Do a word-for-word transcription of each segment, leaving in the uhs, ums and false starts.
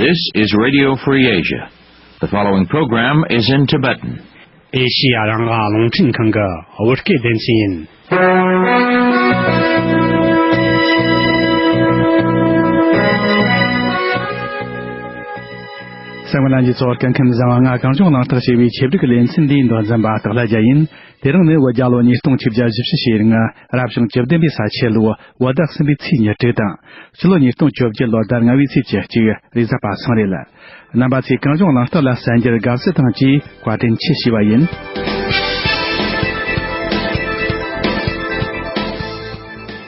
This is Radio Free Asia. The following program is in Tibetan. ཨེ་ཤི་ཡ་རང་དབང་རླུང་འཕྲིན་ཁང་གི་བོད་སྐད་སྡེ་ཚན་ཡིན། གསན་མཁན་རྣམ་པ་ཚོ་སྐུ་ཁམས་བཟང་། ང་གངས་ལྗོངས་གླེང་སྟེགས་ཞེས་པའི་ཆེད་སྒྲིག་གི་ལེ་ཚན་འདིའི་མདོ་འཛིན་པ་སྟག་ལྷ་རྒྱལ་ཡིན། དེ་རིང་ནི་བོད་རྒྱལ་ལོ་ཉིས་སྟོང་བཅུ་བཞི་ཕྱི་ཕྱི་ཡི་རིང་རབ་བྱུང་བཅུ་བདུན་པའི་ས་ཕྱེད་ལོ་བོད་ཟླ་གསུམ་པའི་ཚེས་ཉེར་དྲུག་དང་། ཕྱི་ལོ་ཉིས་སྟོང་བཅོ་བརྒྱད་ལོ་ཟླ་ལྔ་པའི་ཚེས་བཅུ་གཅིག་རེས་གཟའ་པ་སངས་རེད། རྣམ་པ་ཚོས་གངས་ལྗོངས་གླེང་སྟེགས་ལ་གསན་རྒྱུར་དགའ་བསུ་དང་བཅས་བཀའ་དྲིན་ཆེ་ཞུས་པ་ཡིན།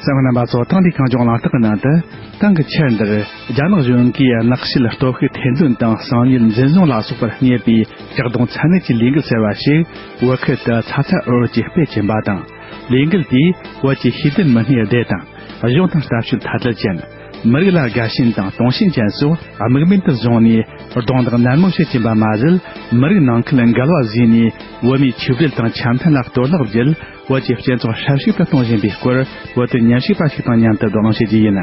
གསན་མཁན་རྣམ་པ་ཚོ། ཐེངས་འདིའི་གངས་ལྗོངས་གླེང་སྟེགས་ཀྱི་ནང་དུ། ཐེངས་ཀྱི་ཆར་འདིར་རྒྱ་ནག་གཞུང་གིས་ནགས་ཤུལ་སྟོབས་ཤུགས་ཐེར་འདོན་དང་གསང་ཉུལ་འཛིན་བཟུང་ལ་སོགས་པར་བསྙད་པའི་བཀག་སྡོམ་ཚད་མེད་ཀྱི་ལས་འགུལ་ཟེར་བ་ཞིག་བོད་ཁུལ་དུ་ཚ་ཚ་འུར་འུར་གྱིས་སྤེལ་གྱིན་པ་དང་། ལས་འགུལ་དེས་བོད་ཀྱི་ཤེས་ལྡན་མི་སྣའི་སྡེ་དང་། གཞུང་དང་ལྟ་བཤལ་ཐ་དད་ཅན། མི་རིགས་ལ་དགའ་ཞེན་དང་དུང་ཞེན་ཅན་སོགས་དམིགས་འབེན་དུ་བཟུང་ནས་རྡུང་རྡེག་ནན་མོ་བྱེད་ཀྱིན་པ་མ་ཟད། མི་རིགས་ནང་ཁུལ་འགལ་བ་བཟོས་ནས་བོད་མིའི་ཆོས་འབྲེལ་དང་འཆམ་མཐུན་ལ་གཏོར་བརླག་བརྒྱུད། བོད་ཀྱི་སྤྱི་ཚོགས་ཧྲབ་ཞིག་ཏུ་གཏོང་བཞིན་པའི་སྐོར། བོད་དོན་ཉམས་ཞིབ་པ་ཞིག་དང་མཉམ་དུ་བགྲོ་གླེང་བྱེད་རྒྱུ་ཡིན།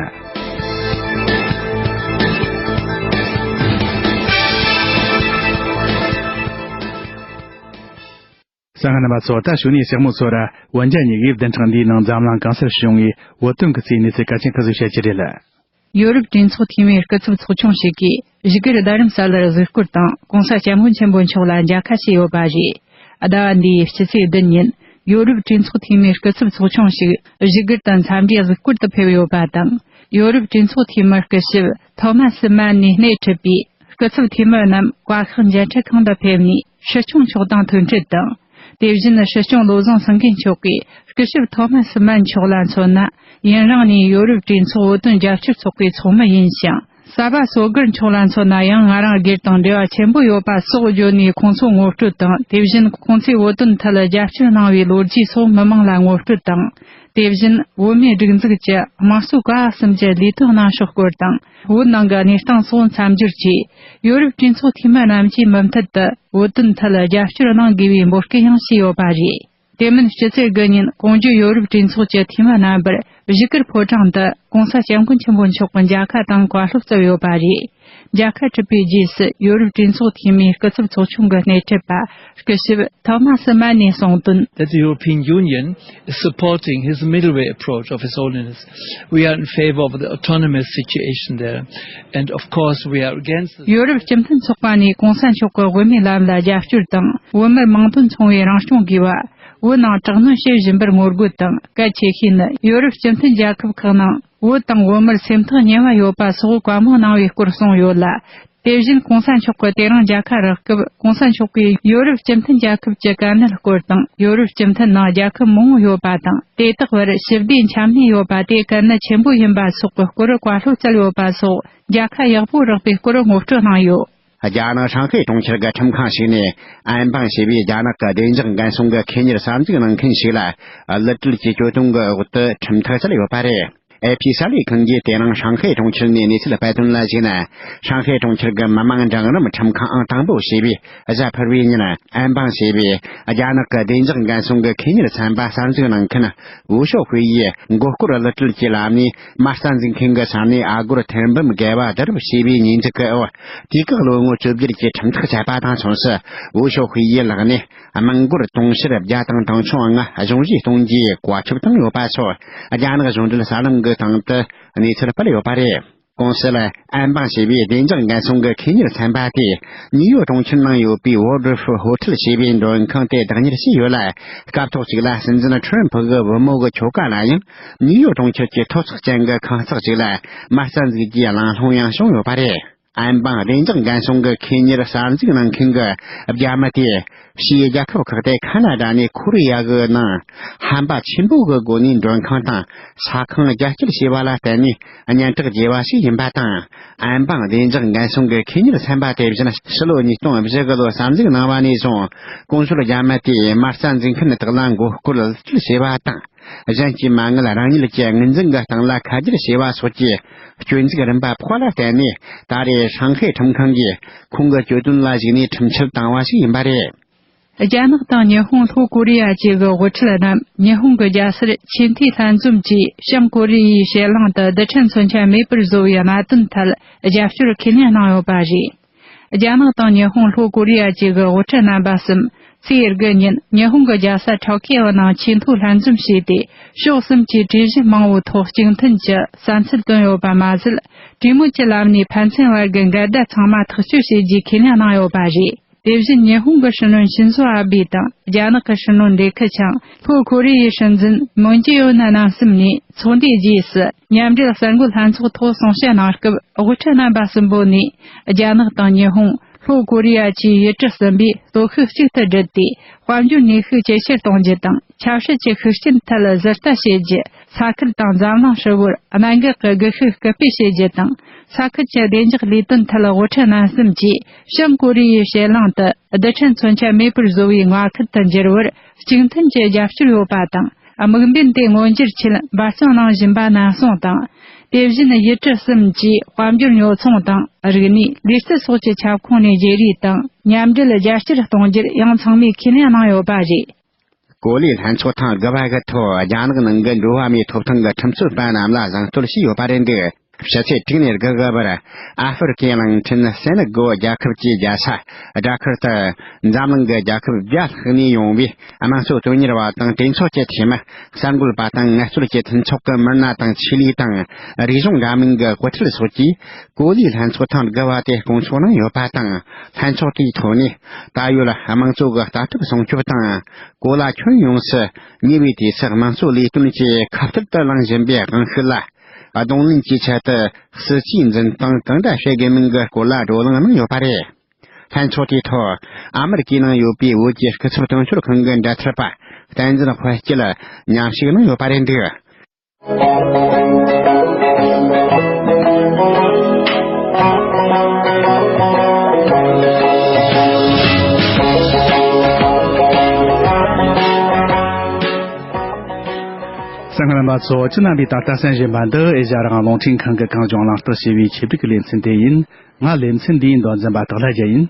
གསན་མཁན་རྣམ་པ་ཚོ། ད་གཞུག་ནས་གཤེགས་མོ་ཚོར་བོད་རྒྱ་གཉིས་ཀྱི་བདུན་ཕྲག་འདིའི་ནང་འཛམ་གླིང་གང་སར་བྱུང་བའི་བོད་དོན་གྱི་གཙོས་གནས་ཚུལ་གལ་ཆེན་ཁག་ཅིག་བཤད་རྒྱུ་རེད། ཡོ་རོབ་གྲོས་ཚོགས་འཐུས་མིའི་སྐུ་ཚབ་ཚོགས་ཆུང་ཞིག་གིས་བཞུགས་སྒར་རྡ་རམ་ས་ལར་གཟིགས་སྐོར་དང་། ྋགོང་ས་ྋསྐྱབས་མགོན་ཆེན་པོ་མཆོག་ལ་མཇལ་ཁ་བྱས་ཡོད་པ་རེད། ཟླ་བ་འདིའི་ཕྱི་ཚེས་བདུན་ཉིན། ཡོ་རོབ་གྲོས་ཚོགས་འཐུས་མིའི་སྐུ་ཚབ་ཚོགས་ཆུང་ཞིག་བཞུགས་སྒར་དུ་འཚམས་འདྲིའི་གཟིགས་སྐོར་དུ་ཕེབས་ཡོད་པ་དང་། ཡོ་རོབ་གྲོས་ཚོགས་འཐུས་མི་སྐུ་ཞབས་ཐོ་མ་སི་མན་ནས་སྣེ་ཁྲིད་པའི་སྐུ་ཚབ་འཐུས་མི་རྣམས་བཀའ་ཤག་མཇལ་འཕྲད་ཁང་དུ་ཕེབས་ནས་སྲིད་སྐྱོང་མཆོག་དང་ཐུག་འཕྲད་དང་། དེ་བཞིན་སྲིད་སྐྱོང་བློ་བཟང་སེང་གེ་མཆོག་གིས་སྐུ་ཞབས་ཐོ་མ་སི་མན་མཆོག་ལ་མཚོན་ན། ཡུན་རིང་ནས་ཡོ་རོབ་གྲོས་ཚོགས་བོད་དོན་རྒྱབ་སྐྱོར་ཚོགས་པའི་ཚོགས་མི་ཡིན་ཞིང་། སཱ་བྷ་སོ་གར་མཆོག་ལ་མཚོན་ན་ཡང་ང་རང་སྒེར་དང་འབྲེལ་བ་ཆེན་པོ་ཡོད་པ་སོགས་བརྗོད་ནས་ཁོང་ཚོ་ངོ་སྤྲོད་དང་། དེ་བཞིན་ཁོང་ཚོས་བོད་དོན་ཐད་རྒྱབ་སྐྱོར་གནང་བའི་ལོ་རྒྱུས་སོགས་མི་མང་ལ་ངོ་སྤྲོད་དང་། དེ་བཞིན་བོད་མིའི་སྒྲིག་འཛུགས་ཀྱི་དམངས་གཙོ་ཀ་བ་གསུམ་གྱི་ལས་དོན་གནང་ཕྱོགས་སྐོར་དང་། བོད་ནང་གི་གནས་སྟངས་སོགས་མཚམས་སྦྱོར་གྱིས། ཡོ་རོབ་གྲོས་ཚོགས་འཐུས་མི་རྣམས་ཀྱིས་མུ་མཐུད་དུ་བོད་དོན་ཐད་རྒྱབ་སྐྱོར་གནང་དགོས་པའི་འབོད་སྐུལ་ཡང་བྱས་ཡོད་པ་རེད། དེ་མིན་སྤྱི་ཚེས་དགུ་ཉིན་གོང་བརྗོད་ཡོ་རོབ་གྲོས་ཚོགས་ཀྱི་འཐུས་མི་རྣམ་པར་བཞུགས་སྒར་ཕོ་བྲང་དུ་ྋགོང་ས་ྋསྐྱབས་མགོན་ཆེན་པོ་མཆོག་གི་མཇལ་ཁ་དང་བཀའ་སློབ་སྩལ་ཡོད་པ་རེད། མཇལ་ཁ་གྲུབ་པའི་རྗེས་སུ་ཡོ་རོབ་གྲོས་ཚོགས་འཐུས་མིའི་སྐུ་ཚབ་ཚོགས་ཆུང་གི་སྣེ་ཁྲིད་པ་སྐུ་ཞབས་ཐོ་མ་སི་མན་ནས་གསུངས་དོན། That the European Union is supporting his middle way approach of His Holiness. We are in favor of the autonomous situation there. And of course, we are against the ཡོ་རོབ་སྤྱི་མཐུན་ཚོགས་པ་ནས་གོང་ས་མཆོག་གི་དབུ་མའི་ལམ་ལ་རྒྱབ་སྐྱོར་དང་། བོད་མིར་མིང་དོན་མཚུངས་པའི་རང་སྐྱོང་དགོས་པ། བོད་ནང་དྲག་གནོན་བྱེད་བཞིན་པར་ངོ་རྒོལ་དང་། གལ་ཆེ་ཤོས་ནི་ཡོ་རོབ་སྤྱི་མཐུན་རྒྱལ་ཁབ་ཁག་ནང་བོད་དང་བོད་མིར་སེམས་ཐག་ཉེ་བ་ཡོད་པ་སོགས་བཀའ་མོལ་གནང་བའི་སྐོར་གསུངས་ཡོད་ལ། དེ་བཞིན་གོང་ས་མཆོག་གིས་དེ་རིང་མཇལ་ཁ་རག་སྐབས། གོང་ས་མཆོག་གིས་ཡོ་རོབ་སྤྱི་མཐུན་རྒྱལ་ཁབ་ཀྱི་དཀའ་གནད་སྐོར་དང་། ཡོ་རོབ་སྤྱི་མཐུན་ནང་རྒྱལ་ཁབ་མང་བོ་ཡོད་པ་དང་། དེ་དག་བར་ཞི་བདེ་འཆམ་མཐུན་ཡོད་པ་དེ་གལ་གནད་ཆེན་པོ་ཡིན་པ་སོགས་ཀྱི་སྐོར་བཀའ་སློབ་སྩལ་ཡོད་པ་སོགས་མཇལ་ཁ་ཡག་པོ་རག་པའི་སྐོར་ངོ་སྤྲོད་གནང་ཡོད། རྒྱ་ནག་ཧྲང་ཧའེ་གྲོང་ཁྱེར་གྱི་ཁྲིམས་ཁང་ཞིག་ནས་ཨན་པང་ཞེས་པའི་རྒྱ་ནག་གི་བདེ་འཇགས་འགན་སྲུང་གི་ཁེ་གཉེར་གསར་འཛུགས་གནང་མཁན་ཞིག་ལ་གློད་བཀྲོལ་གྱི་གྱོད་དོན་གྱི་འོག་ཏུ་ཁྲིམས་ཐག་བཅད་ཡོད་པ་རེད། ཨེ་ཕི་གསར་ལས་ཁང་གིས་དེ་རིང་ཧྲང་ཧའེ་གྲོང་ཁྱེར་ནས་གནས་ཚུལ་སྤེལ་དོན་ལ་གཞིགས་ན། ཧྲང་ཧའེ་གྲོང་ཁྱེར་གྱི་མི་དམངས་འབྲིང་རིམ་ཁྲིམས་ཁང་ཨང་དང་པོ་ཞེས་པས་གཟའ་ཕུར་བུའི་ཉིན་ཨན་པང་ཞེས་པའི་རྒྱ་ནག་གི་བདེ་འཇགས་འགན་སྲུང་གི་ཁེ་གཉེར་ཚན་པ་གསར་འཛུགས་གནང་མཁན་ཝུ་ཞའོ་ཧུའེ་ཡིས་མགོ་སྐོར་གློད་བཀྲོལ་གྱི་ལམ་ནས་མ་རྩ་འཛུགས་མཁན་གྱི་ས་ནས་ཨ་སྒོར་ཐེར་འབུམ་བརྒལ་བ་བསྡུ་རུབ་བྱས་པའི་ཉེས་འཛུགས་ཀྱི་འོག་དུས་བཀག་ལོ་ངོ་བཅོ་བརྒྱད་ཀྱི་ཁྲིམས་ཐག་བཅད་པ་དང་མཚུངས་སུ། ཝུ་ཞའོ་ཧུའེ་ཡི་ལག་ནས་དམངས་སྒོར་དུང་ཕྱུར་བརྒྱ་དང་དུང་ཕྱུར་ལྔ་གཞུང་བཞེས་གཏོང་རྒྱུའི་བཀའ་ཁྱབ་བཏང་ཡོད་པ་སོགས་རྒྱ་ནག་གཞུང་འབྲེལ་གསར་ལམ་གྱི་སྟེང་དུ་གནས་ཚུལ་སྤེལ་ཡོད་པ་རེད། ཀུང་སི་ལ་ཨན་པང་ཞེས་པའི་བདེ་འཇགས་འགན་སྲུང་གི་ཁེ་གཉེར་ཚན་པ་དེས་ནིའུ་ཡོག་གྲོང་ཁྱེར་ནང་ཡོད་པའི་Woodruff Hotel ཞེས་པའི་མགྲོན་ཁང་དེ་བདག་གཉེར་བྱས་ཡོད་ལ། སྐབས་ཐོག་གཅིག་ལ་སྲིད་འཛིན་ཁྲོམ་ཕུ་གི་བུ་མོ་གི་ཁྱོ་ག་ལ་ཡང་ནིའུ་ཡོག་གྲོང་ཁྱེར་གྱི་མཐོ་ཚད་ཅན་གྱི་ཁང་བརྩེགས་ཅིག་ལ་མ་རྩ་འཛུགས་རྒྱུའི་གླེང་སློང་ཡང་བྱུང་ཡོད་པ་རེད། ཨན་པང་བདེ་འཇགས་འགན་སྲུང་གི་ཁེ་གཉེར་གསར་འཛུགས་གནང་མཁན་གྱི་རྒྱ་མི་དེས་ཕྱིའི་རྒྱལ་ཁབ་ཁག་སྟེ་ཁ་ན་ཌ་ནས་ཁོ་རེ་ཡ་གི་ནང་ཧམ་པ་ཆེན་པོ་གི་སྒོ་ནས་མགྲོན་ཁང་དང་ས་ཁང་རྒྱ་སྐྱེད་བྱས་པ་ལ་བརྟེན་ནས་སྙན་གྲགས་རྒྱས་པ་ཞིག་ཡིན་པ་དང་། ཨན་པང་བདེ་འཇགས་འགན་སྲུང་གི་ཁེ་གཉེར་ཚན་པ་དེ་བཞིན་ཕྱི་ལོ་ཉིས་སྟོང་བཞི་གི་ལོ་གསར་འཛུགས་གནང་བ་ནས་བཟུང་ཀུང་སི་རྒྱ་མི་དེས་མ་རྩ་འཛུགས་མཁན་དག་ལ་མགོ་སྐོར་གློད་བཀྲོལ་བྱས་པ་དང་། གཞན་གྱིས་མ་དངུལ་རང་ཉིད་ཀྱི་དངུལ་འཛིན་གྱི་སྟེང་ལ་ཁ་སྒྱུར་བྱས་པ་སོགས་ཀྱི་སྐྱོན་འཛུགས་རིམ་པ་ཕོག་པ་ལ་བརྟེན་ནས། ད་རེས་ཧྲང་ཧའེ་ཁྲིམས་ཁང་གིས་ཁོང་གི་གྱོད་དོན་ལ་གཞིགས་ནས་ཁྲིམས་ཆད་བཏང་བ་ཞིག་ཡིན་པ་རེད། རྒྱ་ནག་དང་ཉི་ཧོང་ལྷོ་ཀོ་རི་ཡ་བཅས་ཀྱི་དབུ་ཁྲིད་རྣམས་ཉི་ཧོང་གི་རྒྱལ་སར་ཆེས་མཐོའི་ལྷན་འཛོམས་ཀྱིས་བྱང་ཀོ་རི་ཡའི་ཕྱེད་གླིང་དུ་རྡུལ་ཕྲན་མཚོན་ཆ་མེད་པར་བཟོ་བའི་གནད་དོན་ཐད་རྒྱབ་སྐྱོར་ཁས་ལེན་གནང་ཡོད་པ་རེད། རྒྱ་ནག་དང་ཉི་ཧོང་ལྷོ་ཀོ་རི་ཡ་བཅས་ཀྱི་དབུ་ཁྲིད་རྣམ་པ་གསུམ་ཚེས་དགུ་ཉིན་ཉི་ཧོང་གི་རྒྱལ་ས་ཊོ་ཀི་ཡོ་ནང་ཆེས་མཐོའི་ལྷན་འཛོམས་བྱས་ཏེ། ཕྱོགས་གསུམ་གྱིས་གྲོས་གཞི་མང་བོའི་ཐོག་གཅིག་མཐུན་གྱི་བསམ་ཚུལ་བཏོན་ཡོད་པ་མ་ཟད། གྲོས་མོལ་གྱི་ལམ་ནས་ཕན་ཚུན་བར་གྱི་འགལ་ཟླ་ཚང་མ་ཐག་གཅོད་བྱེད་རྒྱུའི་ཁས་ལེན་གནང་ཡོད་པ་རེད། དེ་བཞིན་ཉི་ཧོང་གི་སྲིད་བློན་ཤིན་ཛོ་ཨ་བྷེ་དང་རྒྱ་ནག་གི་སྲིད་བློན་ལི་ཁི་ཆང་། ལྷོ་ཀོ་རི་ཡའི་སྲིད་འཛིན་མུན་ཇེ་ཨོན་རྣམ་གསུམ་ནས་ཚོགས་འདུའི་རྗེས་སུ་མཉམ་འབྲེལ་གསར་འགོད་ལྷན་ཚོགས་ཐོག་གསུང་བཤད་གནང་སྐབས། དབུ་ཁྲིད་རྣམ་པ་གསུམ་པོ་ནས་རྒྱ་ནག་དང་ཉི་ཧོང་། ལྷོ་ཀོ་རི་ཡ་བཅས་ཡུལ་གྲུ་གསུམ་པས་སྟོབས་ཤུགས་གཅིག་ཏུ་བསྒྲིལ་ཏེ། དཔལ་འབྱོར་ནུས་ཤུགས་ཇེ་ཆེར་གཏོང་རྒྱུ་དང་། ཆབ་སྲིད་ཀྱི་ཤུགས་རྐྱེན་ཐད་ལ་ཟུར་ལྟ་བྱེད་རྒྱུ། ས་ཁུལ་དང་འཛམ་གླིང་ཧྲིལ་བོར་གནད་འགག་གི་སྒུལ་ཤུགས་སྐུལ་སྤེལ་བྱེད་རྒྱུ་དང་། ས་ཁུལ་གྱི་བདེ་འཇགས་ལས་དོན་ཐད་དབུ་ཁྲིད་རྣམ་གསུམ་གྱིས་བྱང་ཀོ་རི་ཡའི་ཕྱེད་གླིང་དུ་རྡུལ་ཕྲན་མཚོན་ཆ་མེད་པར་བཟོ་བའི་མངའ་ཁུལ་དུ་འགྱུར་བར་གཅིག་མཐུན་གྱིས་རྒྱབ་སྐྱོར་ཡོད་པ་དང་། དམིགས་འབེན་དེ་མངོན་འགྱུར་ཆེད་འབད་བརྩོན་གནང་བཞིན་པ་ནན་གསུངས་དང་། དེ་བཞིན་ཡུལ་གྲུ་གསུམ་གྱིས་དཔལ་འབྱོར་ཉོ་ཚོང་དང་། རིག་གནས། ལུས་རྩལ་སོགས་ཀྱི་ཁྱབ་ཁོངས་ནས་བརྗེ་རེས་དང་མཉམ་འབྲེལ་རྒྱ་ཆེར་གཏོང་རྒྱུར་ཡང་ཚང་མས་ཁས་ལེན་གནང་ཡོད་པ་རེད། གོ་ལའི་ལྷན་ཚོགས་ཐེངས་དགུ་པ་གི་ཐོག་རྒྱ་ནག་ནང་གི་འགྲོ་བ་མིའི་ཐོབ་ཐང་གི་ཁྲིམས་རྩོད་པ་རྣམས་ལ་གཟེངས་བསྟོད་བྱས་ཡོད་པ་རེད་འདུག་ཕྱི་ཚེས་དྲུག་ནས་དགུ་གི་བར་ཨ་ཧྥེ་རི་ཀའི་གླིང་ཕྲན་སེ་ནེ་གོ་རྒྱལ་ཁབ་ཀྱི་རྒྱལ་ས་ཌ་ཁར་དུ་འཛམ་གླིང་གི་རྒྱལ་ཁབ་བརྒྱ་ལྷག་ནས་ཡོང་བའི་དམངས་གཙོ་དོན་གཉེར་བ་དང་གྲོས་ཚོགས་ཀྱི་འཐུས་མི། གསར་འགོད་པ་དང་ངལ་རྩོལ་གྱི་མཐུན་ཚོགས་ཀྱི་མི་སྣ་དང་ཆོས་ལུགས་དང་རིག་གཞུང་འདྲ་མིན་གྱི་དབུ་ཁྲིད་སོགས་ཀྱིས་གོ་ལའི་ལྷན་ཚོགས་ཐེངས་དགུ་པ་དེ་སྐོང་ཚོགས་གནང་ཡོད་པ་དང་། ལྷན་ཚོགས་དེའི་ཐོག་ནས་ད་ཡོད་དམངས་གཙོ་གི་ལྟ་གྲུབ་སྲུང་སྐྱོབ་དང་། གོ་ལ་ཁྱོན་ཡོངས་སུ་ཉེ་བའི་དུས་སུ་དམངས་གཙོ་ལས་དོན་གྱི་ཁ་གཏད་དུ་བླངས་བཞིན་པའི་དབང་ཤུགས་ལ་གདོང་ལེན་གྱི་ཆེད་དུ་སྲིད་ཇུས་འཛིན་སྟངས་གང་འདྲ་བྱེད་དགོས་མིན་གྱི་སྐོར་ལ་བགྲོ་གླེང་གནང་ཡོད་པ་རེད། ལྷན་ཚོགས་དེའི་ཐོག་ཨ་མི་རི་ཀའི་ནང་ཡོད་པའི་བོད་ཀྱི་སྐུ་ཚབ་དོན་གཅོད་ཁང་གི་འབྲེལ་མཐུད་པ་བསྟན་འཛིན་དཔལ་སྐྱིད་མཉམ་ཞུགས་གནང་ཡོད་པ་རེད་འདུག་གསན་མཁན་རྣམ་པ་ཚོ། ཁྱེད་རྣམ་པས་ད་ལྟ་གསན་བཞིན་པ་འདི་ཨེ་ཤ་ཡ་རང་དབང་རླུང་འཕྲིན་ཁང་གི་གངས་ལྗོངས་གླེང་སྟེགས་ཞེས་པའི་ཆེད་སྒྲིག་གི་ལེ་ཚན་དེ་ཡིན། ང་ལེ་ཚན་འདིའི་མདོ་འཛིན་པ་སྟག་ལྷ་རྒྱལ་ཡིན།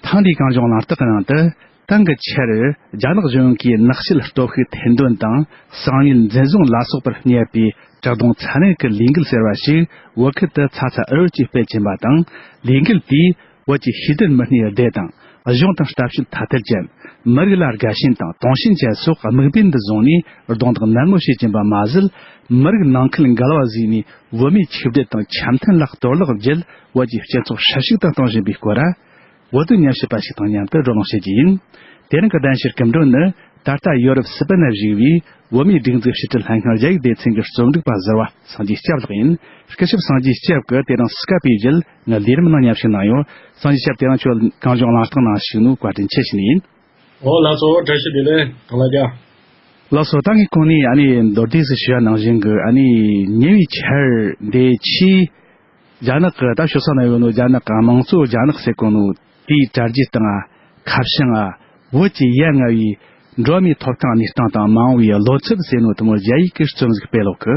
ཐེངས་འདིའི་གངས་ལྗོངས་གླེང་སྟེགས་ཀྱི་ནང་དུ། ཐེངས་འགའི་ཆར་རྒྱ་ནག་གཞུང་གིས་ནག་ཕྱིད་སྟོབས་ཤུགས་ཐེར་འདོན་དང་། གསང་ཉུལ་འཛིན་བཟུང་ལ་སོགས་པར་བསྙད་པའི་བཀྲག་མདངས་ཚ་ནན་གྱི་ལས་འགུལ་ཟེར་བ་ཞིག་བོད་ཁུལ་དུ་ཚ་ཚ་འུར་འུར་གྱིས་སྤེལ་གྱིན་པ་དང་། ལས་འགུལ་དེས་བོད་ཀྱི་ཤེས་ལྡན་མི་སྣའི་སྡེ་དང་། གཞུང་དང་ལྟ་བཤལ་ཐ་དད་ཅན། མི་རིགས་ལ་དགའ་ཞེན་དང་དུང་ཞེན་ཅན་སོགས་དམིགས་འབེན་དུ་བཟུང་ནས་རྡུང་རྡེག་ནན་མོ་བྱེད་ཀྱིན་པ་མ་ཟད། མི་རིགས་ནང་ཁུལ་འགལ་བ་བཟོས་ནས་བོད་མིའི་ཆོས་དད་དང་འཆམ་མཐུན་ལ་གཏོར་བརླག་བརྒྱུད། བོད་ཀྱི་སྤྱི་ཚོགས་ཧྲ་ཞིག་ཏུ་གཏོང་བཞིན་པའི་སྐོར། བོད་དོན་ཉམས་ཞིབ་པ་ཞིག་དང་མཉམ་དུ་བགྲོ་གླེང་བྱེད་རྒྱུ་ཡིན། དེ་རིང་གི་གདན་ཞུའི་སྐུ་མགྲོན་ནི། ད་ལྟ་ཡོ་རོབ་སི་པན་ན་བཞུགས་པའི་བོད་མིའི་སྒྲིག་འཛུགས་ཕྱི་དྲིལ་ལྷན་ཁང་རྒྱ་ཡིག་སྡེ་ཚན་གྱི་རྩོམ་སྒྲིག་པ་ཟུར་པ་སངས་རྒྱས་སྐྱབས་ལགས་ཡིན། སྐུ་ཞབས་སངས་རྒྱས་སྐྱབས་ཀྱིས་དེ་རིང་སི་ཀ་པའི་བརྒྱུད་ང་ལས་རིམ་ནང་མཉམ་ཞུགས་གནང་ཡོད། སངས་རྒྱས་སྐྱབས། དེ་རིང་ཁྱོད་གངས་ལྗོངས་གླེང་སྟེགས་ནང་ཞུགས་ནོ་བཀའ་དྲིན་ཆེ་ཞུ་ནི་ཡིན། ཨོ་ལགས་སོ། བཀྲ་ཤིས་བདེ་ལེགས། གང་ལ་རྒྱ། ལགས་སོ། ད་ངས་གོང་ནས་ཨ་ནི་མདོར་བསྡུས་སུ་ཞུ་བ་ནང་བཞིན་གྱི། ཨ་ནི་ཉེ་བའི་ཆར་འདི་ཕྱིའི་རྒྱ་ནག་གི། ད་ཕྱོགས་ས་ན་ཡོད་ནོ་རྒྱ་ནག་གི་དམངས་གཙོ་རྒྱ་ནག་ཟེར་གོ་ནོ་དེའི་དྲ་རྒྱའི་སྟེང་ང་ཁ་བྱང་ང་བོད་ཀྱི་ཡ་ང་བའི་འགྲོ་བ་མིའི་ཐོབ་ཐང་གནས་སྟངས་དང་མ་འོངས་པའི་བློ་འཚབ་ཟེར་ནོ་དེ་མོ་རྒྱ་ཡིག་གི་རྩོམ་ཟིག་སྤེལ་ལོག་གི།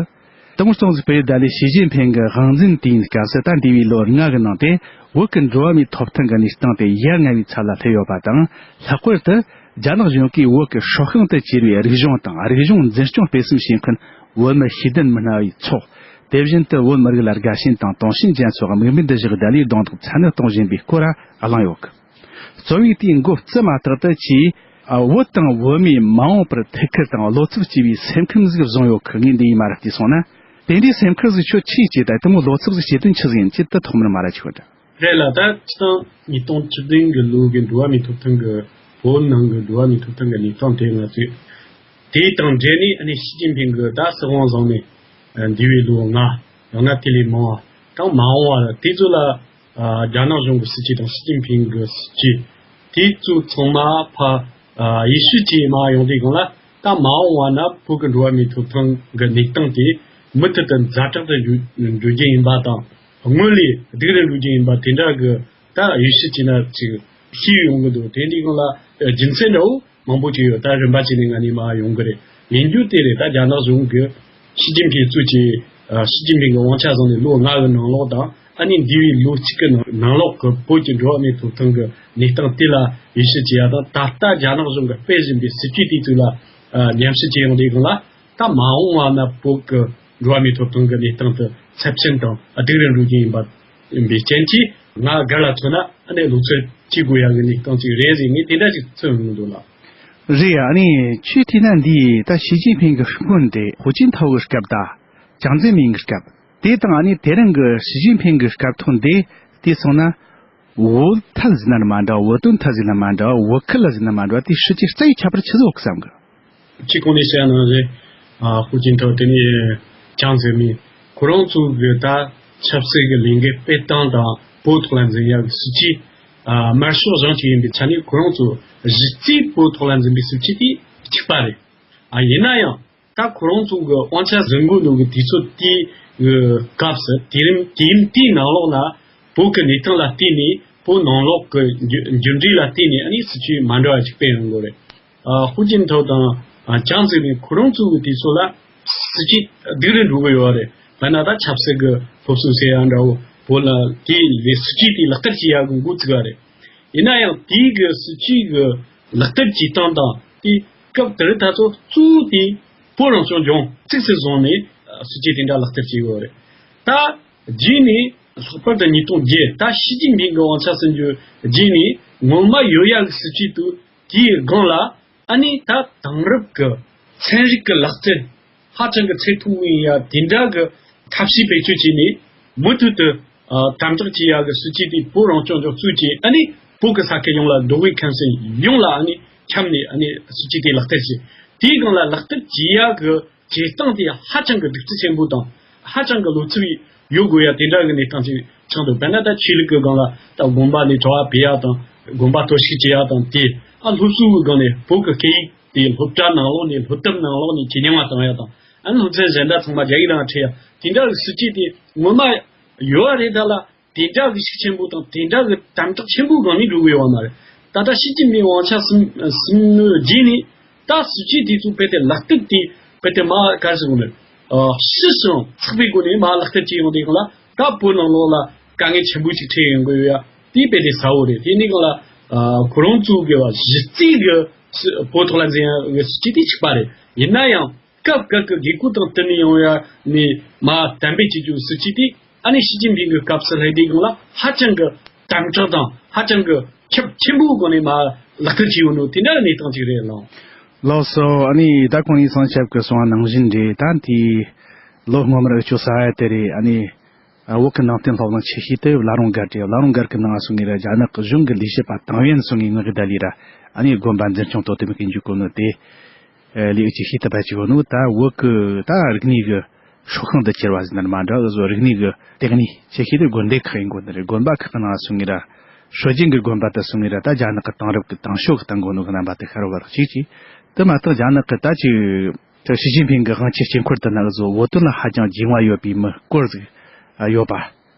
དེ་མོ་རྩོམ་ཟིག་སྤེལ་ཡོད། ད་ལས་ཞི་ཅིན་ཕིང་གི་དབང་འཛིན་དུས་ཡུན་སྐབས་སུ་ད་འདས་པའི་ལོ་ལྔ་གི་ནང་དེ་བོད་ཀྱི་འགྲོ་བ་མིའི་ཐོབ་ཐང་གི་གནས་སྟངས་དེ་ཡ་ང་བའི་ཚད་ལ་སླེབས་ཡོད་པ་དང་། ལྷག་པར་དུ་རྒྱ་ནག་གཞུང་གིས་བོད་ཀྱི་སྲོག་ཤིང་དུ་གྱུར་བའི་རིག་གཞུང་དང་། རིག་གཞུང་འཛིན་སྐྱོང་སྤེལ་གསུམ་བྱེད་མཁན་བོད་མི་ཤེས་ལྡན་མི་སྣ་བའི་ཚོགས། དེ་བཞིན་དུ་བོད་མི་རིགས་ལ་དགའ་ཞེན་དང་དུང་ཞེན་ཅན་སོགས་དམིགས་འབེན་དུ་བཞག་བརྡ་ལས་རྡུང་རྡེག་ཚ་ནན་གཏོང་བཞིན་པའི་སྐོར་གླེང་ཡོད། རྩོམ་ཡིག་དེའི་མགོ་བརྩམས་མ་ཐག་ཏུ་ཁྱེད་བོད་དང་བོད་མིའི་མ་འོངས་པར་ཐུགས་ཁུར་དང་བློ་འཚབ་སྐྱེ་བའི་སེམས་ཁམས་ཟིག་བཟུང་ཡོད་གི། ངས་འདི་ཡིན་མ་རེད་དེ་སོང་ན། དེ་འདྲའི་སེམས་ཁུར་ཟིག་ཁྱོད་ཆི་ཡིས་སྐྱེས། ད་དེ་མོ་བློ་འཚབ་ཟིག་སྐྱེ་དོན་ཆི་ཟིག་ཡིན། ཁྱེད་ད་ཐོག་མར་མ་ར་ཆོག་ད། རེད་ལ། ད་སྤྱིར་བཏང་ཉིས་སྟོང་བཅུ་བདུན་གི་ལོ་གི་འགྲོ་བ་མིའི་ཐོབ་ཐང་གི། བོད་ནང་གི་འགྲོ་བ་མིའི་ཐོབ་ཐང་གི་གནས་སྟངས་དེ་ང་ཚོས་དེ་དང་འབྲེལ་ནས། ཨ་ནི་ཞི་ཅིན་ཕིང་གི་ད་སྲིད་དབང་བཟུང་ནས་འདས་པའི་ལོ་ལྔ། ཡང་ན་དེ་ལས་མང་བ་དང་མ་འོངས་པ་ལ། དེ་ཚོ་ལ་རྒྱ་ནག་གཞུང་གི་སྲིད་ཇུས་དང་ཞི་ཅིན་ཕིང་གི་སྲིད་ཇུས་དེ་ཚོ་ཚང་མ་ཕར་ཡེ་ཤུ་ཅིག་མ་ཡོང་དུས་སྒང་ལ། ད་མ་འོངས་པ་ན་བོད་ཀྱི་འགྲོ་བ་མིའི་ཐོབ་ཐང་གི་གནས་སྟངས་དེ་མུ་མཐུད་དུ་ཛ་དྲག་ཏུ་འགྲོ་འགྲོ་རྒྱུ་ཡིན་པ་དང་། སྔོན་ལས་སྡུག་རུ་འགྲོ་རྒྱུ་ཡིན་པ་དེ་འདྲ་གི་ད་ཡེ་ཤུ་ཅིག་ན་ཅིག་ཤེས་ཡོང་གི་འདུག། དེ་འདྲའི་སྒང་ལ་རྒྱུ་མཚན་འདྲ་བོ་མང་པོ་ཅིག་ཡོད། ད་རིམ་པ་ཅིག་ནས་ང་ནས་མར་ཡོང་གི་རེད། ཡིན་རྒྱུ་དེ་རེད། ད་རྒྱ་ནག་གཞུང་གིས་ཞི་ཅིན་ཕིང་གཙོས་ཀྱི། ཨ། ཞི་ཅིན་ཕིང་གི་དབང་ཆ་བཟུང་ནས་ལོ་ལྔ་གི་ནང་ལོགས་དང་། ཨ་ནི་འདས་པའི་ལོ་གཅིག་གི་ནང་ནང་ལོགས་ཀྱི་བོད་ཀྱི་འགྲོ་བ་མིའི་ཐོབ་ཐང་གི་གནས་སྟངས་དེ་ལ་དབྱེ་ཞིབ་བྱེད་ཡ་དང་། ད་ལྟ་རྒྱ་ནག་གཞུང་གིས་སྤེལ་བཞིན་པའི་སྲིད་ཇུས་དེ་ཚོ་ལ་ཨ་ཉམས་ཞིབ་བྱེད་ཡོང་དུས་སྒང་ལ། ད་མ་འོངས་པ་ན་བོད་ཀྱི་འགྲོ་བ་མིའི་ཐོབ་ཐང་གི་གནས་སྟངས་དེ་ཚབས་ཆེན་དང་སྡུག་རུ་འགྲོ་རྒྱུ་ཡིན་པ་ཡིན་པའི་རྐྱེན་གྱིས། ང་སྒེར་ལ་མཚོན་ན་ཨ་ནི་བློ་འཚབ་བྱེད་དགོས་ཡ་གི་གནས་སྟངས་ཅིག་རེད་ཟེར། ངས་དེ་འདྲ་ཅིག་མཚོན་ཡོང་འདུག་ལགས། རེད། ཨ་ནི་ཁྱོས་བལྟས་ན་འདི་ད་ཞི་ཅིན་ཕིང་གི་སྔོན་དེ་ཧུའུ་ཅིན་ཐའོ་གི་སྐབས་དང་ཅང་ཙེ་མིན་གྱི་སྐབས་དེ་དང་། ཨ་ནི་དེ་རིང་གི་ཞི་ཅིན་ཕིང་གི་སྐབས་ཐོག་འདི་བལྟས་སོང་ན། བོད་ཐད་ཟིན་ན་མ་འདྲ། བོད་དོན་ཐད་ཟིན་ན་མ་འདྲ། བོད་ཁུལ་ལ་ཟིན་ན་མ་འདྲ། བོད་ཁུལ་ལ་ཟིན་ན་མ་འདྲ་བ་དེ་སྲིད་ཇུས་རྩ་བའི་ཁྱད་པར་ཆི་ཟིག་ཡོད་གི་བསམ་གི། ཁྱེད་གོང་ནས་བཤད་ནང་བཞིན། ཨ་ཧུའུ་ཅིན་ཐའོ་དེ་ནས་ཅང་ཙེ་མིན། ཁོ་རང་ཚོ་གི་ད་ཆབ་སྲིད་ཀྱི་ལས་འགུལ་སྤེལ་སྟངས་དང་བོད་ཐོག་ལ་འཛིན་ཡག་གི་སྲིད་ཇུས། ཨ་དམར་ཤོག་གཞུང་ཞིག་ཡིན་པའི་ཆ་ནས་ཁོ་རང་ཚོ་གཞི་རྩའི་བོད་ཐོག་ལ་འཛིན་པའི་སྲིད་ཇུས་དེ་གཅིག་པ་རེད། ཨ་ཡིན་ན་ཡང་། ད་ཁོ་རང་ཚོ་གི་དབང་ཆ་ཟིན་དགོས་འདུག་གི་དུས་ཚོད་དེའི་སྐབས་སུ། དུས་རིམ་དུས་ཡུན་དེའི་ནང་ལོགས་ལ་བོད་ཀྱི་གནས་སྟངས་ལ་བལྟས་ནས། བོད་ནང་ལོགས་ཀྱི་འགྱུར་འགྱུར་འགྲོས་ལ་བལྟས་ནས། ཨ་ནི་སྲིད་ཇུས་མ་འདྲ་བ་ཅིག་སྤེལ་ཡོང་དགོས་རེད། ཨ་ཧུའུ་ཅིན་ཐའོ་དང་ཨ་ཅང་ཙེ་མིན་ཁོ་རང་ཚོ་གི་དུས་ཚོད་ལ་སྲིད་ཇུས་སྡུག་རུ་འགྲོ་གི་ཡོད་རེད། དཔེར་ན་ད་ཆབ་སྲིད་ཀྱི་སློབ་གསོ་ཟེར་ཡ་འདྲ་བོ། བོད་ལ་དེའི་ལས་སྲིད་ཇུས་དེ་ལག་བསྟར་བྱེད་ཡ་གི་འགོ་བཙུགས་པ་རེད། ཡིན་ན་ཡང་དེའི་གི་སྲིད་ཇུས་གི་ལག་བསྟར་བྱེད་སྟངས་དང་། དེ་སྐབས་དེར་ད་ཚོ་གཙོ་བོ་དེ་བོད་རང་སྐྱོང་ལྗོངས་གཙིགས་སུ་བཟུང་ནས་སྲིད་ཇུས་དེ་འདྲ་ལག་བསྟར་བྱེད་ཡོད་རེད། ད་རྗེས་ནས་ལྷག་པར་དུ་ཉིས་སྟོང་བརྒྱད། ད་ཞི་ཅིན་ཕིང་གི་དབང་ཆ་ཟིན་རྒྱུ་རྗེས་ནས་ངོ་མ་ཡོད་ཡག་གི་སྲིད་ཇུས་དེ་དེའི་སྒང་ལ། ཨ་ནི་ད་དེང་རབས་ཀྱི་ཚན་རིག་གི་ལག་རྩལ་ཧ་ཅང་གི་ཚད་མཐོ་བོ་ཡིན་ཡ་དེ་འདྲ་གི་ཐབས་ཤེས་བེད་སྤྱོད་བྱས་ནས། མུ་མཐུད་དུ་ཨ་དམ་དྲག་བྱེད་ཡ་གི་སྲིད་ཇུས་དེ་བོད་རང་སྐྱོང་ལྗོངས་གཙོས་བྱས། ཨ་ནི་བོད་ཀྱི་ས་ཁུལ་ཡོངས་ལ། མདོ་དབུས་ཁམས་གསུམ་ཡོངས་ལ་ཨ་ནི་ཁྱབ་ནས། ཨ་ནི་སྲིད་ཇུས་དེ་ལག་བསྟར་བྱས། དེའི་སྒང་ལ་ལག་བསྟར་བྱེད་ཡ་གི་བྱེད་སྟངས་དེ་ཧ་ཅང་གི་གདུག་རྩུབ་ཆེན་པོ་དང་། ཧ་ཅང་གི་བློ་འཚབ་ཡོད་དགོས་ཡ་དེ་འདྲ་གི་གནས་སྟངས་ཅིག་ཆགས་འདུག་དཔེར་ན་ད་ཆོས་ལུགས་ཀྱི་སྒང་ལ་ད་དགོན་པ་ནས་གྲྭ་པ་ཕུད་ཡ་དང་། དགོན་པ་གཏོར་བཤིག་བྱེད་ཡ་དང་། དེ་ཨ་སློབ་གསོ་གི་སྒང་ནས་བོད་ཀྱི་སྐད་ཡིག་དེ་སློབ་གྲྭ་ནང་ལོགས་ནས། སློབ་དེབ་ནང་ལོགས་ནས་ཇེ་ཉུང་ང་བཏང་ཡ་དང་། ཨ་སློབ་ཚན་གཞན་དག་ཚང་མ་རྒྱ་ཡིག་ནང་ཁྲིད་ཡ་དེ་འདྲ་གི་སྲིད་ཇུས་དེ་ངོ་མ་ཡོད་རེད། ད་ལ་དེ་འདྲ་གི་ཤུགས་ཆེན་པོ་དང་དེ་འདྲ་གི་དམ་དྲག་ཆེན་པོའི་སྒང་ནས་འགྲོ་གི་ཡོད་པ་མ་རེད། ད་ལྟ་ཞི་ཅིན་ཕིང་དབང་ཆ་ཟིན་ཟིན་ནོའི་རྗེས་ནས། ད་སྲིད་ཇུས་དེ་ཚོ་རྦད་དེ་ལག་བསྟར་དེ་རྦད་དེ་མར་ག་རེ་ཟེར་དགོས་ནི། ཨ་ཕྱི་ཕྱོགས་ཚགས་པའི་སྒོ་ནས་མར་ལག་བསྟར་བྱེད་ཡོང་དུས་སྒང་ལ། ད་བོད་ནང་ལོགས་ལ་དཀའ་ངལ་ཆེན་པོ་ཞིག་འཕྲད་ཡོང་གི་ཡོད་ཡ་དེ་རྦད་དེ་གསལ་བོ་རེད། དེ་ནི་སྒང་ལ་ཨ་ཁོ་རང་ཚོ་གི་བ་གཞི་རྩའི་གི་བོད་ཐོག་ལ་འཛིན་ཡ་གི་སྲིད་ཇུས་དེ་གཅིག་པ་རེད། ཡིན་ན་ཡང་སྐབས་སྐབས་ཀྱི་དགོས་མཁོ་དང་བསྟུན་ནས་ཡོང་ཡ་ནས་མར་གཏན་འབེབས་བྱེད་རྒྱུ་སྲིད་ཇུས་དེ། ཨ་ནི་ཞི་ཅིན་ཕིང་གི་སྐབས་སུ་སླེབས་དུས་སྒང་ལ་ཧ་ཅང་གི་དམ་དྲག་དང་ཧ་ཅང་གི་ཁྱབ་ཆེན་པོའི་སྒོ་ནས་མར་ལག་བསྟར་བྱས་ཡོད་ནོ་དེ་འདྲ་གནས་སྟངས་ཅིག་རེད་ལགས། ལགས་སོ། ཨ་ནི་ད་གོང་ནས་སངས་ཆབ་ཀྱིས་གསུངས་པ་ནང་བཞིན་རེད། ད་དེ་ལོ་སྔོན་མར་འུ་ཚོ་ས་ཡ་དེ་རེད། ཨ་ནི་བོད་ཀྱི་ནང་བསྟན་སློབ་གླིང་ཆེ་ཤོས་དེ་བླ་རུང་སྒར་རེད། བླ་རུང་སྒར་གྱི་ནང་སོང་ངེ་ར་རྒྱ་ནག་གཞུང་གི་ལས་བྱེད་པ་ཏང་ཡོན་སོང་ངེ་ངག་གི་ད་ལི་ར། ཨ་ནི་དགོན་པ་འཛིན་སྐྱོང་དོ་དམ་གྱི་འཇུག་གོ་ནོ་དེ། ལས་ཀྱི་ཤེས་ཐུབ་པ་ཅིག་ཡོད་ནོ། ད་བོད་ཀྱི་ད་རིག་གནས་ཀྱི་སྲོག་ཤིང་དུ་གྱུར་པ་ཟེར་ན་མ་འདྲ། འུ་ཚོ་རིག་གནས་ཀྱི་ལྟེ་གནས་ཆེ་ཤོས་དེ་དགོན་སྡེ་ཁག་ཡིན་དགོས་ནི་རེད། དགོན་པ་ཁག་གི་ནང་སོང་ངེ་ར་སྲོལ་རྒྱུན་གྱི་དགོན་པ་དུ་སོང་ངེ་ར། ད་རྒྱ་ནག་གི་དེང་རབས་ཀྱི་དེང་ཕྱོགས་ཀྱི་གཏོང་གོ་ནོ་གི་རྣམ་པ་དེ་ཤར་བ་རག་ཅིག་ཅིག་དེ་མ་གཏོགས་རྒྱ་ནག་གི་ད་ཅིག་ཞི་ཅིན་ཕིང་གི་དབང་ཆའི་དཀྱིལ་འཁོར་དུ་ན་འུ་ཚོ་བོད་དོན་ལ་ཧ་ཅང་འགྱིང་བ་ཡོད་པའི་མི་སྐོར་ཟིག་ཡོད་པ།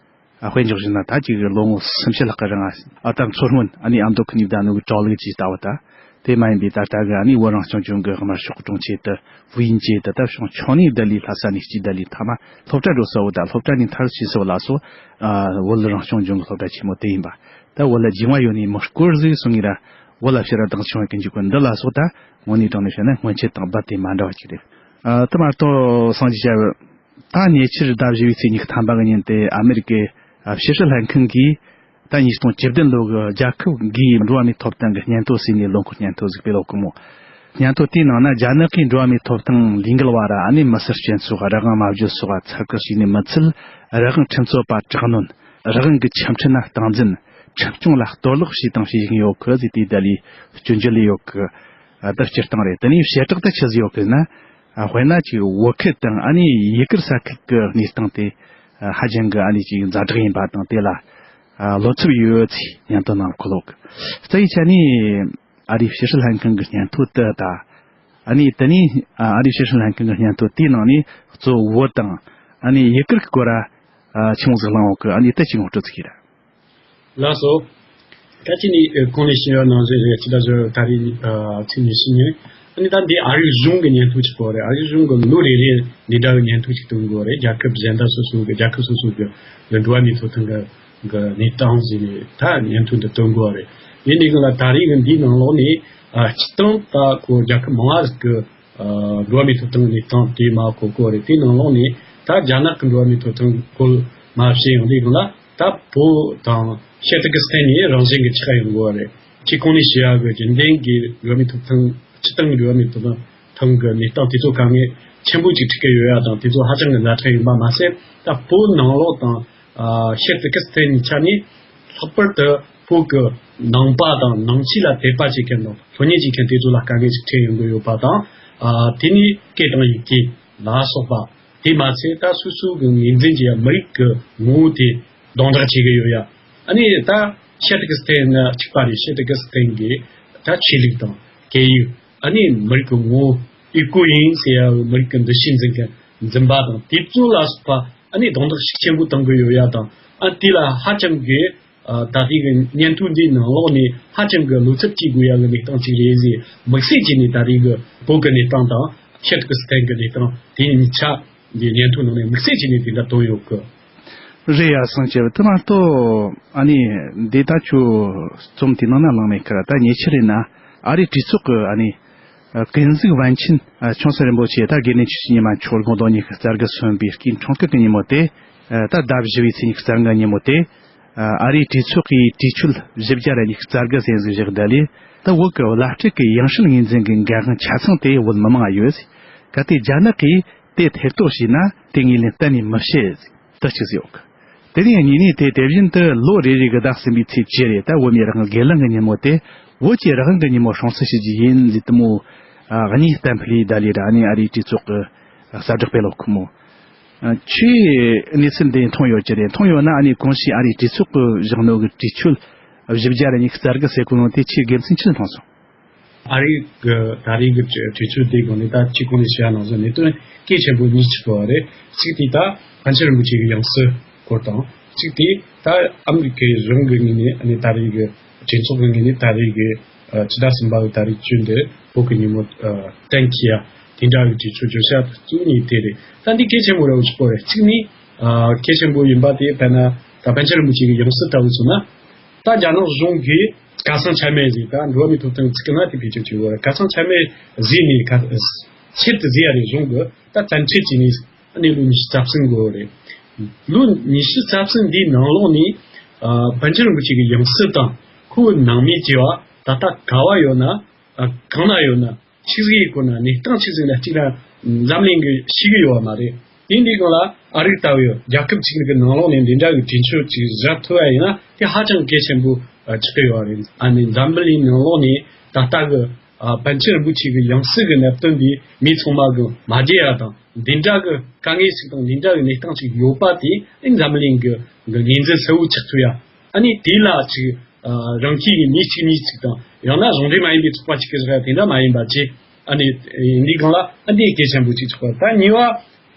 ཨ་དཔེ་འཇོག་བཞིན་ན། ད་ཅིག་ལོ་ངོ་སུམ་ཅུ་ལྷག་གི་རིང་ཨ་ད་མཚོ་སྔོན་ཨ་ནི་ཨ་མདོ་ཁུལ་ནས་བསྡད་ནོ་གི་གྲོགས་ལུགས་ཀྱིས་ལྟ་བུ་ད། དེ་མ་ཡིན་པའི་ད་ལྟ་གི་ཨ་ནི་བོད་རང་སྐྱོང་ལྗོངས་ཀྱི་དམར་ཤོག་གྲོང་ཁྱེར་དུ་ཝུའུ་ཨིན་ཅེ་དུ། ད་ཕྱོགས་ཆུང་ནས་ལྡི་ལི་ལྷ་ས་ནས་སྐྱིད་ལྡི་ལི་མཐའ་མ་སློབ་གྲྭ་འགྲོ་ས་བོ། ད་སློབ་གྲྭ་ནས་མཐར་ཕྱིན་ས་བོ་ལ་སོགས། ཨ་བོད་རང་སྐྱོང་ལྗོངས་ཀྱི་སློབ་གྲྭ་ཆེན་མོ་དེ་ཡིན་པ། ད་བོད་ལ་འགྱིང་བ་ཡོད་ནི་མི་སྐོར་ཟིག་སོང་ངེ་ར། བོད་ལ་ཕྱིར་ར་བཏང་བྱུང་བའི་གི་འཇུག་གི་འདི་ལ་སོགས། ད་དངོས་གནས་དྲང་ནས་བཤད་ན་སྔོན་ཆད་དང་རྦད་དེ་མ་འདྲ་བ་ཅིག་རེད། ཨ་དེ་མ་གཏོགས་སངས་རྒྱས་ཞབས། ད་ཉེ་ཆར་ཟླ་བཞི་པའི་ཚེས་ཉི་ཤུ་ཐམ་པ་གི་ཉིན་དེ་ཨ་མེ་རི་ཀའི་ཕྱི་སྲིད་ལྷན་ཁང་གིས་ད་ཉིས་སྟོང་བཅུ་བདུན་ལོ་གི་རྒྱལ་ཁབ་འགའི་འགྲོ་བ་མིའི་ཐོབ་ཐང་གི་སྙན་ཐོ་ཟེར་ནས་ལོ་འཁོར་སྙན་ཐོ་ཟིག་སྤེལ་ཡོད་གི་མོ། སྙན་ཐོ་དེའི་ནང་ན་རྒྱ་ནག་གིས་འགྲོ་བ་མིའི་ཐོབ་ཐང་ལས་འགུལ་བ་ར་ཨ་ནི་མི་སེར་སྤྱི་ཚོགས་རང་དབང་མ་བརྗོད་སོགས་ཚབ་ཁག་བྱས་ནས་མི་ཚད། རང་དབང་ཁྲིམས་རྩོད་པ་དྲག་གནོན། རང་དབང་གི་ཆ་འཕྲིན་སྟངས་འཛིན། ཁྲིམས་སྐྱོང་ལ་གཏོར་བརླག་བྱས་དང་བྱེད་བཞིན་ཡོད་གི་ཟེར་དེ་ད་ལས་སྐྱོན་བརྗོད་ལས་ཡོད་གི། ཨ་ད་སྤྱིར་བཏང་རེད། དེ་ནས་བྱེ་བྲག་ཏུ་ཆི་ཟིག་ཡོད་གི་ན། ཨ་དཔེར་ན་ཅིག་བོད་ཁུལ་དང་ཨ་ནི་ཡུལ་སྐོར་ས་ཁུལ་གི་གནས་སྟངས་དེ་ཨ་ཧ་ཅང་གི་ཨ་ནི་ཅིག་ཛ་དྲག་ཡིན་པ་དང་། དེ་ལ་ཨ་བློ་འཚབ་ཡོད་ཚེ་སྙན་ཐོ་ནང་འཁོད་ཡོད་གི། རྩ་བའི་ཆ་ནས་ཨ་རིའི་ཕྱི་སྲིད་ལྷན་ཁང་གི་སྙན་ཐོ་དེ་ད། ཨ་ནི་དེ་ནས་ཨ་ཨ་རིའི་ཕྱི་སྲིད་ལྷན་ཁང་གི་སྙན་ཐོ་དེའི་ནང་ནས་གཙོ་བོ་བོད་དང་ཨ་ནི་ཡུལ་སྐོར་གི་སྐོར་ར་ཨ་ཆི་མོ་ཟིག་གླེང་ཡོད་གི། ཨ་ནི་དེ་ཅིག་ངོ་སྤྲོད་ཅིག་གི་ར། ལགས་སོ། ད་ཅི་ནས་ཨ་གོང་ནས་ཞུས་པ་ནང་བཞིན་རེད། ཕྱི་ཟླ་བཞི་པའི་ཏ་རིག་ཨ་ཚེས་ཉི་ཤུ་ཉིན། ཨ་ནི་ད་འདི་ཨ་རིའི་གཞུང་གི་བརྙན་ཐུང་ཅིག་གོ་རེད། ཨ་རིའི་གཞུང་གི་ལོ་རེ་རེ་འདི་འདྲ་བའི་བརྙན་ཐུང་ཅིག་སྟོན་གོ་རེད། རྒྱལ་ཁབ་གཞན་དག་སོ་སོ་གི་རྒྱལ་ཁབ་སོ་སོ་གི་གི་འགྲོ་བ་མིའི་ཐོབ་ཐང་གི་གི་གནས་སྟངས་ཟེར་ནས་ད་བརྙན་ཐུང་འདི་སྟོན་གོ་རེད། ཡིན་ནའི་གི་ལ་ད་རེས་གི་འདིའི་ནང་ལོགས་ནས་ཨ་སྤྱི་བཏང་ད་ཁོ་རྒྱལ་ཁབ་མང་བ་ཟིག་གི་ཨ་འགྲོ་བ་མིའི་ཐོབ་ཐང་གི་གནས་སྟངས་དེ་མ་གོ་གོ་རེད། དེའི་ནང་ལོགས་ནས་ད་རྒྱ་ནག་གི་འགྲོ་བ་མིའི་ཐོབ་ཐང་སྐོར་མ་བཤད་ཡོང་དུས་གི་ལ། ད་བོད་དང་ཤར་ཏུར་ཀི་སི་ཐན་ནས་རང་བཞིན་གྱི་ཆགས་ཡོང་གི་ཡོད་རེད། ཁྱེད་གོང་ནས་ཞུ་ཡག་གི་རྒྱུན་ལྡན་གྱི་འགྲོ་བ་མིའི་ཐོབ་ཐང་སྤྱི་བཏང་གི་འགྲོ་བ་མིའི་ཐོབ་ཐང་གི་གནས་སྟངས་དེ་ཚོ་དཀའ་ངལ་ཆེན་པོ་ཅིག་འཕྲད་ཀྱི་ཡོད་ཡ་དང་། དེ་ཚོ་ཧ་ཅང་གི་ཛ་དྲག་ཡིན་པ་མ་ཟད། ད་བོད་ནང་ལོགས་དང་ཨ་ཤར་ཏུར་ཀི་སི་ཐན་གཉིས་ཆ་ནས་ལྷག་པར་དུ་བོད་ཀྱི་ནང་པ་དང་ནང་ཆོས་ལ་དད་པ་བྱེད་མཁན་དང་སློབ་གཉེར་བྱེད་མཁན་དེ་ཚོ་ལ་དཀའ་ངལ་ཅིག་འཕྲད་ཡོང་གི་ཡོད་པ་དང་། ཨ་དེ་ནས་སྐད་དང་ཡི་གེ་ལ་སོགས་པ། དེ་མ་ཚད་ད་སོ་སོ་གི་ངོས་འཛིན་གྱི་ཡ་མི་རིགས་ཀྱི་ངོ་བོ་དེ་རྡུང་རྡེག་བྱེད་ཀྱི་ཡོད་ཡ། ཨ་ནི་ད་ཤར་ཏུར་ཀི་སི་ཐན་ནི་གཅིག་པ་རེད། ཤར་ཏུར་ཀི་སི་ཐན་གྱི་ད་ཆོས་ལུགས་དང་སྐད་ཡིག། ཨ་ནི་མི་རིགས་ཀྱི་ངོ་བོ་ཨི་ཀོ་ཡིན་ཟེར་ཡ་མི་རིགས་ཀྱི་འདུ་ཤེས་འཛིན་མཁན་འཛིན་པ་དང་དེ་ཚོ་ལ་སོགས་པ། ཨ་ནི་རྡུང་རྡེག་ཤུགས་ཆེན་པོ་གཏོང་གི་ཡོད་ཡ་དང་། ཨ་དེ་ལ་ཧ་ཅང་གི་ཨ་ད་ལྟའི་གི་བརྙན་ཐུང་འདིའི་ནང་ལོགས་ནས་ཧ་ཅང་གི་བློ་འཚབ་སྐྱེ་དགོས་ཡ་གི་གནས་སྟངས་ཅིག་རེད་ཟེར། དམིགས་བསལ་བྱས་ནས་ད་ལྟའི་གི་བོད་གི་གནས་སྟངས་དང་ཤར་ཏུར་ཀི་སི་ཐན་གི་གནས་སྟངས་དེ་གཉིས་ཆ་གི་བརྙན་ཐུང་ནང་ནས་དམིགས་བསལ་བྱས་ནས་དེ་འདྲ་བཏོན་ཡོད་གི། རེད་ཡ། སངས་རྒྱས་དེ་མ་གཏོགས་ཨ་ནི་འདི་ད་ཁྱོད་རྩོམ་དེ་ནང་ན་བླངས་མེད་ཁར། ད་ཉེ་ཆར་རེད་ན་ཨ་རིའི་གྲོས་ཚོགས་གི་ཨ་ནི་ཀུན་གཟིགས་པཎ་ཆེན་ཆོས་སྲིད་རིན་པོ་ཆེ་ད་དགེ་འདུན་ཆོས་ཀྱི་ཉི་མ་མཆོག་དགོངས་དོན་ཉི་ཤུ་རྩ་དགུ་སོན་པའི་སྐུའི་འཁྲུངས་སྐར་གྱི་ཉིན་མོ་དེ། ད་ཟླ་བཞི་པའི་ཚེས་ཉི་ཤུ་རྩ་ལྔ་ཉིན་མོ་དེ། ཨ་རིའི་གྲོས་ཚོགས་ཀྱི་གྲོས་ཆོད་བཞི་བརྒྱ་ར་ཉི་ཤུ་རྩ་དགུ་ཟེར་ཟིག་བཞག་བསྡད་ལས། ད་བོད་ཀྱི་བླ་སྤྲུལ་གྱི་ཡང་སྲིད་ངོས་འཛིན་གྱི་འགན་དབང་ཆ་ཚང་དེ་བོད་མི་མང་ང་ཡོད། གལ་ཏེ་རྒྱ་ནག་གིས་དེ་ཐེ་གཏོགས་བྱས་ན་དེ་ངོས་ལེན་གཏན་ནས་མི་བྱེད་ཟིག་དེ་གཅིག་ཟིག་ཡོད་གི། དེ་ནས་གཉིས་ནས་དེ་དེ་བཞིན་དུ་ལོ་རེ་རེ་གི་ཟླ་གསུམ་པའི་ཚེས་བཅུ་རེ་ད་བོད་མིའི་རང་དབང་སྒེར་ལངས་ཀྱི་ཉིན་མོ་དེ་བོད་ཀྱི་རང་དབང་གི་ཉིན་མོ་སྲུང་བརྩི་ཞུ་རྒྱུ་ཡིན་ཟེར་དེ་མོ། ཨ་གཉིས་གཏན་འཕིགས་ལས་ད་ལས་ར་ཨ་ནི་ཨ་རིའི་གྲོས་ཚོགས་ཀྱི་གསལ་བསྒྲགས་སྤེལ་ལོ་ཁོ་མོ། ཨ་ཁྱོས་གནས་ཚུལ་འདི་མཐོང་ཡོད་ཀྱི་རེད། མཐོང་ཡོད་ན་ཨ་ནི་གོང་ཞིག་ཨ་རིའི་གྲོས་ཚོགས་ཀྱི་བཞག་ནོ་གི་གྲོས་ཆོད་བཞི་བརྒྱ་ར་ཉི་ཤུ་རྩ་དགུ་ཟེར་གོ་ནོ་དེ་ཁྱོས་དགེ་མཚན་ཆི་མཐོང་སོང་། ཨ་རིའི་གི་ད་རེས་གི་གྲོས་ཆོད་དེ་སྒང་ནས་ད་ཅི་གོང་ནས་བཤད་ནང་བཞིན་གནད་དོན་གལ་ཆེན་པོ་གཉིས་ཅིག་ཡོད་རེད། གཅིག་དེ་ད་པཎ་ཆེན་རིན་པོ་ཆེ་གི་ཡང་སྲིད་སྐོར་དང་། གཅིག་དེ་ད་ཨ་མི་རི་ཀའི་གཞུང་གི་ངོས་ནས་ཨ་ནི་ད་རེས་གི་གྲོས་ཚོགས་ཀྱི་ངོས་ནས་ད་རེས་གི་ཕྱི་ཟླ་གསུམ་པ་གི་ད་རེས་བཅུ་འདི་བོད་ཀྱི་ཉིན་མོ་གཏན་འཁེལ་ཡ་དེ་འདྲ་གི་གྲོས་ཆོད་བརྗོད་བྱ་གཙོ་བོ་གཉིས་དེ་རེད། ད་འདི་གལ་ཆེན་པོ་རེད་ཅིག་པོ་རེད། གཅིག་ནི་གལ་ཆེན་པོ་ཡིན་པ་དེ་དཔེར་ན་ད་པཎ་ཆེན་རིན་པོ་ཆེ་གི་ཡང་སྲིད་ལྟ་བུ་སོང་ན། ད་རྒྱ་ནག་གཞུང་གིས་གར་སོང་ཆ་མེད་ཟིག་ད་འགྲོ་བ་མིའི་ཐོབ་ཐང་ཚིག་གི་ནང་དེ་བེད་སྤྱོད་བྱེད་དགོས་རེད། གར་སོང་ཆ་མེད་ཟིག་ནས་ག་ཆེད་དུ་ཟིག་ཡ་རེད། གཞུང་གི་ད་བཙན་ཁྲིད་བྱས་ནས་ཨ་ནི་ལོ་ཉི་ཤུ་རྩ་གསུམ་འགོར་རེད། ལོ་ཉི་ཤུ་རྩ་གསུམ་འདིའི་ནང་ལོགས་ནས་ཨ་པཎ་ཆེན་རིན་པོ་ཆེ་གི་ཡང་སྲིད་དང་ཁོའི་ནང་མི་བཅས་པ་ད་ལྟ་ག་བ་ཡོད་ན། ཨ་གང་ན་ཡོད་ན། ཆི་ཟིག་ཡིན་དགོས་ན་གནས་སྟངས་ཆི་ཟིག་ན་གཅིག་ན་འཛམ་གླིང་གི་ཤེས་གི་ཡོད་བ་མ་རེད། དེ་འདི་སྒང་ལ་ཨ་རིའི་ལྟ་བུའི་རྒྱལ་ཁབ་ཅིག་གི་ནང་ལོགས་ནས་འདི་འདྲ་གི་གྲོས་ཆོད་ཅིག་བཞག་ཐུབ་ཡ་ཡིན་ན་དེ་ཧ་ཅང་གལ་ཆེན་པོ་ཆགས་ཀྱི་ཡོད་རེད། ཨ་ནི་འཛམ་བུ་གླིང་ནང་ལོགས་ནས་ད་ལྟ་གི་ཨ་པཎ་ཆེན་རིན་པོ་ཆེ་གི་ཡང་སྲིད་ཀྱི་གནད་དོན་འདི་མི་ཚང་མ་གི་མ་བརྗེད་ཡ་དང་། འདི་འདྲ་གི་དཀའ་ངལ་ཞིག་དང་འདི་འདྲ་གི་གནས་སྟངས་ཅིག་ཡོད་པ་དེ་ཨ་ནི་འཛམ་བུ་གླིང་གི་གི་ངོས་འཛིན་གསལ་བོ་ཆགས་ཐུབ་ཡ། ཨ་ནི་དེ་ལ་ཅིག་ཨ་རང་འཁྲིས་ཀྱི་མི་གཅིག་གཉིས་ཅིག་དང་། ཡང་ན་གཞུང་འབྲེལ་མ་ཡིན་པའི་ཚོགས་པ་ཅིག་གིས་བཞག་ཡ་དེ་འདྲ་མ་ཡིན་པ་བྱས། ཨ་ནི་འདི་སྒང་ལ་ཨ་འདི་གལ་ཆེན་པོ་ཅིག་ཆགས་པ། ད་གཉིས་པ་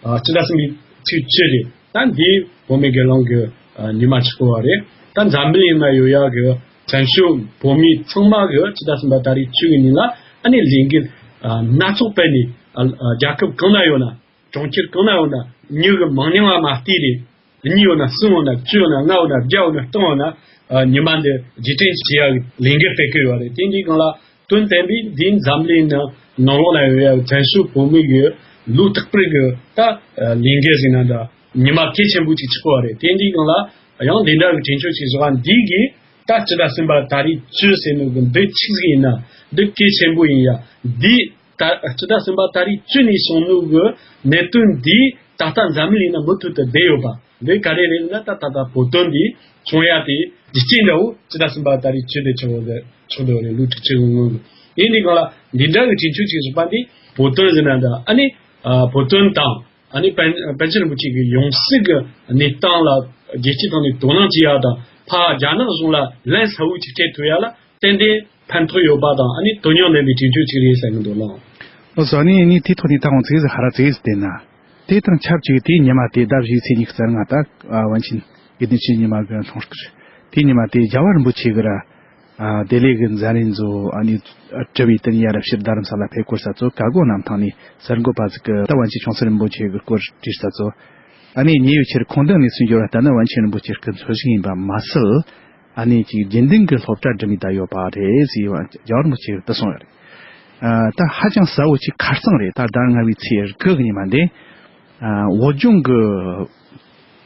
ཨ་སྤྱི་ཟླ་གསུམ་པའི་ཚེས་བཅུ་རེད། ད་འདི་བོད་མི་སྒེར་ལངས་ཀྱི་ཨ་ཉི་མ་ཆགས་པ་རེད། ད་འཛམ་བུ་གླིང་ན་ཡོད་ཡ་གི་བཙན་བྱོལ་བོད་མི་ཚང་མ་གི་སྤྱི་ཟླ་གསུམ་པ་ད་རེས་བཅུ་གི་ཉིན་ལ་ཨ་ནི་ལས་འགུལ་ཨ་སྣ་ཚོགས་སྤེལ་ནས། ཨ་ཨ་རྒྱལ་ཁབ་གང་ན་ཡོད་ན། གྲོང་ཁྱེར་གང་ན་ཡོད་ན། མྱི་གི་མང་ཉུང་ལ་མ་བལྟས་ཏེ། གཉིས་ཡོད་ན་གསུམ་ཡོད་ན་བཅུ་ཡོད་ན་ལྔ་ཡོད་ན་བརྒྱ་ཡོད་ན་སྟོང་ཡོད་ན། ཨ་ཉི་མ་འདི་རྗེས་དྲན་བྱེད་ཡག་ལས་འགུལ་སྤེལ་གི་ཡོད་རེད། དེ་འདི་སྒང་ལ་དོན་དམ་པའི་འདི་འཛམ་གླིང་ནང་ནང་ལོགས་ན་ཡོད་ཡག་བཙན་བྱོལ་བོད་མི་གི་ལོ་རྟག་པར་གི་ད་ལས་འགུལ་ཟེར་ན་འདྲ། ཉི་མ་གལ་ཆེན་པོ་ཅིག་ཆགས་པ་རེད། དེ་འདི་སྒང་ལ་ཡང་འདི་འདྲ་གི་གྲོས་ཆོད་ཅིག་བཞག་པ་འདི་གིས་ད་སྤྱི་ཟླ་གསུམ་པ་ད་རེས་བཅུ་ཟེར་ནོ་གི་འདི་ཆི་ཟིག་ཡིན་ན། འདི་གལ་ཆེན་པོ་ཡིན་ཡ། འདི་ད་སྤྱི་ཟླ་གསུམ་པ་ད་རེས་བཅུ་ནས་བྱུང་ནོ་གི་གནད་དོན་འདི་ད་ལྟ་འཛམ་གླིང་ན་མུ་མཐུད་དུ་བསྡད་ཡོད་པ། འདི་ག་རེ་རེད་ན་ད་ད་ལྟ་བོད་དོན་འདི་བྱུང་ཡ་དེ་རྒྱུ་རྐྱེན་འདྲ་བོ་སྤྱི་ཟླ་གསུམ་པ་ད་རེས་བཅུ་དེ་ཆགས་ཡོད་རེད། ཆགས་འདུག་རེད། ལོ་དྲུག་ཅུ་གི་སྔོན་གི་ཡིན་ནའི་སྒང་ལ་འདི་འདྲ་གི་གྲོས་ཆོད་ཅིག་བཞག་པ་འདི་བོད་དོན་ཟེར་ན་འདྲ། ཨ་ནི་ཨ་བོད་དོན་དང་། ཨ་ནི་པཎ་པཎ་ཆེན་རིན་པོ་ཆེ་གི་ཡང་སྲིད་ཀྱི་གནས་སྟངས་ལ་རྒྱལ་སྤྱིའི་ཐོག་ནས་དོ་སྣང་བྱེད་ཡག་དང་། ཕར་རྒྱ་ནག་གཞུང་ལ་ལན་གསལ་བོ་ཅིག་སྤྲད་ཐུབ་ཡག་ལ་ཏན་ཏན་ཕན་ཐོགས་ཡོད་པ་དང་། ཨ་ནི་དོན་སྙིང་ལྡན་པའི་གྲོས་ཆོད་ཅིག་རེད་བསམ་གྱི་འདུག་ལགས། ཨོ་སོ། ཨ་ནི་ངས་དེའི་ཐོག་ནས་ད་ཁོང་ཚིག་ཟིག་ཧ་ར་ཚིག་ཟིག་བལྟས་ན། དེ་དང་ཆབས་ཅིག་དེའི་ཉི་མ་དེ་ཟླ་བཞིའི་ཚེས་ཉི་ཤུ་རྩ་ལྔ་ད་ཨ་པཎ་ཆེན་དགེ་འདུན་ཆོས་ཀྱི་ཉི་མ་གི་འཁྲུངས་སྐར། དེའི་ཉི་མ་དེ་རྒྱལ་བ་རིན་པོ་ཆེ་གི་ར། ཨ་བདེ་ལེགས་ཀྱི་མཛད་རིམ་ཚོ་ཨ་ནི་གྲུབ་པའི་དུས་ཡར་ར་ཕྱིར་རྡ་རམ་ས་ལ་ཕེབས་སྐོར་ས་ཚོ་ཀ་གོ་གནམ་ཐང་ནས་གསར་འགོད་པ་ཟིག་གི་ད་པཎ་ཆེན་ཆུང་སྲིད་རིན་པོ་ཆེ་གི་སྐོར་དྲིས་ས་ཚོ། ཨ་ནི་ཉེ་བའི་ཆར་ཁོང་དུ་ནས་སུན་འབྱོར་བ་ལྟར་ན་པཎ་ཆེན་རིན་པོ་ཆེ་སྐུ་འཚོ་བཞུགས་ཡིན་པ་མ་ཟད། ཨ་ནི་ཅིག་རྒྱུན་ལྡན་གྱི་སློབ་གྲྭ་འགྲིམ་མི་ད་ཡོད་པ་རེད་ཟེར་བ་རྒྱལ་བ་རིན་པོ་ཆེ་གིས་དུ་གསུངས་ཡོད་རེད། ཨ་ད་ཧ་ཅང་གསལ་བོ་ཅིག་ཁ་རྩང་རེད། ད་ཟླ་ལྔ་པའི་ཚེས་དགུ་གི་ཉི་མ་འདི། ཨ་བོད་ལྗོངས་ཀྱི་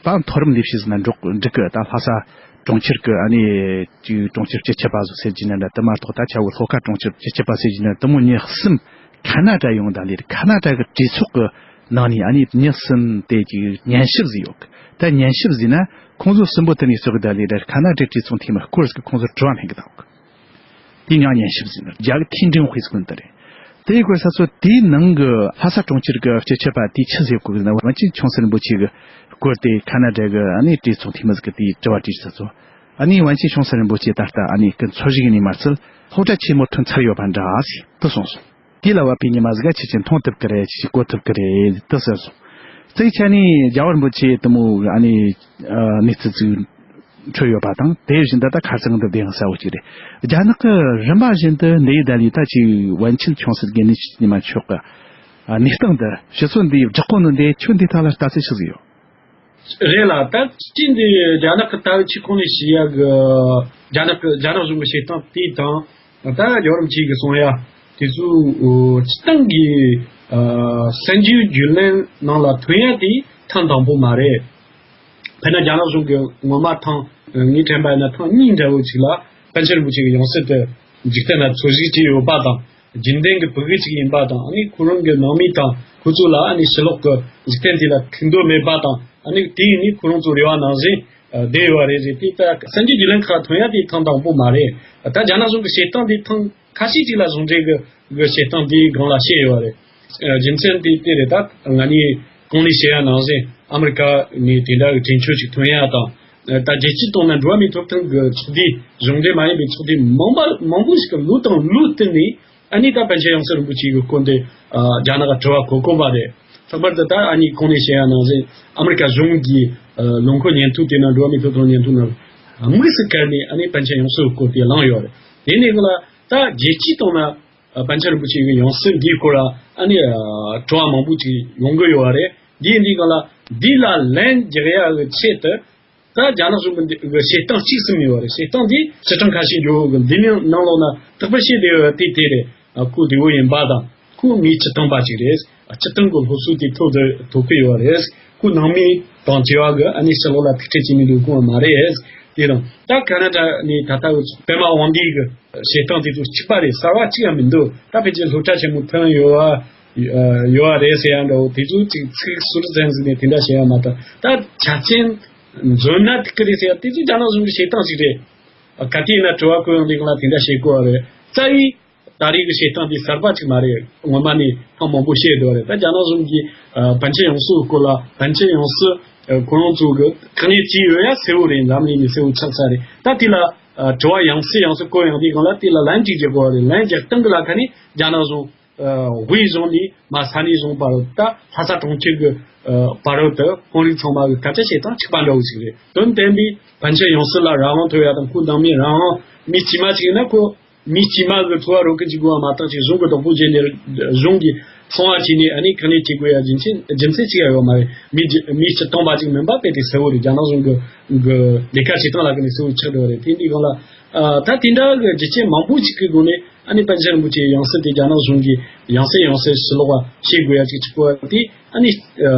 ད་མཐོ་རིམ་ལས་བྱེད་ཟེར་ན་འགྲིག་འགྲིག་གི། ད་ལྷ་ས་གྲོང་ཁྱེར་གྱི་ཨ་ནི་ཅིག་གྲོང་ཁྱེར་སྤྱི་ཁྱབ་པ་ཟེར་གྱི་ན་འདྲ་དེ་མ་གཏོགས། ད་ཆ་བོད་ལྷོ་ཁ་གྲོང་ཁྱེར་སྤྱི་ཁྱབ་པ་ཟེར་གྱི་ན་དེ་མོ་མྱི་གསུམ་ཁ་ན་ཌ་ཡོང་ད་ལས་ཁ་ན་ཌ་གི་གྲོས་ཚོགས་ཀྱི་ནང་ནས་ཨ་ནི་མྱི་གསུམ་དེ་ཅིག་ཉན་ཞིབ་ཟིག་ཡོད་གི། ད་ཉན་ཞིབ་ཟིག་ན་ཁོང་ཚོ་གསུམ་པོ་དེ་ནས་ཚོགས་གི་ད་ལས་ཁ་ན་ཌའི་གྲོས་ཚོགས་འཐུས་མི་སྐོར་ཟིག་གི་ཁོང་ཚོ་དྲི་བ་སློང་གི་ད་ཡོད་གི། དེ་ཉག་ཉན་ཞིབ་ཟིན་རྒྱ་གི་ཐིན་ཀྲིན་ཧུའེ་ཟེར་གོ་ནི་དེ་རེད། དེ་ཡི་སྐོར་ས་ཚོ་དེའི་ནང་གི་ལྷ་ས་གྲོང་ཁྱེར་གི་སྤྱི་ཁྱབ་པ་དེ་ཆི་ཟེར་གོ་གི་ན། པཎ་ཆེན་ཆུང་སྲིད་རིན་པོ་ཆེ་གི་སྐོར་དེ་ཁ་ན་ཌ་གི་ཨ་ནི་གྲོས་ཚོགས་འཐུས་མི་ཟིག་གི་དེའི་དྲི་བ་དྲིས་ས་ཚོ། ཨ་ནི་པཎ་ཆེན་ཆུང་སྲིད་རིན་པོ་ཆེ་ད་ལྟ་ཨ་ནི་སྐུ་འཚོ་བཞུགས་ནས་མ་ཚད་སློབ་གྲྭ་ཆེན་མོ་ཐོན་ཚར་ཡོད་པ་འདྲ་ཟེར་དུ་གསུངས་སོང་། དེ་ལ་བབ་པའི་ཉི་མ་ཟིག་ག་ཁྱེད་ཀྱིས་མཐོང་ཐུབ་ཀི་རེད། ཁྱེད་ཀྱིས་གོ་ཐུབ་ཀི་རེད་དུ་ཟེར་སོང་། རྩིས་ཆ་ནས་རྒྱལ་བ་རིན་པོ་ཆེ་དུ་མོ་ཨ་ནི་ཨ་གནས་ཚུལ་ཚིག་འཕྲོད་ཡོད་པ་དང་། དེ་བཞིན་དུ་ད་ཁ་སང་དུ་བདེན་གསལ་བོ་ཅིག་རེད། རྒྱ་ནག་གི་རིམ་པ་བཞིན་དུ་འདི་ཡི་ད་ལི་ད་ཅིག་པཎ་ཆེན་ཆུང་སྲིད་དགེ་འདུན་ཉི་མ་མཆོག་གི་གནས་སྟངས་འདི་ཕྱི་ཚོ་འདིའི་བསྒྲགས་གོ་ནི་འདི་ཁྱོད་འདི་ཐད་ལ་ལྟ་ཚུལ་ཞིག་ཡོད། རེད་ལ། ད་སྤྱི་འདི་རྒྱ་ནག་གི་ད་ཕྱི་ཁོངས་ནས་ཞི་ཡ་གི་རྒྱ་ནག་གི་རྒྱ་ནག་གཞུང་གི་བྱེད་སྟངས་དེ་དང་། ད་རྒྱལ་བ་རིན་པོ་ཆེ་གི་གསུང་ཡ་དེ་ཚོ་སྤྱི་བཏང་གི་གསར་འགྱུར་བརྒྱུད་ལམ་ནང་ལ་ཐོན་ཡ་དེ་ཐེངས་དང་པོ་མ་རེད། དཔེར་ན་རྒྱ་ནག་གཞུང་གི་ངོ་མ་ཐེངས་ངས་དྲན་པ་ཡིན་ན་ཐེངས་གཉིས་འདྲ་བོ་ཅིག་ལ་པཎ་ཆེན་རིན་པོ་ཆེ་གི་ཡང་སྲིད་དུ་འཇིག་རྟེན་ན་འཚོ་བཞུགས་བྱས་ཡོད་པ་དང་། རྒྱུན་ལྡན་གྱི་ཕྲུ་གུ་ཅིག་ཡིན་པ་དང་། ཨ་ནི་ཁོ་རང་གི་ནང་མི་དང་ཁོ་ཚོ་ལ་ཨ་ནི་ཕྱི་ལོགས་ཀྱི་འཇིག་རྟེན་དེ་ལ་ཐུག་འདོད་མེད་པ་དང་། ཨ་ནི་དེ་ཡིན་ནི་ཁོ་རང་ཚོ་རེ་བ་ནང་བཞིན་བསྡད་ཡོད་པ་རེད། རེད་དེ་ད་གསར་འགྱུར་བརྒྱུད་ལམ་ཁག་ཐོན་ཡ་དེ་ཐེངས་དང་པོ་མ་རེད། ད་རྒྱ་ནག་གཞུང་གི་བྱེད་སྟངས་དེ་ཐེངས་ཁ་ཤས་ཅིག་ལ་ཟུང་འབྲེལ་གྱི་གི་བྱེད་སྟངས་དེའི་སྒང་ལ་བཤད་ཡོད་པ་རེད། རྒྱུ་མཚན་དེ་དེ་རེད། ད་ང་གཉིས་གོང་ནས་བཤད་ཡ་ནང་བཞིན་ཨ་མི་རི་ཀ་ནས་དེ་འདྲ་གི་གྲོས་ཆོད་ཅིག་ཐོན་ཡ་དང་། ད་རྒྱལ་སྤྱིའི་ཐོག་ན་འགྲོ་བ་མིའི་ཐོབ་ཐང་གི་ཚོགས་སྡེ་གཞུང་འབྲེལ་མ་ཡིན་པའི་ཚོགས་སྡེ་མང་པ་མང་པོ་ཞིག་གི་ལོ་དང་ལོ་བསྟུད་ནས་ཨ་ནི་ད་པཎ་ཆེན་ཡང་སྲིད་རིན་པོ་ཆེ་གི་སྐོར་འདི་རྒྱ་ནག་ག་དྲི་བ་གོ་གོ་བ་རེད། ལྷག་པར་དུ་ད་ཨ་ནི་གོང་ནས་བཤད་ཡ་ནང་བཞིན་ཨ་མི་རི་ཀ་གཞུང་གི་ལོ་འཁོར་སྙན་ཐོ་དེ་ན་འགྲོ་བ་མིའི་ཐོབ་ཐང་སྙན་ཐོ་ནང་དམིགས་སུ་བཀར་ནས་ཨ་ནི་པཎ་ཆེན་ཡང་སྲིད་སྐོར་དེ་བླངས་ཡོད་རེད། དེ་ནས་ག་ལ་ད་རྒྱལ་སྤྱིའི་ཐོག་ན་པཎ་ཆེན་རིན་པོ་ཆེ་གི་ཡང་སྲིད་འདིའི་སྐོར་ལ་ཨ་ནི་དྲི་བ་མང་པོ་ཅིག་ཡོང་གི་ཡོད་རེད། འདི་འདི་ག་ལ་འདི་ལ་ལན་རྒྱག་ཡ་གི་ཆེད་དུ་ད་རྒྱ་ནག་གཞུང་གི་འདི་གི་བྱེད་སྟངས་གཅིག་གསུམ་ཡོད་རེད། བྱེད་སྟངས་འདི་ཕྱིར་དྲན་ཁ་ཤས་འགྱོ་གི། འདི་ནི་ནང་ལོགས་ན་རྟག་པར་བཤད་བསྡད་ཡོད་དེ་དེ་རེད། ཁོ་བདེ་བོ་ཡིན་པ་དང་། ཁོ་མི་སྤྱིར་བཏང་པ་ཅིག་རེད། སྤྱིར་བཏང་གི་སློབ་གསོ་དེ་ཐོབ་ཐོབ་ཀྱི་ཡོད་རེད། ཁོ་ནང་མི་དང་བཅས་པ་གི་ཨ་ནི་ཕྱི་ལོགས་ལ་ཐུག་འཕྲད་བྱེད་མི་འདུག་གོ་མ་རེད། དེ་དང་ད་ཁ་ན་ཌ་ནས་ད་ལྟ་གི་པདྨ་དབང་འདུས་གི་བྱེད་སྟངས་དེ་ཚོ་གཅིག་པ་རེད། གསར་བ་གཅིག་ཡང་མི་འདུག་ད་ཕལ་ཆེར་སློབ་གྲྭ་ཆེན་མོ་ཐོན་ཡོད་པ་ཡོད་པ་རེད་ཟེར་ཡ་འདྲ་བོ་དེ་ཚོ་ཅིག་ཚིག་ཟུར་ཙམ་ཟིག་ནས་དེ་འདྲ་བཤད་ཡ་མ་གཏོགས། ད་ཆ་རྐྱེན་འཛོམས་ན་ཐུག་གི་རེད་ཟེར་ཡ་དེ་ཚོ་རྒྱ་ནག་གཞུང་གི་བྱེད་སྟངས་ཅིག་རེད། ག་དུས་ཡིན་ན་དྲི་བ་བཀོད་ཡོང་དུས་སྒང་ལ་དེ་འདྲ་བཤད་དགོས་པ་རེད། རྩ་བའི་ད་རེས་ཀྱི་བྱེད་སྟངས་འདི་གསར་པ་ཅིག་མ་རེད། སྔོན་མ་ནས་ཐེངས་མང་པོ་བཤད་འདུག་རེད། ད་རྒྱ་ནག་གཞུང་གིས་ཨ་པཎ་ཆེན་ཡང་སྲིད་སྐོར་ལ་པཎ་ཆེན་ཡང་སྲིད་ཨ་ཁོ་རང་ཚོ་གི་གང་ལས་ཅི་ཡོད་ཡ་གསལ་བོ་རེད། འཛམ་གླིང་ནས་གསལ་བོ་ཆགས་ཚར་རེད། ད་དེ་ལ་ཨ་དྲི་བ་ཡང་སེ་ཡང་སེ་བཀོད་ཡོང་དུས་སྒང་ལ་དེ་ལ་ལན་ཅིག་རྒྱག་དགོས་པ་རེད། ལན་རྒྱག་སྟངས་ཀྱི་ལ་ཁ་ནས་རྒྱ་ནག་གཞུང་ཨ་དབུས་གཞུང་ནས་མར་ས་གནས་གཞུང་བར་དུ་ད་ལྷ་ས་གྲོང་ཁྱེར་གྱི་ཨ་བར་དུ་དཔོན་རིགས་ཚང་མ་གི་སྐད་ཆ་བཤད་སྟངས་གཅིག་པ་འདྲ་བོ་ཞིག་རེད། དོན་དམ་པའི་པཎ་ཆེན་ཡང་སྲིད་ལ་རང་དབང་ཐོབ་ཡ་དང་ཁོ་ནང་མི་རང་དབང་མི་དཀྱུས་མ་ཅིག་ཡིན་ན་ཁོ་མི་དཀྱུས་མ་གི་འཚོ་བ་རོལ་གི་འཇུག་དགོས་པ་མ་གཏོགས་ཅིག་གཞུང་གི་བདག་པོ་བྱས་ནས་གཞུང་གི་ཚོང་བ་བྱས་ནས་ཨ་ནི་གང་ལས་བྱེད་དགོས་ཡ་རྒྱུ་མཚན་རྒྱུ་མཚན་ཅིག་ཡང་ཡོད་མ་རེད། མི་རྒྱུ་མི་སྤྱིར་བཏང་པ་ཅིག་མིན་པ་དཔེ་དེ་གསལ་བོ་རེད། རྒྱ་ནག་གཞུང་གི་གི་ལས་ཀ་བྱེད་སྟངས་ལ་ཁ་ནས་གསལ་བོ་ཆགས་འགྲོ་བ་རེད། དེ་འདི་སྒང་ལ་ཨ་ད་དེ་འདྲ་གི་རྒྱུ་རྐྱེན་མང་པོ་ཅིག་གི་སྒོ་ནས་ཨ་ནི་པཎ་ཆེན་རིན་པོ་ཆེའི་ཡང་སྲིད་དེ་རྒྱ་ནག་གཞུང་གིས་ཡང་སེ་ཡང་སེ་ཕྱིར་ལོག་པ་བྱེད་དགོས་ཡ་ཅིག་ཆགས་པ་དེ་ཨ་ནི་ཨ་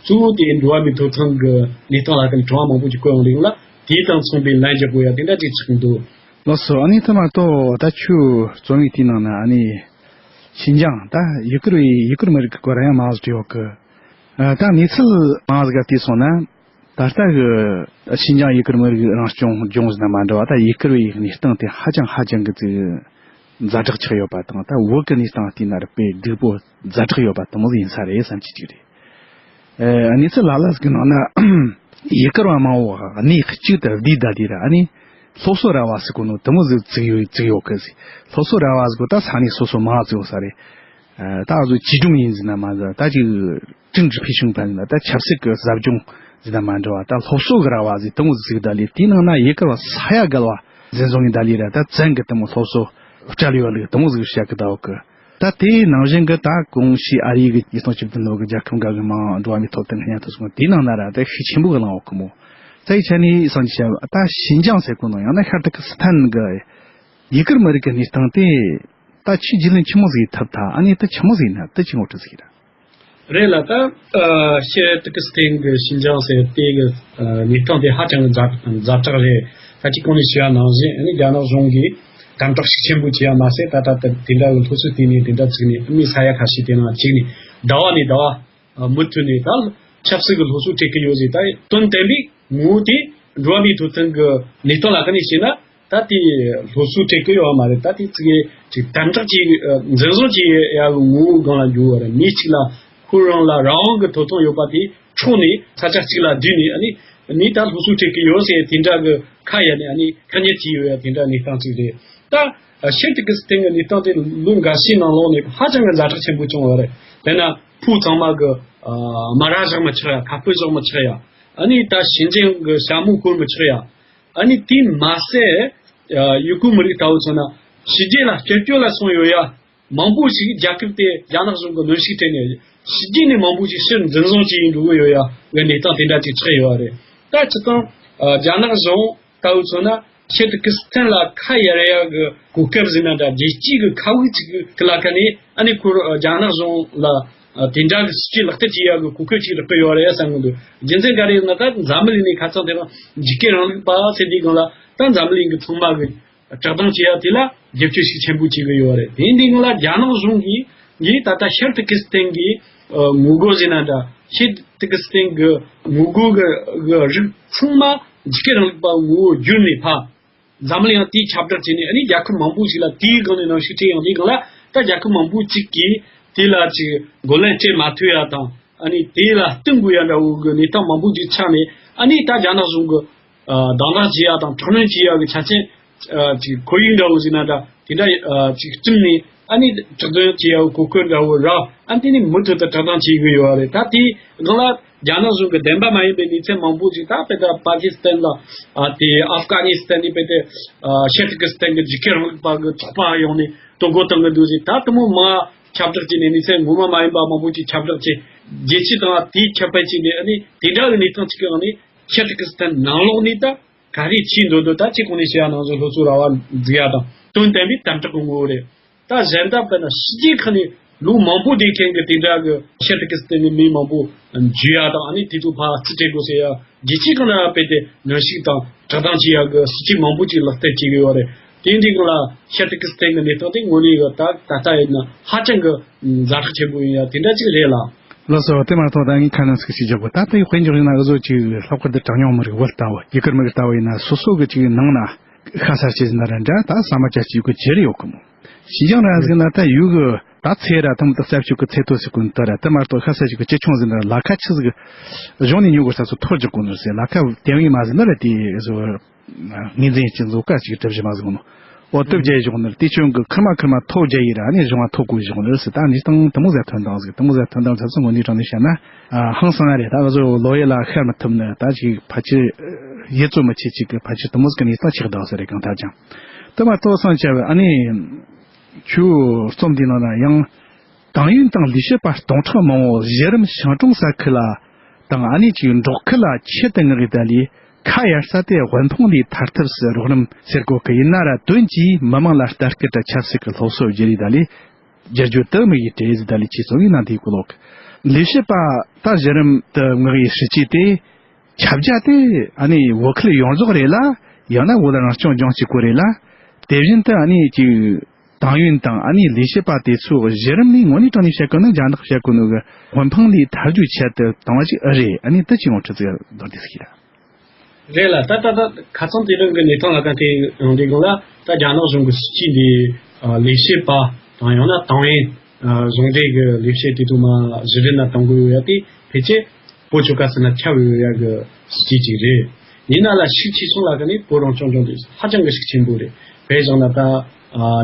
གཙོ་བོ་དེ་འགྲོ་བ་མིའི་ཐོབ་ཐང་གི་གནས་སྟངས་ལ་ཁ་ནས་དྲི་བ་མང་པོ་ཅིག་བཀོད་ཡོང་དུས་སྒང་ལ་དེ་དང་མཚུངས་པའི་ལན་རྒྱག་དགོས་ཡ་དེ་འདྲ་ཅིག་ཆགས་འདུག་ལགས་སོ། ཨ་ནི་དེ་མ་གཏོགས་ད་ཁྱོད་རྩོམ་ཡིག་དེའི་ནང་ན་ཨ་ནི་ཤིན་ཅང་ད་ཡུ་གུར་བའི་ཡུ་གུར་མི་རིགས་ཀྱི་སྐོར་ཡང་མང་ཟིག་བྲིས་ཡོད་གི། ཨ་ད་གནས་ཚུལ་མང་ཟིག་ག་བལྟས་སོང་ན་ད་ལྟ་གི་ཤིན་ཅང་ཡུ་གུར་མི་རིགས་རང་སྐྱོང་ལྗོངས་ཟེར་ན་མ་འདྲ་བ། ད་ཡུ་གུར་བའི་གནས་སྟངས་དེ་ཧ་ཅང་ཧ་ཅང་གི་ཅིག་ཛ་དྲག་ཆགས་ཡོད་པ་དང་། ད་བོད་ཀྱི་གནས་སྟངས་བལྟས་ན་ར་དཔེ་སྡུག་པོ་ཛ་དྲག་ཡོད་པ་དེ་མོ་ཟིག་ཡིན་ས་རེད་བསམ་གྱི་ཅིག་རེད། ཨ་གནས་ཚུལ་ལ་ལ་ཟིག་གི་ནང་ན་ཡུ་གུར་བ་མང་བོ་གནས་གཅིག་ཏུ་བསྡུས་བསྡད་དེ་ར་ཨ་ནི་སློབ་གསོ་ར་བ་ཟེར་གོ་ནོ་དེ་མོ་ཟིག་བཙུགས་ཡོད་བཙུགས་ཡོད་གི་ཟིག་སློབ་གསོ་ར་བ་ཟེར་གོ་ད་ས་གནས་སོ་སོ་མང་བཙུགས་ཡོད་ས་རེད། ཨ་ད་གཟོད་བཅོས་སྒྲིག་ཡིན་ཟེར་ན་མ་ཟད། ད་ཅིག་政治培训班ཟེར་ན་ད་ཆབ་སྲིད་ཀྱི་ཟབ་སྦྱོང་ཟེར་ན་མ་འདྲ་བ། ད་སློབ་གསོ་གི་ར་བ་ཟིག་དེ་མོ་ཟིག་བཙུགས་བསྡད་ལས་དེའི་ནང་ན་ཡུ་གུར་བ་ས་ཡ་བརྒལ་བ། འཛིན་བཟུང་གི་ད་ལི་ར་ད་བཙན་གི་དེ་མོ་སློབ་གསོ་སྤྲད་ཡོད་ལུགས་དེ་མོ་ཟིག་བཤད་གི་ད་འོག་གི། ད་དེའི་ནང་བཞིན་གི་ད་གོང་ཞུས་ཨ་རི་གི་ཉིས་སྟོང་བཅུ་བདུན་ལོ་གི་རྒྱལ་ཁབ་འགའ་གི་མང་འགྲོ་བ་མིའི་ཐོབ་ཐང་སྙན་ཐོ་སོགས་དེའི་ནང་ན་ར་ད་ཤུགས་ཆེན་པོ་གི་བླངས་འོག་གི་མོ། ད་ཡི་ཆ་ནས་སང་ཅི་བྱ་ད་ཤིན་ཅང་ཟེར་གོ་ནོ་ཡང་ན་ཤར་ཏུར་ཀི་སི་ཐན་གི་ཡུ་གུར་མི་རིགས་ཀྱི་གནས་སྟངས་དེ་ད་ཆེས་རྒྱུས་ལོན་ཆི་མོ་ཟིག་ཐུབ་ཐལ། ཨ་ནི་ད་ཆི་མོ་ཟིག་ན་ད་ཆི་ངོ་སྤྲོད་ཟིག་ར། རེད་ལ་ད། ཨ། ཤར་ཏུར་ཀི་སི་ཐན་གྱི་ཤིན་ཅང་ཟེར་དེ་གི་ཨ་གནས་སྟངས་དེ་ཧ་ཅང་གི་ཛ་ཛ་དྲག་རེད། ད་ཅིག་གོང་ནས་ཞུས་པ་ནང་བཞིན་ཨ་ནི་རྒྱ་ནག་གཞུང་གིས་དམ་དྲག་ཤུགས་ཆེན་པོ་བྱས་པ་མ་ཟད། ད་ལྟ་དེ་འདྲ་གི་སློབ་གསོ་སྤྲད་ནས་དེ་འདྲ་བཙུགས་ནས་མི་ས་ཡ་ཁ་ཤས་དེ་ནང་བཅུག་ནས་ཟླ་བ་ནས་ཟླ་བ་མུ་མཐུད་ནས་ད་ཆབ་སྲིད་ཀྱི་སློབ་གསོ་སྤྲད་ཀྱི་ཡོད་ཟེར། ད་དོན་དམ་པའི་ངོ་བོ་དེ་འགྲོ་བ་མིའི་ཐོབ་ཐང་གི་གནས་སྟངས་ལ་ཁ་ནས་བཤད་ན། ད་དེ་སློབ་གསོ་སྤྲད་ཀྱི་ཡོད་མ་རེད། ད་དེ་ཚིག་ཅིག་དམ་དྲག་བྱེད་ཀྱི་འཛིན་བཟུང་བྱེད་ཡ་གི་ངོ་བོའི་སྒང་ལ་འགྱུར་བ་རེད། མི་གཅིག་ལ་ཁོ་རང་ལ་རང་དབང་གི་ཐོབ་ཐང་ཡོད་པ་དེ་འཕྲོག་ནས་ས་ཆ་གཅིག་ལ་བསྡུས་ནས་ཨ་ནི་ནི་ད་སློབ་གསོ་སྤྲད་ཀྱི་ཡོད་ཟེར་དེ་འདྲ་གི་ཁ་ཡ་ནས་ཨ་ནི་ཁ་ཉེས་བྱས་ཡོད་ཡ་དེ་འདྲ་གནས་སྟངས་ཅིག་རེད། ད་ཤར་ཏུར་ཀི་སི་ཐན་གི་གནས་སྟངས་དེ་ལོ་འགའ་ཤས་ནང་ལོགས་ནས་ཧ་ཅང་གི་ཛ་དྲག་ཆེན་པོ་བྱུང་བ་རེད། དཔེར་ན་ཕོ་ཚང་མ་གི་ཨ་མ་ར་བཞག་མི་ཆོག་ཡ། ཁ་སྤུ་བཞག་མི་ཆོག་ཡ། ཨ་ནི་ད་བྱིན་ཅན་གི་ཞྭ་མོ་གོན་མི་ཆོག་ཡ། ཨ་ནི་དེ་མ་ཟད། ཡུ་གུར་མི་རིགས་ལྟ་བུ་མཚོན་ན་ཕྱི་རྒྱལ་ལ་སྐྱོད་སྐྱོད་ལ་སོང་ཡོད་ཡ། མང་པོ་ཞིག་རྒྱལ་ཁབ་དེ་རྒྱ་ནག་གཞུང་གིས་གནོན་ཤུགས་སྤྲད་ནས་ཕྱི་རྒྱལ་ནས་མང་པོ་ཞིག་ཕྱིར་འཛིན་བཟུང་བྱས་འགྲོ་གི་ཡོད་ཡ་གི་གནས་སྟངས་དེ་འདྲ་ཅིག་ཆགས་ཡོད་རེད། ད་སྤྱིར་བཏང་རྒྱ་ནག་གཞུང་ལྟ་བུ་མཚོན་ན་ཤར་ཏུར་ཀི་སི་ཐན་ལ་ཁ་གཡར་ཡ་གི་གོ་སྐབས་ཟེར་ན་འདྲ། རྒྱལ་སྤྱིའི་གི་ཁ་དབུགས་ཅིག་གི་ལ་ཁ་ནས་ཨ་ནི་ཁོ་རྒྱ་ནག་གཞུང་ལ་ཨ་དེ་འདྲ་གི་སྲིད་ཇུས་ལག་བསྟར་བྱེད་ཡག་གི་གོ་སྐབས་ཅིག་རག་གི་ཡོད་རེད་བསམ་གི་འདུག་རྒྱུ་མཚན་ག་རེ་ཡིན་ན། ད་འཛམ་བུ་གླིང་ནས་ཁ་སང་དེ་རིང་འཇིགས་སྐུལ་རིང་ལུགས་པ་ཟེར་དུས་སྒང་ལ་ད་འཛམ་བུ་གླིང་གི་ཚང་མ་གི་བཀྲག་མདངས་བྱེད་ཡག་དེ་ལ་རྒྱབ་སྐྱོར་ཤུགས་ཆེན་པོ་བྱེད་གི་ཡོད་རེད། དེ་འདི་སྒང་ལ་རྒྱ་ནག་གཞུང་གིས་གིས་ད་ལྟ་ཤར་ཏུར་ཀི་སི་ཐན་གྱི་ངོ་རྒོལ་ཟེར་ན་འདྲ། ཤར་ཏུར་ཀི་སི་ཐན་གྱི་ངོ་རྒོལ་གི་གི་རིགས་ཚང་མ་འཇིགས་སྐུལ་རིང་ལུགས་པ་ངོ་བོ་བསྒྱུར་ནས་ཕ། འཛམ་གླིང་ཡང་དེའི་ཁྱབ་བསྒྲགས་བྱས་ནས་ཨ་ནི་རྒྱལ་ཁབ་མང་པོ་ཞིག་ལ་དེའི་སྒང་ནས་གནོན་ཤུགས་སྤྲད་ཡོང་དུས་སྒང་ལ། ད་རྒྱལ་ཁབ་མང་པོ་ཅིག་གིས་དེ་ལ་ཅིག་འགོག་རྐྱེན་སྤྲད་མ་ཐུབ་ཡ་དང་། ཨ་ནི་དེ་ལ་བསྟུན་དགོས་ཡ་འདྲ་བོ་གི་གནས་སྟངས་མང་པོ་ཅིག་ཆགས་ནས། ཨ་ནི་ད་རྒྱ་ནག་གཞུང་གི་ཨ་དམ་དྲག་བྱེད་ཡ་དང་དྲག་གནོན་བྱེད་ཡ་གི་ཆ་རྐྱེན་ཨ་ཅིག་ཁོར་ཡུག་འདྲ་བོ་ཟེར་ན་འདྲ། དེ་འདྲ་ཨ་ཅིག་བསྐྲུན་ནས་ཨ་ནི་དྲག་གནོན་བྱེད་ཡ་གི་གོ་སྐབས་འདྲ་བོ་རག་ཨ་ནི་དེ་ནས་མུ་མཐུད་དུ་དྲག་གནོན་བྱེད་གི་ཡོད་རེད། ད་དེའི་སྒང་ལ་རྒྱ་ནག་གཞུང་གི་བདེན་པ་མ་ཡིན་པའི་གནས་ཚུལ་མང་པོ་ཅིག་ད་དཔེ་ད་པ་ཀི་སི་ཐན་ལ་ཨ་དེ་ཨབ་གྷ་ནི་སི་ཐན་ནས་དཔེ་དེ་ཨ་ཤར་ཏུར་ཀི་སི་ཐན་གྱི་འཇིགས་སྐུལ་རིང་ལུགས་པ་གི་ཚོགས་པ་ཡོང་ནས་གཏོར་རྒོལ་བཏང་གི་འདུག་ཟེར། ད་དེ་མོ་མ་ཁྱབ་བསྒྲགས་བྱས་ནས་གནས་ཚུལ་ངོ་མ་མ་ཡིན་པ་མང་པོ་ཅིག་ཁྱབ་བསྒྲགས་བྱས། རྒྱལ་སྤྱི་དང་དེའི་ཁྱབ་སྤེལ་བྱས་ནས་ཨ་ནི་དེ་འདྲ་གི་གནས་སྟངས་ཅིག་གི་ངང་ནས་ཤར་ཏུར་ཀི་སི་ཐན་ནང་ལོགས་ནས་ད་ག་རེ་བྱས་འདུག་འདུག་ད་ཅི་གོང་ནས་བཤད་ཡ་ནང་བཞིན་སློབ་གསོ་ར་བ་འཛུགས་ཡ་དང་དོན་དམ་པའི་དམ་དྲག་གི་ངོ་བོ་རེད། ད་གཞན་དག་དཔེར་ན་ཕྱི་རྒྱལ་ཁག་ནས་ལོ་མང་པོ་བསྡད་མཁན་གྱི་དེ་འདྲ་གི་ཤར་ཏུར་ཀི་སི་ཐན་གྱི་མི་མང་པོ་འཇུ་ཡ་དང་། ཨ་ནི་དེ་ཚོ་ཕར་རྩིས་སྤྲད་དགོས་ཟེར་ཡ། རྒྱལ་སྤྱིའི་སྒང་ནས་རྦད་དེ་གནོན་ཤུགས་དང་དྲག་གཏམ་བྱེད་ཡ་གི་སྲིད་ཇུས་མང་པོ་ཅིག་ལག་བསྟར་བྱེད་ཀྱི་ཡོད་རེད། དེ་འདི་སྒང་ལ་ཤར་ཏུར་ཀི་སི་ཐན་གྱི་གནས་སྟངས་དེ་དངོས་གནས་གི་ད་ད་ལྟ་ཡིན་ན་ཧ་ཅང་གི་ཛ་དྲག་ཆེན་པོ་ཡིན་ཡ་དེ་འདྲ་ཅིག་རེད་ལ། ལགས་སོ། དེ་མ་གཏོགས་ད་ངས་ཁ་སྣོན་ཟིག་ཞིག་རྒྱག་དགོས། ད་ལྟའི་དཔེ་འཇོག་ཡིན་ན་འུ་ཚོ་ཅིག་ལྷག་པར་དུ་གྲངས་ཉུང་མི་རིགས་བོད་ལྟ་བུ། ཡུ་གུར་མི་རིགས་ལྟ་བུ་ཡིན་ན་སོ་སོ་གི་ཅིག་ནང་ན་ཤ་ཚ་ཅིག་ཟིན་ན་ར་འདྲ། ད་ཟ་མ་ཅག་ཅིག་གི་བརྗེ་རེ་ཡོད་གི་མོ། ཤིན་ཅང་ར་ཟིན་ན་ད་ཡུལ་གི་ད་ཚེ་ར་ཐམ་དུ་གསར་བཅུག་གི་ཚེ་ཐོ་ཟིག་གོ་ནི་ད་ར། དེ་མ་གཏོགས་ཤ་ཚ་ཅིག་གི་ཅི་ཆུང་ཟིན་ན་ར་ལ་ཁ་ཆི་ཟིག་གཞུང་ནས་ཉོ་དགོས་ས་ཚོ་ཐོར་རྒྱག་གོ་ནི་རེད་ཟེར། ལ་ཁ་དེ་བས་མ་ཟིན་ན་ར་དེ་བཟོ། ངོས་འཛིན་གྱི་བཟོ་ཁ་ཅིག་གྲབས་གཞི་མ་ཟིག་ནོ། འོ་སྟོབས་རྒྱས་བཞག་ནི་དེ་ཆུང་གི་ཁུར་མ་ཁུར་མ་ཐོ་རྒྱས་ཡི་ར་ནི་གཞུང་བ་ཐོ་བཀོད་བཞག་ནི་སི་ད་ནི་སྟངས་དེ་མོ་ཟ་ཐོན་དང་ཟིག་དེ་མོ་ཟ་ཐོན་དང་ཟ་སོ་ངོ་ནི་དྲང་ནི་བཤད་ན། ཨ་ཧང་སང་རེད། ད་བཟོ་ལོ་ཡི་ལ་ཤར་མི་ཐུབ་ནི་ད་ཅིག་ཕལ་ཆེར་ཡིད་ཚོད་མི་ཆེ་ཅིག་གི་ཕལ་ཆེར་དེ་མོ་ཟིག་གི་ནི་ད་ཆགས་དང་ཟེར་རེད། གང་ཐག་ཅང་དེ་མ་གཏོགས་སང་ཆ་བའི་ཨ་ནི་ཆུ་རྩོམ་འདི་ནང་ན་ཡང་། ཏང་ཡོན་དང་ལས་བྱེད་པ་སྟོང་ཕྲག་མང་བོ་གཞི་རིམ་ཤང་གྲོང་ས་ཁུལ་ལ་དང་ཨ་ནི་ཅིག་འབྲོག་ཁུལ་ལ་ཆེད་དུ་མངགས་ཡི་ད་ལས་ཁ་གཡར་ས་དེ་དབུལ་ཕོངས་ལས་ཐར་ཐབས་སུ་རོགས་རམ་ཟེར་གོ་གི་ཡིན་ན་ར་དོན་གྱིས་མི་དམངས་ལ་ལྟ་སྐུལ་དང་ཆབ་སྲིད་ཀྱི་སློབ་གསོ་བརྒྱུད་ཡི་ད་ལས་བསྒྱུར་རྒྱུ་དེ་དམིགས་ཡི་བྲེལ་ཟི་ད་ལས་ཅིག་གསུང་ཡི་ན་འདིའི་གོ་ལོག་ལས་བྱེད་པ་ད་གཞི་རིམ་དུ་མངགས་ཡི་སྲིད་ཇུས་དེ། ཁྱབ་རྒྱ་དེ་ཨ་ནི་བོད་ཁུལ་ཡོངས་རྫོགས་རེད་ལ། ཡང་ན་བོད་རང་སྐྱོང་ལྗོངས་གཅིག་པོ་རེད་ལ། དེ་བཞིན་དུ་ཨ་ནི་ཅིག་ཏང་ཡོན་དང་ཨ་ནི་ལས་བྱེད་པ་དེ་ཚོ་གཞི་རིམ་ནས་དངོས་གནས་དྲང་གནས་བཤད་དགོས་ན་རྒྱ་ནག་བཤད་དགོས་ནོ་གི་དབུལ་ཕོངས་ལས་ཐར་རྒྱུའི་ཆེད་དུ་བཏང་བ་ཅིག་ཨེ་རེད། ཨ་ནི་དེ་ཅིག་ངོ་འཕྲོད་ཚིག་མདོར་བསྡུས་ཤིག་ར། རེད་ལ། ད་ད་ད་ཁ་སང་དེ་རིང་གི་གནས་སྟངས་ལ་ག་དེ་ཡོང་དུས་སྒང་ལ་ད་རྒྱ་ནག་གཞུང་གི་སྲིད་ཇུས་འདི་ལས་བྱེད་པ་དང་ཡང་ན་ཏང་ཡོན་ཟུང་འབྲེལ་གྱི་ལས་བྱེད་དེ་ཚོ་མ་གཞི་རིམ་ན་གཏོང་དགོས་ཡོད་ཡ་དེ་ཕལ་ཆེར། བོད་ཆོལ་ཁ་ཟེར་ན་ཁྱབ་ཡོད་ཡ་གི་སྲིད་ཇུས་ཅིག་རེད། ཡིན་ན་ལ་ཤུགས་ཆེ་ཆུང་ལ་ཀ་ནི་བོད་རང་སྐྱོང་ལྗོངས་དེ་ཧ་ཅང་གི་ཤུགས་ཆེན་པོ་རེད། དཔེ་བཞག་ན་ད་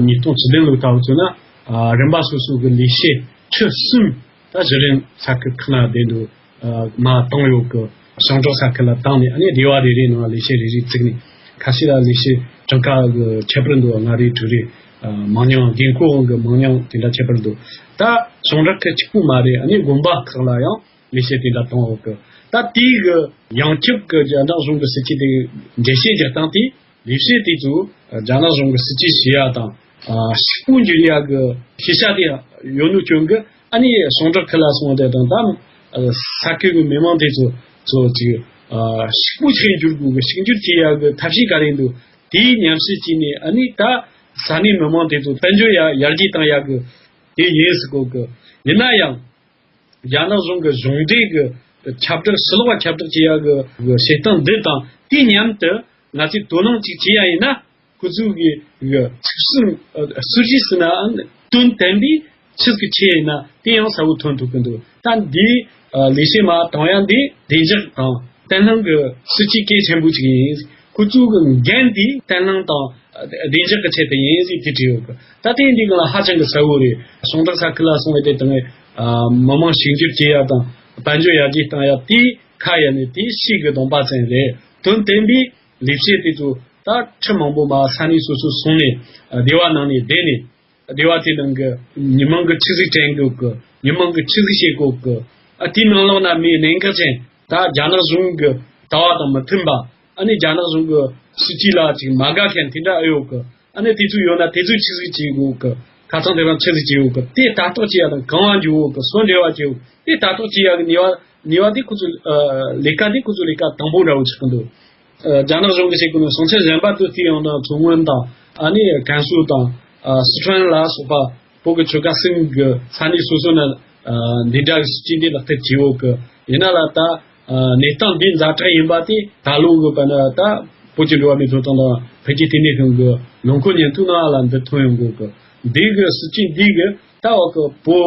ཉིས་སྟོང་བཅུ་བདུན་ལོའི་སྐབས་ཚོད་ན་རིམ་པ་སོ་སོ་གི་ལས་བྱེད་ཁྲི་གསུམ་ད་གཞི་རིམ་ས་ཁུལ་ཁག་ན་བསྡད་འདུག་མ་བཏང་ཡོད་གི་ཞིང་འབྲོག་ས་ཁུལ་ལ་བཏང་ནས་ཨ་ནི་སྡེ་བ་རེ་རེའི་ནང་ལས་བྱེད་རེ་རེ་བཙུགས་ནས་ཁ་ཤས་ལ་ལས་བྱེད། གྲངས་ཀ་གི་ཁྱད་པར་འདུག་ལྔ་རེ་དྲུག་རེ། ཨ། མང་ཉུང་། འགན་ཁུར་དབང་གི་མང་ཉུང་དེ་འདྲ་ཁྱད་པར་འདུག་ད་ཞིང་འབྲོག་གི་གཅིག་པུ་མ་རེད། ཨ་ནི་དགོན་པ་ཁག་ལ་ཡང་ལས་བྱེད་དེ་འདྲ་བཏང་ཡོད་གི། ད་དེའི་གི་ཡང་ཁྱབ་གི་རྒྱ་ནག་གཞུང་གི་སྲིད་ཇུས་དེ་འགྲེལ་བཤད་རྒྱག་སྟངས་དེ། ལས་བྱེད་དེ་ཚོ་རྒྱ་ནག་གཞུང་གི་སྲིད་ཇུས་བྱེད་ཡ་དང་། ཨ། ཕྱུག་པོ་འགྱུར་ཡ་གི་ཤེས་བྱ་དེ་ཡོད་ནོ་རྐྱེན་གི། ཨ་ནི་ཞིང་འབྲོག་ཁུལ་ལ་སོང་དེ་དང་། ད་ས་ཁུལ་གི་མི་མང་དེ་ཚོ་ཚོ་ཅིག་ཨ། ཕྱུག་པོ་ཆགས་འགྱུར་དགོས་གི། ཕྱུག་འགྱུར་བྱེད་ཡ་གི་ཐབས་ཤེས་ག་རེ་འདུག་དེའི་མཉམ་བསྲེས་བྱས་ནས། ཨ་ནི་ད་ས་གནས་མི་མང་དེ་ཚོ་དཔལ་འབྱོར་ཡར་ཡར་རྒྱས་བཏང་ཡ་གི་དེ་ཡིན་ཟེར་གོ་གི། ཡིན་ན་ཡང་། རྒྱ་ནག་གཞུང་གི་གཞུང་འབྲེལ་གྱི་ཁྱབ་བསྒྲགས། ཕྱི་ལོགས་ཁྱབ་བསྒྲགས་བྱེད་ཡག་གི་བྱེད་སྟངས་འདི་དང་དེའི་མཉམ་དུ་ང་ཚོས་དོ་སྣང་ཅིག་བྱེད་ཡ་ཡིན་ན། ཁོ་ཚོས་གི་གི་ཚིག་སྲོལ། ཨ། སྲོལ་རྒྱུན་ཟེར་ནའང་དོན་དམ་པའི་ཆི་ཟིག་བྱས་ཡིན་ན་དེ་ཡང་གསལ་བོ་ཐོན་ཐུབ་ཀྱི་འདུག་ད་འདིའི་ལས་བྱེད་མ་བཏང་ཡ་འདི་བདེ་འཇགས་དང་བརྟན་ལྷིང་གི་སྲིད་ཇུས་གལ་ཆེན་པོ་ཅིག་ཡིན། ཁོ་ཚོའི་གི་འགན་དེ་བརྟན་ལྷིང་དང་བདེ་འཇགས་ཀྱི་ཆེད་དུ་ཡིན་ཟེར་དེ་བྲིས་ཡོད་གི། ད་དེ་འདི་གང་ལ་ཧ་ཅང་གི་གསལ་བོ་རེད། ཞིང་འབྲོག་ས་ཁུལ་ལ་སོང་བའི་དེ་དང་། ཨ། མི་མང་ཕྱུག་འགྱུར་བྱེད་ཡ་དང་དཔལ་འབྱོར་ཡར་རྒྱས་གཏོང་ཡ་དེ་ཁ་ཡ་ནས་དེ་ཕྱིའི་གི་གདོང་པ་ཅན་རེད། དོན་དམ་པའི་ལས་བྱེད་དེ་ཚོ་ད་ཁྲི་མང་པོ་མ་ས་གནས་སོ་སོ་སོང་ནས། ཨ། སྡེ་བ་ནང་ནས་བསྡད་ནས། སྡེ་བ་དེ་ནང་གི་མི་མང་གི་ཆི་ཟིག་དྲན་དགོས་གི། མི་མང་གི་ཆི་ཟིག་བྱེད་དགོས་གི། ཨ། དེའི་ནང་ལོགས་ན་མི་གནད་འགག་ཅན། ད་རྒྱ་ནག་གཞུང་གི་ལྟ་བ་དང་མི་མཐུན་པ། ཨ་ནི་རྒྱ་ནག་གཞུང་གི་སྲིད་ཇུས་ལ་ཅིག་མ་དགའ་མཁན་དེ་འདྲ་ཨེ་ཡོད་གི། ཨ་ནི་དེ་ཚོ་ཡོད་ན་དེ་ཚོས་ཆི་ཟིག་བྱེད་དགོས་གི། ཁ་སང་དེ་རིང་ཆི་ཟིག་བྱེད་དགོས་གི། དེ་ལྟ་རྟོག་བྱེད་ཡ་དང་གང་བ་འཇུག་དགོས་གི། སུ་འབྲེལ་བ་བྱེད་དགོས། དེ་ལྟ་རྟོག་བྱེད་ཡ་གི་ནུས་པ། ནུས་པ་དེ་ཁོ་ཚོ། ཨ། ལས་ཀ་དེ་ཁོ་ཚོ་ལས་ཀ་དང་པོ་འདྲ་བོ་ཆགས་ཀྱི་འདུག་ཨ། རྒྱ་ནག་གཞུང་གིས་བྱེད་དགོས་ནི་ཞིང་ཆེན་གཞན་པ་དུ་བལྟས་ཡོང་ན། མཚོ་སྔོན་དང་། ཨ་ནི་ཀན་སུའུ་དང་། ཨ། སི་ཁྲོན་ལ་སོགས་པ་བོད་ཀྱི་ཆོལ་ཁ་གསུམ་གྱི་ས་གནས་སོ་སོ་ན། ཨ། འདི་འདྲ་གི་སྲིད་ཇུས་འདི་ལག་བསྟར་བྱེད་ཡོད་གི། ཡིན་ན་ལ་ད། ཨ། གནས་སྟངས་འདི་ཛ་དྲག་ཡིན་པ་དེ་ད་ལོ་གི་བར་ན་ད་བོད་ཀྱི་འགྲོ་བ་མིའི་ཐོབ་ཐང་དང་འཕེལ་རྒྱས་ལྟེ་གནས་ཁང་གི་ལོ་འཁོར་ཉིན་ཐོའི་ནང་ལ་འདི་ཐོན་ཡོང་གི། འདི་གི་སྲིད་ཇུས་འདི་གི་ད་འོག་གི་བོད་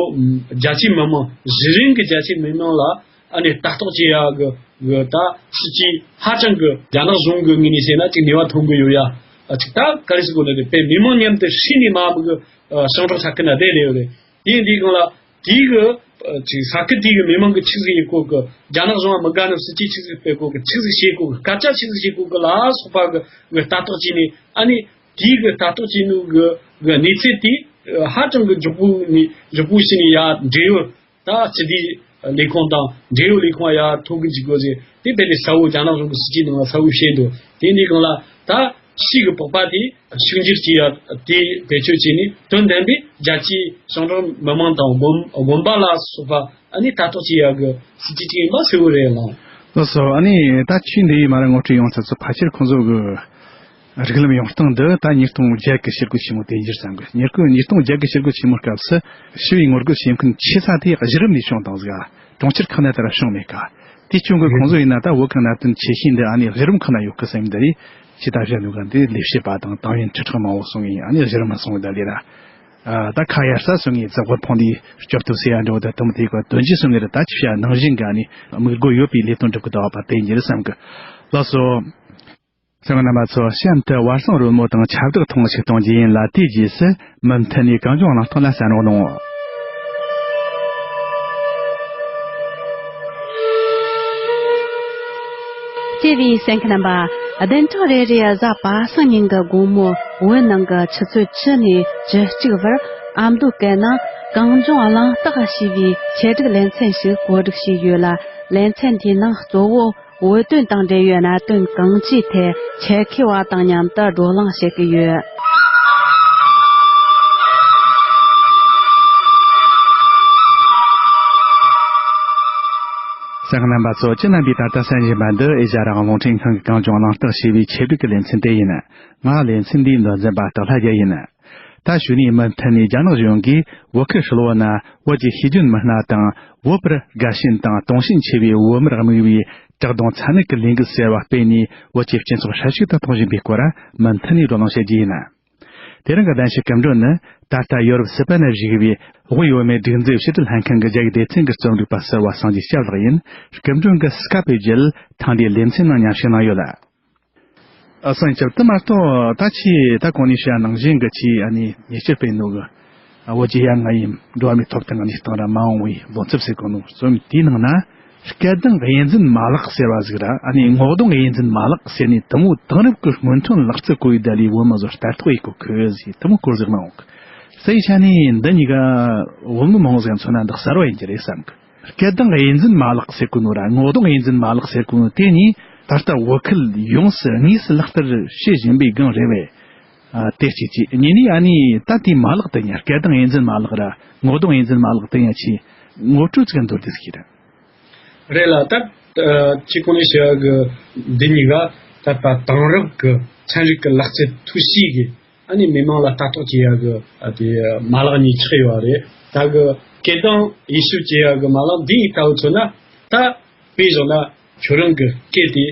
རྒྱ་ཆེའི་མི་མང་། གཞི་རིམ་གྱི་རྒྱ་ཆེའི་མི་མང་ལ། ཨ་ནི་ལྟ་རྟོག་བྱེད་ཡ་གི་གི་ད་སྲིད་ཇུས་ཧ་ཅང་གི་རྒྱ་ནག་གཞུང་གི་ངོས་ནས་བཤད་ན་ཅིག་ནུས་པ་ཐོན་གི་ཡོད་ཡ། ཨ། ཅིག་ད་ག་རེ་ཟེར་དགོས་ནི་རེད། དཔེ་མི་མང་མཉམ་དུ་ཧྲིལ་ནས་མ་བུ་གི། ཨ། ཞིང་འབྲོག་ས་ཁུལ་ན་བསྡད་ལས་ཡོད་རེད། དེ་ཡིན་དུས་སྒང་ལ་དེའི་གི། ཨ། ཅིག་ས་ཁུལ་དེའི་གི་མི་མང་གི་ཆི་ཟིག་ཡེད་དགོས་གི། རྒྱ་ནག་གཞུང་ང་མི་དགའ་ནི་སྲིད་ཇུས་ཆི་ཟིག་སྤེལ་དགོས་གི། ཆི་ཟིག་བྱེད་དགོས་གི། སྐད་ཆ་ཆི་ཟིག་བྱེད་དགོས་གི་ལ་སོགས་པ་གི་གི་ལྟ་རྟོག་བྱས་ནས། ཨ་ནི་དེའི་གི་ལྟ་རྟོག་བྱས་ནོ་གི་གི་གནས་ཚུལ་དེ་ཧ་ཅང་གི་མགྱོགས་པོ་ནས་མགྱོགས་པོ་བྱས་ནས་ཡར་འབྲེལ་ཡོད། ད་སྤྱི་བདེ་ལས་ཁུངས་དང་འབྲེལ་ཡོད་ལས་ཁུངས་ཡར་ཐོན་གི་འཇུག་དགོས་ཟེར། དེ་དཔེ་དེ་གསལ་བོ་རྒྱ་ནག་གཞུང་གི་སྲིད་ཇུས་ནང་ལ་གསལ་བོ་བཤད་འདུག་དེ་འདི་སྒང་ལ་ད་ཕྱིའི་གི་པགས་པ་དེ་ཕྱུག་འགྱུར་བྱེད་ཡ་དེ་བེད་སྤྱོད་བྱས་ནས། དོན་དམ་པའི་རྒྱ་ཆེའི་ཞིང་འབྲོག་མི་མང་དང་དགོན་དགོན་པ་ལ་སོགས་པ། ཨ་ནི་ལྟ་རྟོག་བྱེད་ཡ་གི་སྲིད་ཇུས་ཅིག་ཡིན་པ་གསལ་བོ་རེད་ལགས། ལགས་སོ། ཨ་ནི་ད་ཆོས་འདི་ཡིས་མ་ར་ངོ་སྤྲོད་ཡོང་ཚར་ཚོ། ཕལ་ཆེར་ཁོང་ཚོ་གི་རིགས་ལམ་ཡོང་སྟངས་འདི་ད་ཉིས་སྟོང་བརྒྱད་གི་ཕྱི་སྒོ་ཆེན་མོ་དེ་འགྱུར་བསམ་གི། ཉིས་སྟོང་ཉིས་སྟོང་བརྒྱད་གི་ཕྱི་སྒོ་ཆེན་མོའི་སྐབས་སུ་ཞི་བའི་ངོ་རྒོལ་བྱེད་མཁན་ཆེ་ས་དེ་གཞི་རིམ་ནས་བྱུང་བཏང་ཟིག་གྲོང་ཁྱེར་ཁག་ན་དེ་ར་བྱུང་མེད་ཀ། དེ་རྐྱེན་གྱིས་ཁོང་ཚོ་ཡིན་ན་ད་བོད་ཁ་ནང་དོན་ཆེ་ཤོས་འདི་ཨ་ནི་གཞི་རིམ་ཁག་ན་ཡོད་གི་བསམ་འདི་རེད། ཇི་ལྟར་བཤད་ནུས་ག་འདི་ལས་བྱེད་པ་དང་ཏང་ཡོན་ཁྲི་ཕྲག་མང་བོ་སོང་ངས་ཨ་ནི་གཞི་རིམ་ལ་སོང་བའི་ད་ལས་ར། ད་ཁ་ཡར་ས་སོང་ངས་རྫི་གོར་འཕངས་དེ་སྐྱོབ་ཐུབ་ཟེར་ཡ་འདྲ་བོ་དང་དུམ་དེ་ག་དོན་གྱིས་སོང་ངས་ར། ད་ཅི་བྱ་ནང་བཞིན་ག་ནི་དམིགས་སྒོ་ཡོད་པའི་ལས་དོན་སྒྲུབ་གི་འདུག་པ་དེ་འགྱུར་བསམ་གི། ལགས་སོ། གསན་མཁན་རྣམ་པ་ཚོ། གཤམ་དུ་བར་གསེང་རོལ་མོ་དང་ཁྱབ་བསྒྲགས་ཐུང་ངུ་ཞིག་གཏོང་རྒྱུ་ཡིན་ལ། དེའི་རྗེས་སུ་མུ་མཐུད་ནས་གངས་ལྗོངས་གླེང་སྟེགས་ལ་གསན་རོགས་གནང་། བརྩེ་བའི་གསན་མཁན་རྣམ་པ། བདུན་ཕྲག་རེ་རེའི་གཟའ་པ་སངས་ཉིན་གྱི་དགོང་མོ་བོད་ནང་གི་ཆུ་ཚོད་བཅུ་ནས་བཅུ་གཅིག་བར་ཨ་མདོ་སྐད་ནང་གངས་ལྗོངས་གླེང་སྟེགས་ཞེས་པའི་ཆེད་སྒྲིག་ལེ་ཚན་ཞིག་གོ་སྒྲིག་བྱས་ཡོད་ལ། ལེ་ཚན་དེའི་ནང་གཙོ་བོ་བོད་དོན་དང་འབྲེལ་བའི་གནད་དོན་གང་ཅིའི་ཐད་ཆེད་མཁས་པ་དང་མཉམ་དུ་བགྲོ་གླེང་བྱེད་ཀྱི་ཡོད། གསན་མཁན་རྣམ་པ་ཚོ། ཁྱེད་རྣམ་པས་ད་ལྟ་གསན་བཞིན་པ་འདི་ཨེ་ཤ་ཡ་རང་དབང་རླུང་འཕྲིན་ཁང་གི་གངས་ལྗོངས་གླེང་སྟེགས་ཞེས་པའི་ཆེད་སྒྲིག་གི་ལེ་ཚན་དེ་ཡིན། ང་ལེ་ཚན་འདིའི་མདོ་འཛིན་པ་སྟག་ལྷ་རྒྱལ་ཡིན། ད་གཞུག་ནས་མུ་མཐུད་ནས་རྒྱ་ནག་གཞུང་གིས་བོད་ཁུལ་ཧྲིལ་བོ་ན་བོད་ཀྱི་ཤེས་ལྗོན་མི་སྣ་དང་། བོད་པར་དགའ་ཞེན་དང་དུང་ཞེན་ཆེ་བའི་བོད་མིར་དམིགས་པའི་བཀྲག་མདངས་ཚ་ནུས་ཀྱི་ལས་འགུལ་ཟེར་བ་སྤེལ་ནས། བོད་ཀྱི་སྤྱི་ཚོགས་ཧྲ་ཞིག་ཏུ་གཏོང་བཞིན་པའི་སྐོར་མུ་མཐུད་ནས་བགྲོ་གླེང་བྱེད་རྒྱུ་ཡིན། དེ་རིང་གི་གདན་ཞུ་སྐུ་མགྲོན་ནི། ད་ལྟ་ཡོ་རོབ་སི་པན་ན་བཞུགས་པའི་དབུས་བོད་མིའི་སྒྲིག་འཛུགས་ཕྱི་དྲིལ་ལྷན་ཁང་གི་རྒྱ་ཡིག་སྡེ་ཚན་གྱི་རྩོམ་སྒྲིག་པ་ཟུར་པ་སངས་རྒྱས་སྐྱབས་ལགས་ཡིན། སྐུ་མགྲོན་གྱིས་སྐབས་བརྒྱུད་ཐེངས་འདིའི་ལེ་ཚན་ནང་མཉམ་ཞུགས་གནང་ཡོད་ལ། ཨ། སངས་རྒྱས་སྐྱབས། དེ་མ་གཏོགས་ད་ཆེས་ད་གོང་ནས་བཤད་ནང་བཞིན་གྱི་ཆེས་ཨ་ནི་ཉེ་ཆར་སྤེལ་ནོ་གི། ཨ། བོད་ཀྱི་ཡ་ང་ཡིན་འགྲོ་བ་མིའི་ཐོབ་ཐང་གི་གནས་སྟངས་ར་མ་འོངས་པའི་ལོ་ཚབ་ཟེར་གོ་ནོ་རྩོམ་དེའི་ནང་ན། སྐད་གདངས་དབྱེ་འཛིན་མ་ལག་ཟེར་བ་ཟིག་ར། ཨ་ནི་ངོ་གདོང་དབྱེ་འཛིན་མ་ལག་ཟེར་ནས་དེ་མོ་དེང་རབས་ཀྱི་སྔོན་ཐོན་ལག་རྩལ་བཀོལ་ཡི་ད་ལི་བོད་མི་ཚོ་ལྟ་རྟོག་ཡེད་གོ་ཁི་ཟིག་དེ་མོ་སྐོར་ཟིག་གནང་འོང་གི། སའི་ཆ་ནས་འདི་གཉིས་ཀ་བོད་མི་མང་བོ་ཟིག་མཚོན་ན་འདི་གསར་བ་ཡིན་གྱི་རེད་བསམ་གི། སྐད་གདངས་དབྱེ་འཛིན་མ་ལག་ཟེར་གོ་ནོ་ར་ངོ་གདོང་དབྱེ་འཛིན་མ་ལག་ཟེར་གོ་ནོ་དེ་གཉིས་ད་ལྟ་བོད་ཁུལ་ཡོངས་སུ་དངོས་སུ་ལག་བསྟར་བྱེད་བཞིན་པའི་སྒང་རེད་བས། ཨ། དེ་གཅིག་གཅིག་གཉིས་ནས་ཨ་ནི་ད་དེའི་མ་ལག་དེ་ཉ་སྐད་གདངས་དབྱེ་འཛིན་མ་ལག་ར་ངོ་གདོང་དབྱེ་འཛིན་མ་ལག་དེ་ཉ་ཆེས་ངོ་སྤྲོད་ཅིག་མདོར་བསྡུས་ཤིག་ར། རེད་ལ། ད་ཨ་ཅི་གོང་ནས་བཤད་ཡ་གི་འདི་གཉིས་ཀ་ད་ལྟ་དེང་རབས་ཀྱི་ཚན་རིག་གི་ལག་རྩལ་ཐོག་ཤེས་གི་ཨ་ནི་མི་མང་ལ་ལྟ་རྟོག་བྱེད་ཡ་གི་ཨ་དེ་མ་ལག་གཉིས་ཆགས་ཡོད་རེད། ད་གི་སྐད་གདངས་དབྱེ་ཞིབ་བྱེད་ཡ་གི་མ་ལག་འདི་ཡི་ལྟ་བུ་མཚོན་ན། ད་དཔེ་བཞག་ན་ཁྱོད་རང་གི་སྐད་དེ་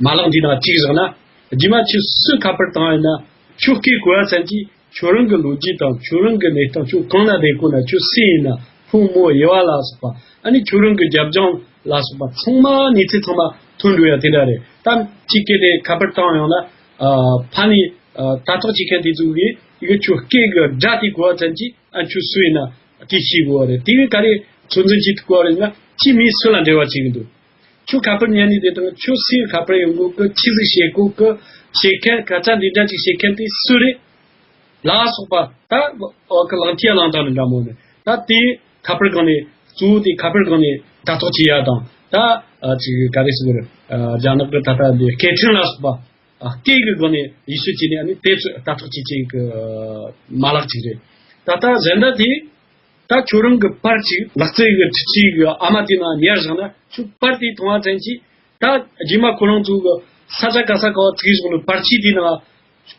མ་ལག་འདི་ནང་གཅིག་བཞག་ན། རྗེས་མ་ཁྱོད་སུ་ཁ་པར་བཏང་ཡིན་ན་ཁྱོད་སྐད་གོ་ཡ་ཚན་གྱིས་ཁྱོད་རང་གི་ལོ་རྒྱུས་དང་ཁྱོད་རང་གི་གནས་སྟངས། ཁྱོད་གང་ན་བསྡད་གོ་ན། ཁྱོད་སུ་ཡིན་ན། ཕོ་མོ་དབྱེ་བ་ལ་སོགས་པ། ཨ་ནི་ཁྱོད་རང་གི་རྒྱབ་ལྗོངས་ལ་སོགས་པ་ཚང་མ་གནས་ཚུལ་ཚང་མ་ཐོན་འགྲོ་ཡ་དེ་འདྲ་རེད། ད་ཅིག་སྐད་དེ་ཁ་པར་བཏང་ཡོང་ན། ཨ་ཕ་ནི་ཨ་ལྟ་རྟོག་བྱེད་མཁན་དེ་ཚོ་གིས་ཡི་གེ་ཁྱོད་སྐད་གི་སྒྲ་དེ་གོ་བ་ཙམ་གྱིས་ཨ་ཁྱོད་སུ་ཡིན་ན་དེ་ཤེས་དགོས་བ་རེད། དེ་གི་ག་རེ་ཚོད་འཛིན་བྱེད་ཐུབ་དགོས་བ་རེད་ན། ཁྱོད་མི་སུ་ལ་འབྲེལ་བ་བྱེད་གི་འདུག་ཁྱོད་ཁ་པར་ཉན་ནི་དེ་དང་ཁྱོད་སུའི་ཁ་པར་ཡོང་གོ་གི། ཆི་ཟིག་བཤད་གོ་གི། བཤད་མཁན་སྐད་ཆ་འདི་འདྲ་ཅིག་བཤད་མཁན་དེ་སུ་རེད་ལ་སོགས་པ། ད་འོ་གི་ལག་མཐིལ་ལང་སྟངས་འདྲ་མོ་ནི། ད་དེ་ཁ་པར་སྒང་ནས་གཙོ་བོ་དེ་ཁ་པར་སྒང་ནས་ལྟ་རྟོག་བྱེད་ཡ་དང་། ད་ཨ་ཅིག་ག་རེ་ཟེར་དགོས་རེད། ཨ་རྒྱ་ནག་གི་ད་ལྟ་འདི་སྐད་འཕྲིན་ལ་སོགས་པ། ཨ་སྐད་ཀྱི་སྒང་ནས་ཡིད་ཆེས་བྱས་ནས་ཨ་ནི་དེ་ཚོ་ལྟ་རྟོག་བྱེད་ཅིག་གི་མ་ལག་ཅིག་རེད། ད་ལྟ་གཞན་དག་དེ། ད་ཁྱོད་རང་གི་པར་ཅིག་ལག་རྩལ་གྱི་འཕྲུལ་ཆས་ཀྱི་ཨ་མ་དེ་ནང་ཉར་བཞག་ན། ཁྱོད་པར་དེ་མཐོང་བ་ཙམ་གྱིས་ད་རྗེས་མ་ཁོ་རང་ཚོ་གི་ས་ཆ་ག་ས་ག་བ་བཙུགས་བཞག་ནོ་པར་ཆས་དེ་ནང་།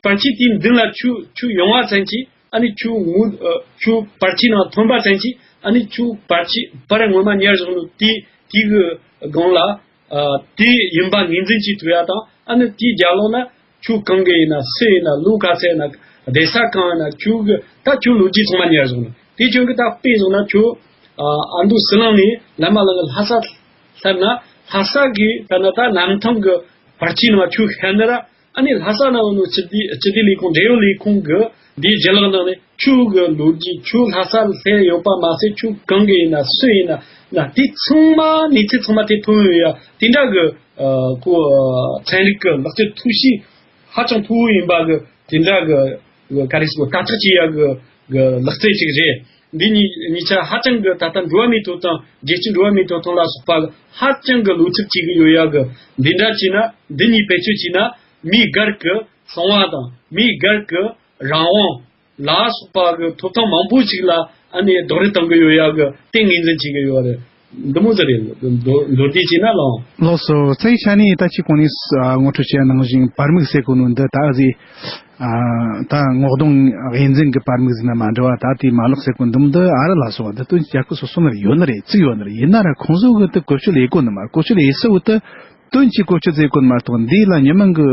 པར་ཆས་དེའི་མདུན་ལ་ཁྱོད་ཁྱོད་ཡོང་བ་ཙམ་གྱིས་ཨ་ནི་ཁྱོད་ངོ་ཨ་ཁྱོད་པར་ཆས་ནང་ཐོན་པ་ཙམ་གྱིས་ཨ་ནི་ཁྱོད་པར་ཆས་པར་ངོ་མ་ཉར་བཞག་ནོ་དེ་དེ་གི་སྒང་ལ། ཨ་དེ་ཡིན་པ་ངོས་འཛིན་བྱེད་ཐུབ་ཡ་དང་། ཨ་ནི་དེའི་རྒྱབ་ལོགས་ན་ཁྱོད་གང་གི་ཡིན་ན། སུ་ཡིན་ན། ལོ་ག་ཚད་ཡིན་ན། བསྡད་ས་གང་ཡིན་ན། ཁྱོད་གི་ད་ཁྱོད་ལོ་རྒྱུས་ཚང་མ་ཉར་བཞག་ནས། དེ་ཁྱོད་གི་ད་དཔེ་བཞག་ན་ཁྱོད་ཨ་ཨ་མདོ་ཟི་ལིང་ནས་ལམ་མ་ལ་གི་ལྷ་ས་སླེབས་ན། ལྷ་ས་གི་ད་ན་ད་གནམ་ཐང་གི་བར་ཆད་ནང་ཁྱོད་ཤར་ན་ར། ཨ་ནི་ལྷ་ས་ན་ཡོད་ནོ་སྤྱི་བདེ་སྤྱི་བདེ་ལས་ཁུངས། འབྲེལ་ཡོད་ལས་ཁུངས་གི་འདིའི་ལྗད་ལག་ནང་ནས་ཁྱོད་གི་ལོ་རྒྱུས། ཁྱོད་ལྷ་ས་ལ་སླེབས་ཡོད་པ་མ་ཟད་ཁྱོད་གང་གི་ཡིན་ན། སུ་ཡིན་ན། ན་དེ་ཚང་མ་གནས་ཚུལ་ཚང་མ་དེ་ཐོན་ཡོད་ཡ་དེ་འདྲ་གི་ཨ་ཁོ་ཨ་ཚན་རིག་གི་ལག་རྩལ་ཐོག་ཤེས་ཧ་ཅང་མཐོ་བོ་ཡིན་པ་གི་དེ་འདྲ་གི་གི་ག་རེ་ཟེར་དགོས། ལྟ་རྟོག་བྱེད་ཡ་གི་གི་ལག་རྩལ་ཅིག་རེད། འདི་གཉིས་གཉིས་ཆ་ཧ་ཅང་གི་ད་ལྟ་འགྲོ་བ་མིའི་ཐོབ་ཐང་། རྒྱལ་སྤྱིའི་འགྲོ་བ་མིའི་ཐོབ་ཐང་ལ་སོགས་པ་གི་ཧ་ཅང་གི་བློ་འཚབ་བྱེད་གི་ཡོད་ཡ་གི་འདི་འདྲ་བྱས་ན། འདི་གཉིས་བེད་སྤྱོད་བྱས་ན་མིའི་སྒེར་གི་གསང་བ་དང་། མིའི་སྒེར་གི་རང་དབང་ལ་སོགས་པ་གི་ཐོབ་ཐང་མང་པོ་ཞིག་ལ་ཨ་ནི་རྡོག་རོལ་གཏོང་གི་ཡོད་ཡ་གི་དེ་ངོས་འཛིན་བྱེད་གི་ཡོད་རེད། འདི་མོ་ཟིག་རེད། མདོར་མདོར་བསྡུས་བྱས་ན་ལགས། ལགས་སོ། རྩ་བའི་ཆ་ནས་ད་ཅི་གོང་ནས་ཨ་ངོ་སྤྲོད་བྱས་ནང་བཞིན་པར་མིག་ཟེར་གོ་ནོ་འདི་ད་གཟོད་ཨ་ད་ངོ་གདོང་དབྱེ་འཛིན་གྱི་པར་མིག་ཟིག་ན་མ་འདྲ་བ། ད་དེའི་མ་ལག་ཟེར་གོ་འདི་མོ་འདི་ཨ་རི་ལ་སོགས་པ་འདི་དོན་རྒྱལ་ཁབ་སོ་སོ་ན་ཡོད་ནི་རེད། བཙུགས་ཡོད་ནི་རེད། ཡིན་ན་ར་ཁོང་ཚོ་གི་དེ་བཀོལ་སྤྱོད་ལས་གོ་ནི་མ། བཀོལ་སྤྱོད་ལས་སུ་འོ་དེ་དོན་གྱིས་བཀོལ་སྤྱོད་བྱེད་དགོས་མ་གཏོགས། འདི་ལ་མྱི་མང་གི་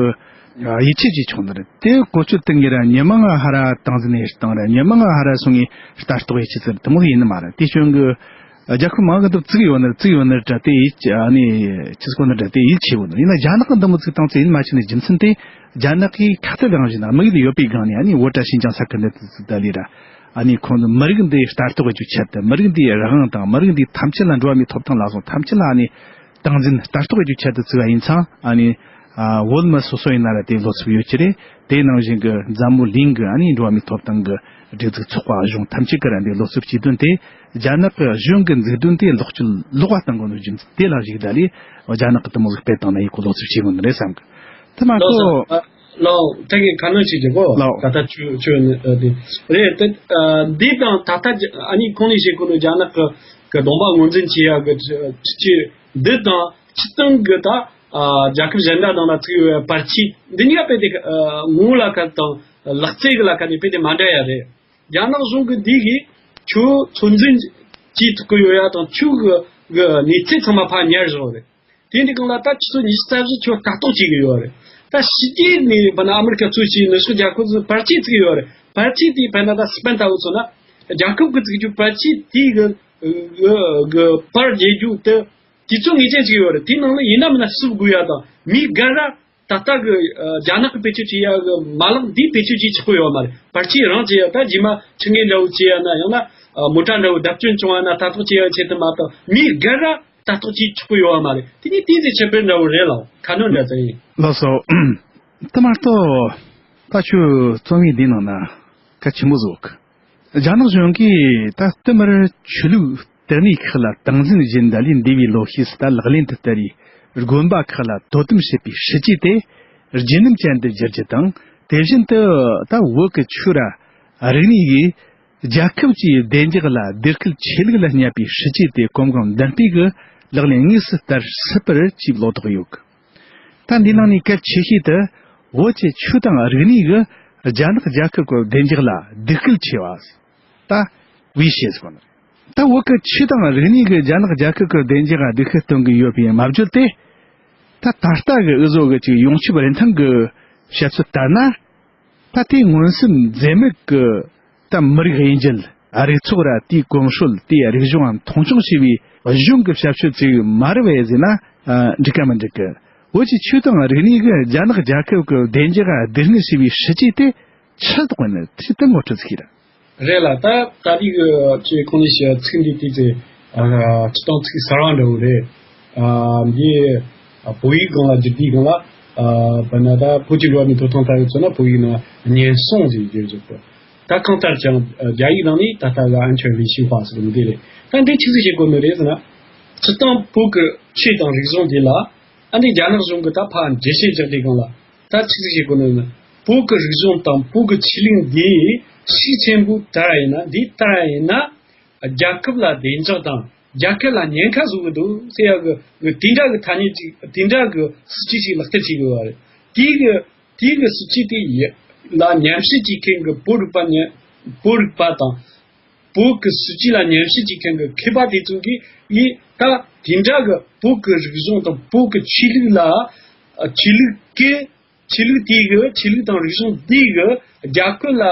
ཡིད་ཆེས་བྱེད་ཆོག་ནི་རེད། དེ་བཀོལ་སྤྱོད་དེ་ངེད་ར་མྱི་མང་ང་ཧ་ར་སྟངས་འཛིན་ཡེ་སྟངས་ར། མྱི་མང་ང་ཧ་ར་སོང་ངེ་ལྟ་རྟོག་ཡེ་ཆེད་ཟེར་དེ་མོ་ཡིན་ནི་མ་རེད། དེ་བྱུང་གི་རྒྱལ་ཁབ་མང་གི་འདི་བཙུགས་ཡོད་ནི་རེད། བཙུགས་ཡོད་ནི་རེད་དྲ་དེ་ཡིད་ཨ་ནི་ཆི་ཟེར་གོ་ནི་དྲ་དེ་ཡིད་ཆེས་བོ་ནི། ཡིན་ན་རྒྱ་ནག་གི་འདི་མོ་བཙུགས་སྟངས་ཚོ་ཡིན་མ་ཆི་ནི་རྒྱུ་མཚན་དེ་རྒྱ་ནག་གིས་ཁ་གཏད་རང་བཞིན་དམིགས་ཡུལ་ཡོད་པའི་སྒང་ནས་ཨ་ནི་བོད་དྲ་ཞིན་ཅང་ས་ཁུལ་འདི་བཙུགས་ད་ལི་ར། ཨ་ནི་ཁོང་ཚོ་མི་རིགས་འདི་ལྟ་རྟོག་གི་རྒྱུ་ཆེད་དུ། མི་རིགས་འདིའི་རང་དབང་དང་མི་རིགས་འདིའི་ཐམས་ཅད་ལ། འགྲོ་བ་མིའི་ཐོབ་ཐང་ལ་སོགས་ཐམས་ཅད་ལ་ཨ་ནི་སྟངས་འཛིན་ལྟ་རྟོག་གི་རྒྱུ་ཆེད་དུ་བཙུགས་པ་ཡིན་ཙང་། ཨ་ནི་ཨ་བོད་མི་སོ་སོ་ཡིན་ན་ར་དེ་བློ་འཚབ་ཡོད་ཀྱི་རེད། དེ་ནང་བཞིན་གྱི་འཛམ་བུ་གླིང་གི་ཨ་ནི་འགྲོ་བ་མིའི་ཐོབ་ཐང་གི་སྒྲིག་འཛུགས་ཚོགས་པ་གཞུང་ཐམས་ཅད་ཀྱི་ར་འདི་བློ་འཚབ་བྱེད་དོན་དེ། རྒྱ་ནག་གི་གཞུང་གི་འཛུགས་དོན་དེ་ལོག་སྤྱོད་ལོག་པ་བཏང་དགོས་ནོ་རྒྱུ་མཚན་དེ་ལ་གཞིགས་ད་ལི་རྒྱ་ནག་གི་དེ་མོ་ཟིག་སྤེལ་བཏང་ན་ཡི་གོ་བློ་འཚབ་བྱེད་དགོས་ནི་རེད་བསམ་གི། དེ་མ་ལགས་སོ། གོ་ཨ་ལགས། ད་གིན་ཁ་སྣོན་བྱེད་རྒྱུ་གོ། ལགས། ད་ལྟ་ཆུ་ཆུ་ནི་ཨ་དེ་རེད་དེ། ཨ་འདི་དང་ད་ལྟ་ཨ་ནི་གོང་ནས་བཤད་གོ་ནོ་རྒྱ་ནག་གི་གི་གདོང་པ་ངོས་འཛིན་བྱེད་ཡ་གི་ཁྲི་ཁྲི་འདི་དང་སྤྱིར་བཏང་གི་ད་ཨ་རྒྱལ་ཁབ་གཞན་དག་ནང་ལ་བཙུགས་ཡོད་པའི་པར་ཆས་འདི་གཉིས་ཀ་དཔེ་དེ་ཨ་ངོ་བོ་ལ་ཁ་དང་ལག་རྩལ་གི་ལ་ཁ་ནས་དཔེ་དེ་མ་འདྲ་ཡ་རེད། རྒྱ་ནག་གཞུང་གི་འདི་གིས་ཁྱོད་ཚོད་འཛིན་བྱེད་ཐུབ་ཀྱི་ཡོད་ཡ་དང་། ཁྱོད་གི་གི་གནས་ཚུལ་ཚང་མ་ཕར་ཉར་བཞག་རེད། དེ་འདྲའི་སྒང་ལ་ད་ཆུ་ཚོད་ཉི་ཤུ་རྩ་བཞི་ཁྱོད་ལྟ་རྟོག་བྱེད་ཀྱི་ཡོད་རེད། ད་ཕྱི་རྒྱལ་ནས་བ་ན་ཨ་མི་རི་ཀ་གཙོས་བྱས་ནུབ་ཕྱོགས་རྒྱལ་ཁབ་ཚོས་པར་ཆས་བཙུགས་ཡོད་རེད། པར་ཆས་དེ་བས་ན་ད་སི་པན་ལྟ་བུ་ཚོ་ན་རྒྱལ་ཁབ་ཀྱི་བཙུགས་རྒྱུ་པར་ཆས་དེ་གི་གི་གི་པར་རྒྱག་རྒྱུ་དེ་དུས་ཚོད་ངེས་ཅན་ཅིག་ཡོད་རེད། དེའི་ནང་ལ་ཡིན་ན་མིན་ན་བསུབ་དགོས་ཡ་དང་། མི་སྒེར་ར་ད་ལྟ་གི་ཨ་རྒྱ་ནག་གི་བེད་སྤྱོད་བྱེད་ཡ་གི་མ་ལག་འདི་བེད་སྤྱོད་བྱེད་ཆོག་གི་ཡོད་མ་རེད། པར་ཆས་རང་བྱེད་ཡ་ད་རྗེས་མ་ཁྲིམས་འགལ་འདྲ་བོ་བྱེད་ཡ་ན་ཡང་ན་ཨ་མོ་ཊ་འདྲ་བོ་བརྡབ་སྐྱོན་བྱུང་བ་ན་ལྟ་རྟོག་བྱེད་ཡ་ཆེད་དུ་མ་གཏོགས། མི་སྒེར་ར་ ལྟ་རྟོག་བྱེད་ཆོག་གི་ཡོད་བ་མ་རེད། དེ་ནི་དེ་ཚོ་ཁྱད་པར་འདྲ་བོ་རེད་ལ། ཁ་སྣོན་འདྲ་ཙམ་ཡིན། ལགས་སོ། དེ་མ་གཏོགས་ད་ཁྱོད་རྩོམ་ཡིག་འདིའི་ནང་ན་གལ་ཆེན་པོ་ཟིག་ཡོད་གི། རྒྱ་ནག་གཞུང་གིས་ད་བསྟུད་མར་ཆོས་ལུགས་དད་མོས་ཁག་ལ་སྟངས་འཛིན་བྱེད་འདི་ལས་འདས་པའི་ལོ་ཤས་སུ་ད་ལག་ལེན་དུ་བསྟར་བའི་དགོན་པ་ཁག་ལ་དོ་དམ་བྱེད་པའི་སྲིད་ཇུས་དེ་རྒྱུན་ལམ་ཅན་དུ་བསྒྱུར་རྒྱུ་དང་། དེ་བཞིན་དུ་ད་བོད་ཀྱི་ཆོས་ར་རིག་གནས་ཀྱིས་རྒྱལ་ཁབ་ཀྱི་བདེ་འཇགས་ལ་སྡེ་ཁུལ་ཆོས་ལུགས་ལ་བསྙད་པའི་སྲིད་ཇུས་དེ་གོམ་གང་མདུན་སྤོས་ཀྱིས་ལག་ལེན་དངོས་སུ་བསྟར་སྲིད་པར་ཅེས་ཀློག་རྟོགས་ཡོད། ད་འདི་ནང་ནས་གལ་ཆེ་ཤོས་དེ་བོད་ཀྱི་ཆོས་དང་རིག་གནས་ཀྱིས་རྒྱ་ནག་རྒྱལ་ཁབ་ཀྱི་བདེ་འཇགས་ལ་སྡེ་ཁུལ་ཆེ་བ། ད་བའི་ཞེས་སོགས་ནི། ད་བོད་ཀྱི་ཆོས་དང་རིག་གནས་ཀྱིས་རྒྱ་ནག་རྒྱལ་ཁབ་ཀྱི་བདེ་འཇགས་ལ་སྡེ་ཁུལ་གཏོང་གི་ཡོད་པའི་རྨ་བརྗོད་དེ། ད་ད་ལྟ་གི་འུ་ཚོ་གི་ཅིག་ཡོངས་ཁྱབ་རིན་ཐང་གི་བཤད་ཚུལ་ལྟར་ན། ད་དེ་མངོན་སུམ་འཛེམ་མེད་ཀྱི་ད་མི་རིགས་དབྱེ་འབྱེད། རིགས་ཚོགས་ར་དེའི་གོམས་སྲོལ། དེའི་རིག་གཞུང་མཐོང་ཆུང་བྱས་པའི་གཞུང་གི་བྱ་སྤྱོད་ཅིག་མ་རེད་པས་ཟེར་ན། ཨ། འགྲིག་ག་མི་འགྲིག་གི། བོད་ཀྱི་ཆོས་དང་རིག་གནས་ཀྱིས་རྒྱ་ནག་རྒྱལ་ཁབ་ཀྱི་བདེ་འཇགས་ལ་སྡུག་བསྔལ་བྱས་པའི་སྲིད་ཇུས་དེ་ཆི་ཟིག་ཡིན་ནི་དེ་དེ་ངོ་སྤྲོད་ཟིག་ཡིན། རེད་ལ། ད་ད་ལྟའི་གི་ཅིག་གོང་ནས་བཤད་ཚིག་འདི་དེ་ཚེ། ཨ། སྤྱིར་བཏང་ཚིག་གསར་བ་འདྲ་བོ་རེད། ཨ། འདི་ཨ། བོད་ཡིག་སྒང་ལ་སྒྱུར་དུས་སྒང་ལ། ཨ། དཔེར་ན་ད་བོད་ཀྱི་འགྲོ་བ་མིའི་ཐོབ་ཐང་ལྟ་བུ་མཚོན་ན་བོད་ཡིག་ནང་ཉེན་སྲུང་ཟེར་གྱི་ཡོད་ཀྱི། ད་གང་ལྟར་ཀྱང་རྒྱ་ཡིག་ནང་ནས་ད་ལྟ་གི་安全维护法ཟེར་གྱི་འདི་རེད། ད་འདི་ཆི་ཟིག་བྱེད་དགོས་ནི་རེད་ཟེར་ན། སྤྱིར་བཏང་བོད་ཀྱི་ཆོས་དང་རིག་གཞུང་འདི་ལ། ཨ་ནི་རྒྱ་ནག་གཞུང་གིས་ད་ཕར་འགྲེལ་བཤད་རྒྱག་དུས་སྒང་ལ། ད་ཆི་ཟིག་བྱེད་དགོས་ནི་ན། བོད་ཀྱི་རིག་གཞུང་དང་བོད་ཀྱི་ཆོས་ལུགས་འདི་ཤུགས་ཆེན་པོ་ལྟར་ཡིན་ན། འདི་ལྟར་ཡིན་ན། རྒྱལ་ཁབ་ལ་བདེ་འཇགས་དང་རྒྱལ་ཁབ་ལ་ཉེན་ཁ་བཟོ་གི་འདུག་ཟེར་ཡག་གི་དེ་འདྲ་གི་ཐ་སྙད་ཅིག་དེ་འདྲ་གི་སྲིད་ཇུས་ཤིག་ལག་བསྟར་བྱེད་གི་ཡོད་རེད། དེའི་གི་དེའི་གི་སྲིད་ཇུས་དེ་ཡི་ལ་ཉམས་ཞིབ་བྱེད་མཁན་གི་བོད་རིག་པ་ཉམས། བོད་རིག་པ་དང་། བོད་ཀྱི་སྲིད་ཇུས་ལ་ཉམས་ཞིབ་བྱེད་མཁན་གྱི་མཁས་པ་དེ་ཚོ་གིས་ཡིས་ད་དེ་འདྲ་གི་བོད་ཀྱི་རིག་གཞུང་དང་བོད་ཀྱི་ཆོས་ལུགས་ལ། ཆོས་ལུགས་ཀྱི་ཆོས་ལུགས་དེ་གི་ཆོས་ལུགས་དང་རིག་གཞུང་དེ་གི་རྒྱལ་ཁབ་ལ་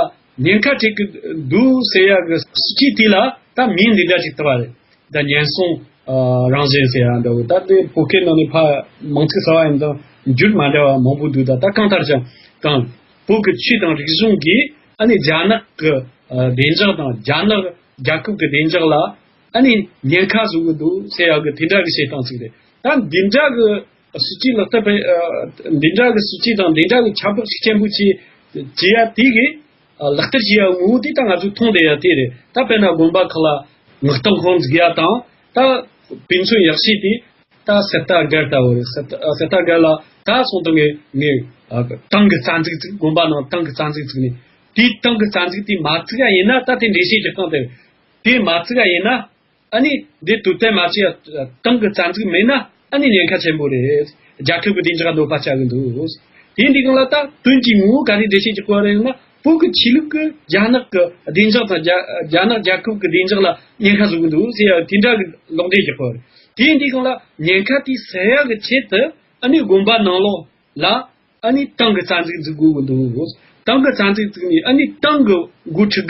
ཉེན་ཁ་འཕྲད་ཀྱི་འདུག་ཟེར་ཡག་གི་སྲིད་ཇུས་དེ་ལ་ད་མིང་འདི་འདྲ་ཞིག་བཏགས་པ་རེད། ད་ཉེན་སྲུང་རང་བཞིན་ཟེར་ཡག་འདྲ་བོ། ད་དེ་བོད་སྐད་ནང་ནས་ཕར་མིང་ཚིག་གསར་བ་ཡིན་ཙང་འགྱུར་མ་འདྲ་བ་མང་པོ་འདུག་ད་ད་གང་ལྟར་ཀྱང་དང་། བོད་ཀྱི་ཆོས་དང་རིག་གཞུང་གིས་ཨ་ནི་རྒྱ་ནག་གི་ཨ་བདེ་འཇགས་དང་རྒྱ་ནག་རྒྱལ་ཁབ་ཀྱི་བདེ་འཇགས་ལ་ཨ་ནི་ཉེན་ཁ་བཟོ་གི་འདུག་ཟེར་ཡག་གི་དེ་འདྲ་གི་བྱེད་སྟངས་ཅིག་རེད། ད་འདི་འདྲ་གི་སྲིད་ཇུས་ལག་བསྟར་བྱེད། ཨ། འདི་འདྲ་གི་སྲིད་ཇུས་དང་འདི་འདྲ་གི་ཁྱབ་བསྒྲགས་ཤུགས་ཆེན་པོ་བྱེད་བྱེད་ཡ་དེ་གི་ཨ་ལག་བསྟར་བྱེད་ཡ་ངོ་བོ་དེ་ད་ང་ཚོས་མཐོང་བསྡད་ཡ་དེ་རེད། ད་དཔེར་ན་དགོན་པ་ཁག་ལ་མངགས་ཐོ་འཁོར་འཛུགས་ཡ་དང་། ད་དཔེ་མཚོན་ཡག་ཤོས་དེ་ད་གསེར་རྟ་སྒར་ལྟ་བུ་རེད། གསེར་རྟ་གསེར་རྟ་སྒར་ལ་ད་སོང་དུས་ངས་ངས་ཨ་ཏང་གི་རྩ་འཛུགས་བཙུགས། དགོན་པ་ནང་ཏང་གི་རྩ་འཛུགས་བཙུགས་ནས། དེའི་ཏང་གི་རྩ་འཛུགས་དེ་མ་བཙུགས་ཡ་ཡིན་ན། ད་དེ་འགྲེལ་བཤད་རྒྱག་སྟངས་དེ་རེད། དེ་མ་བཙུགས་ཡ་ཡིན་ན། ཨ་ནི་འདི་དུས་གཏན་མ་བྱས་ཡ་ཏང་གི་རྩ་འཛུགས་མེད་ན། ཨ་ནི་ཉེན་ཁ་ཆེན་པོ་རེད། རྒྱལ་ཁབ་ཀྱི་བདེ་འཇགས་གནོད་པ་བསྐྱལ་གི་འདུག་དེ་འདི་སྒང་ལ་ད་དོན་གྱི་ངོ་བོ་ག་རེ་འགྲེལ་བཤད་རྒྱག་དགོས་རེད་ན། བོད་ཀྱི་ཆོས་ལུགས་ཀྱིས་རྒྱ་ནག་གི་བདེ་འཇགས་དང་རྒྱ་རྒྱ་ནག་རྒྱལ་ཁབ་ཀྱི་བདེ་འཇགས་ལ་ཉེན་ཁ་བཟོ་གི་འདུག་ཟེར་ཡ་དེ་འདྲ་གི་ལོག་འགྲེལ་རྒྱག་དགོས་རེད། དེ་འདི་སྒང་ལ་ཉེན་ཁ་དེ་སེལ་ཡ་གི་ཆེད་དུ་ཨ་ནི་དགོན་པ་ནང་ལོགས་ལ་ཨ་ནི་ཏང་གི་རྩ་འཛུགས་འཛུགས་དགོས་ཀྱི་འདུག་ཏང་གི་རྩ་འཛུགས་བཙུགས་ནས་ཨ་ནི་ཏང་གི་འགོ་ཁྲིད་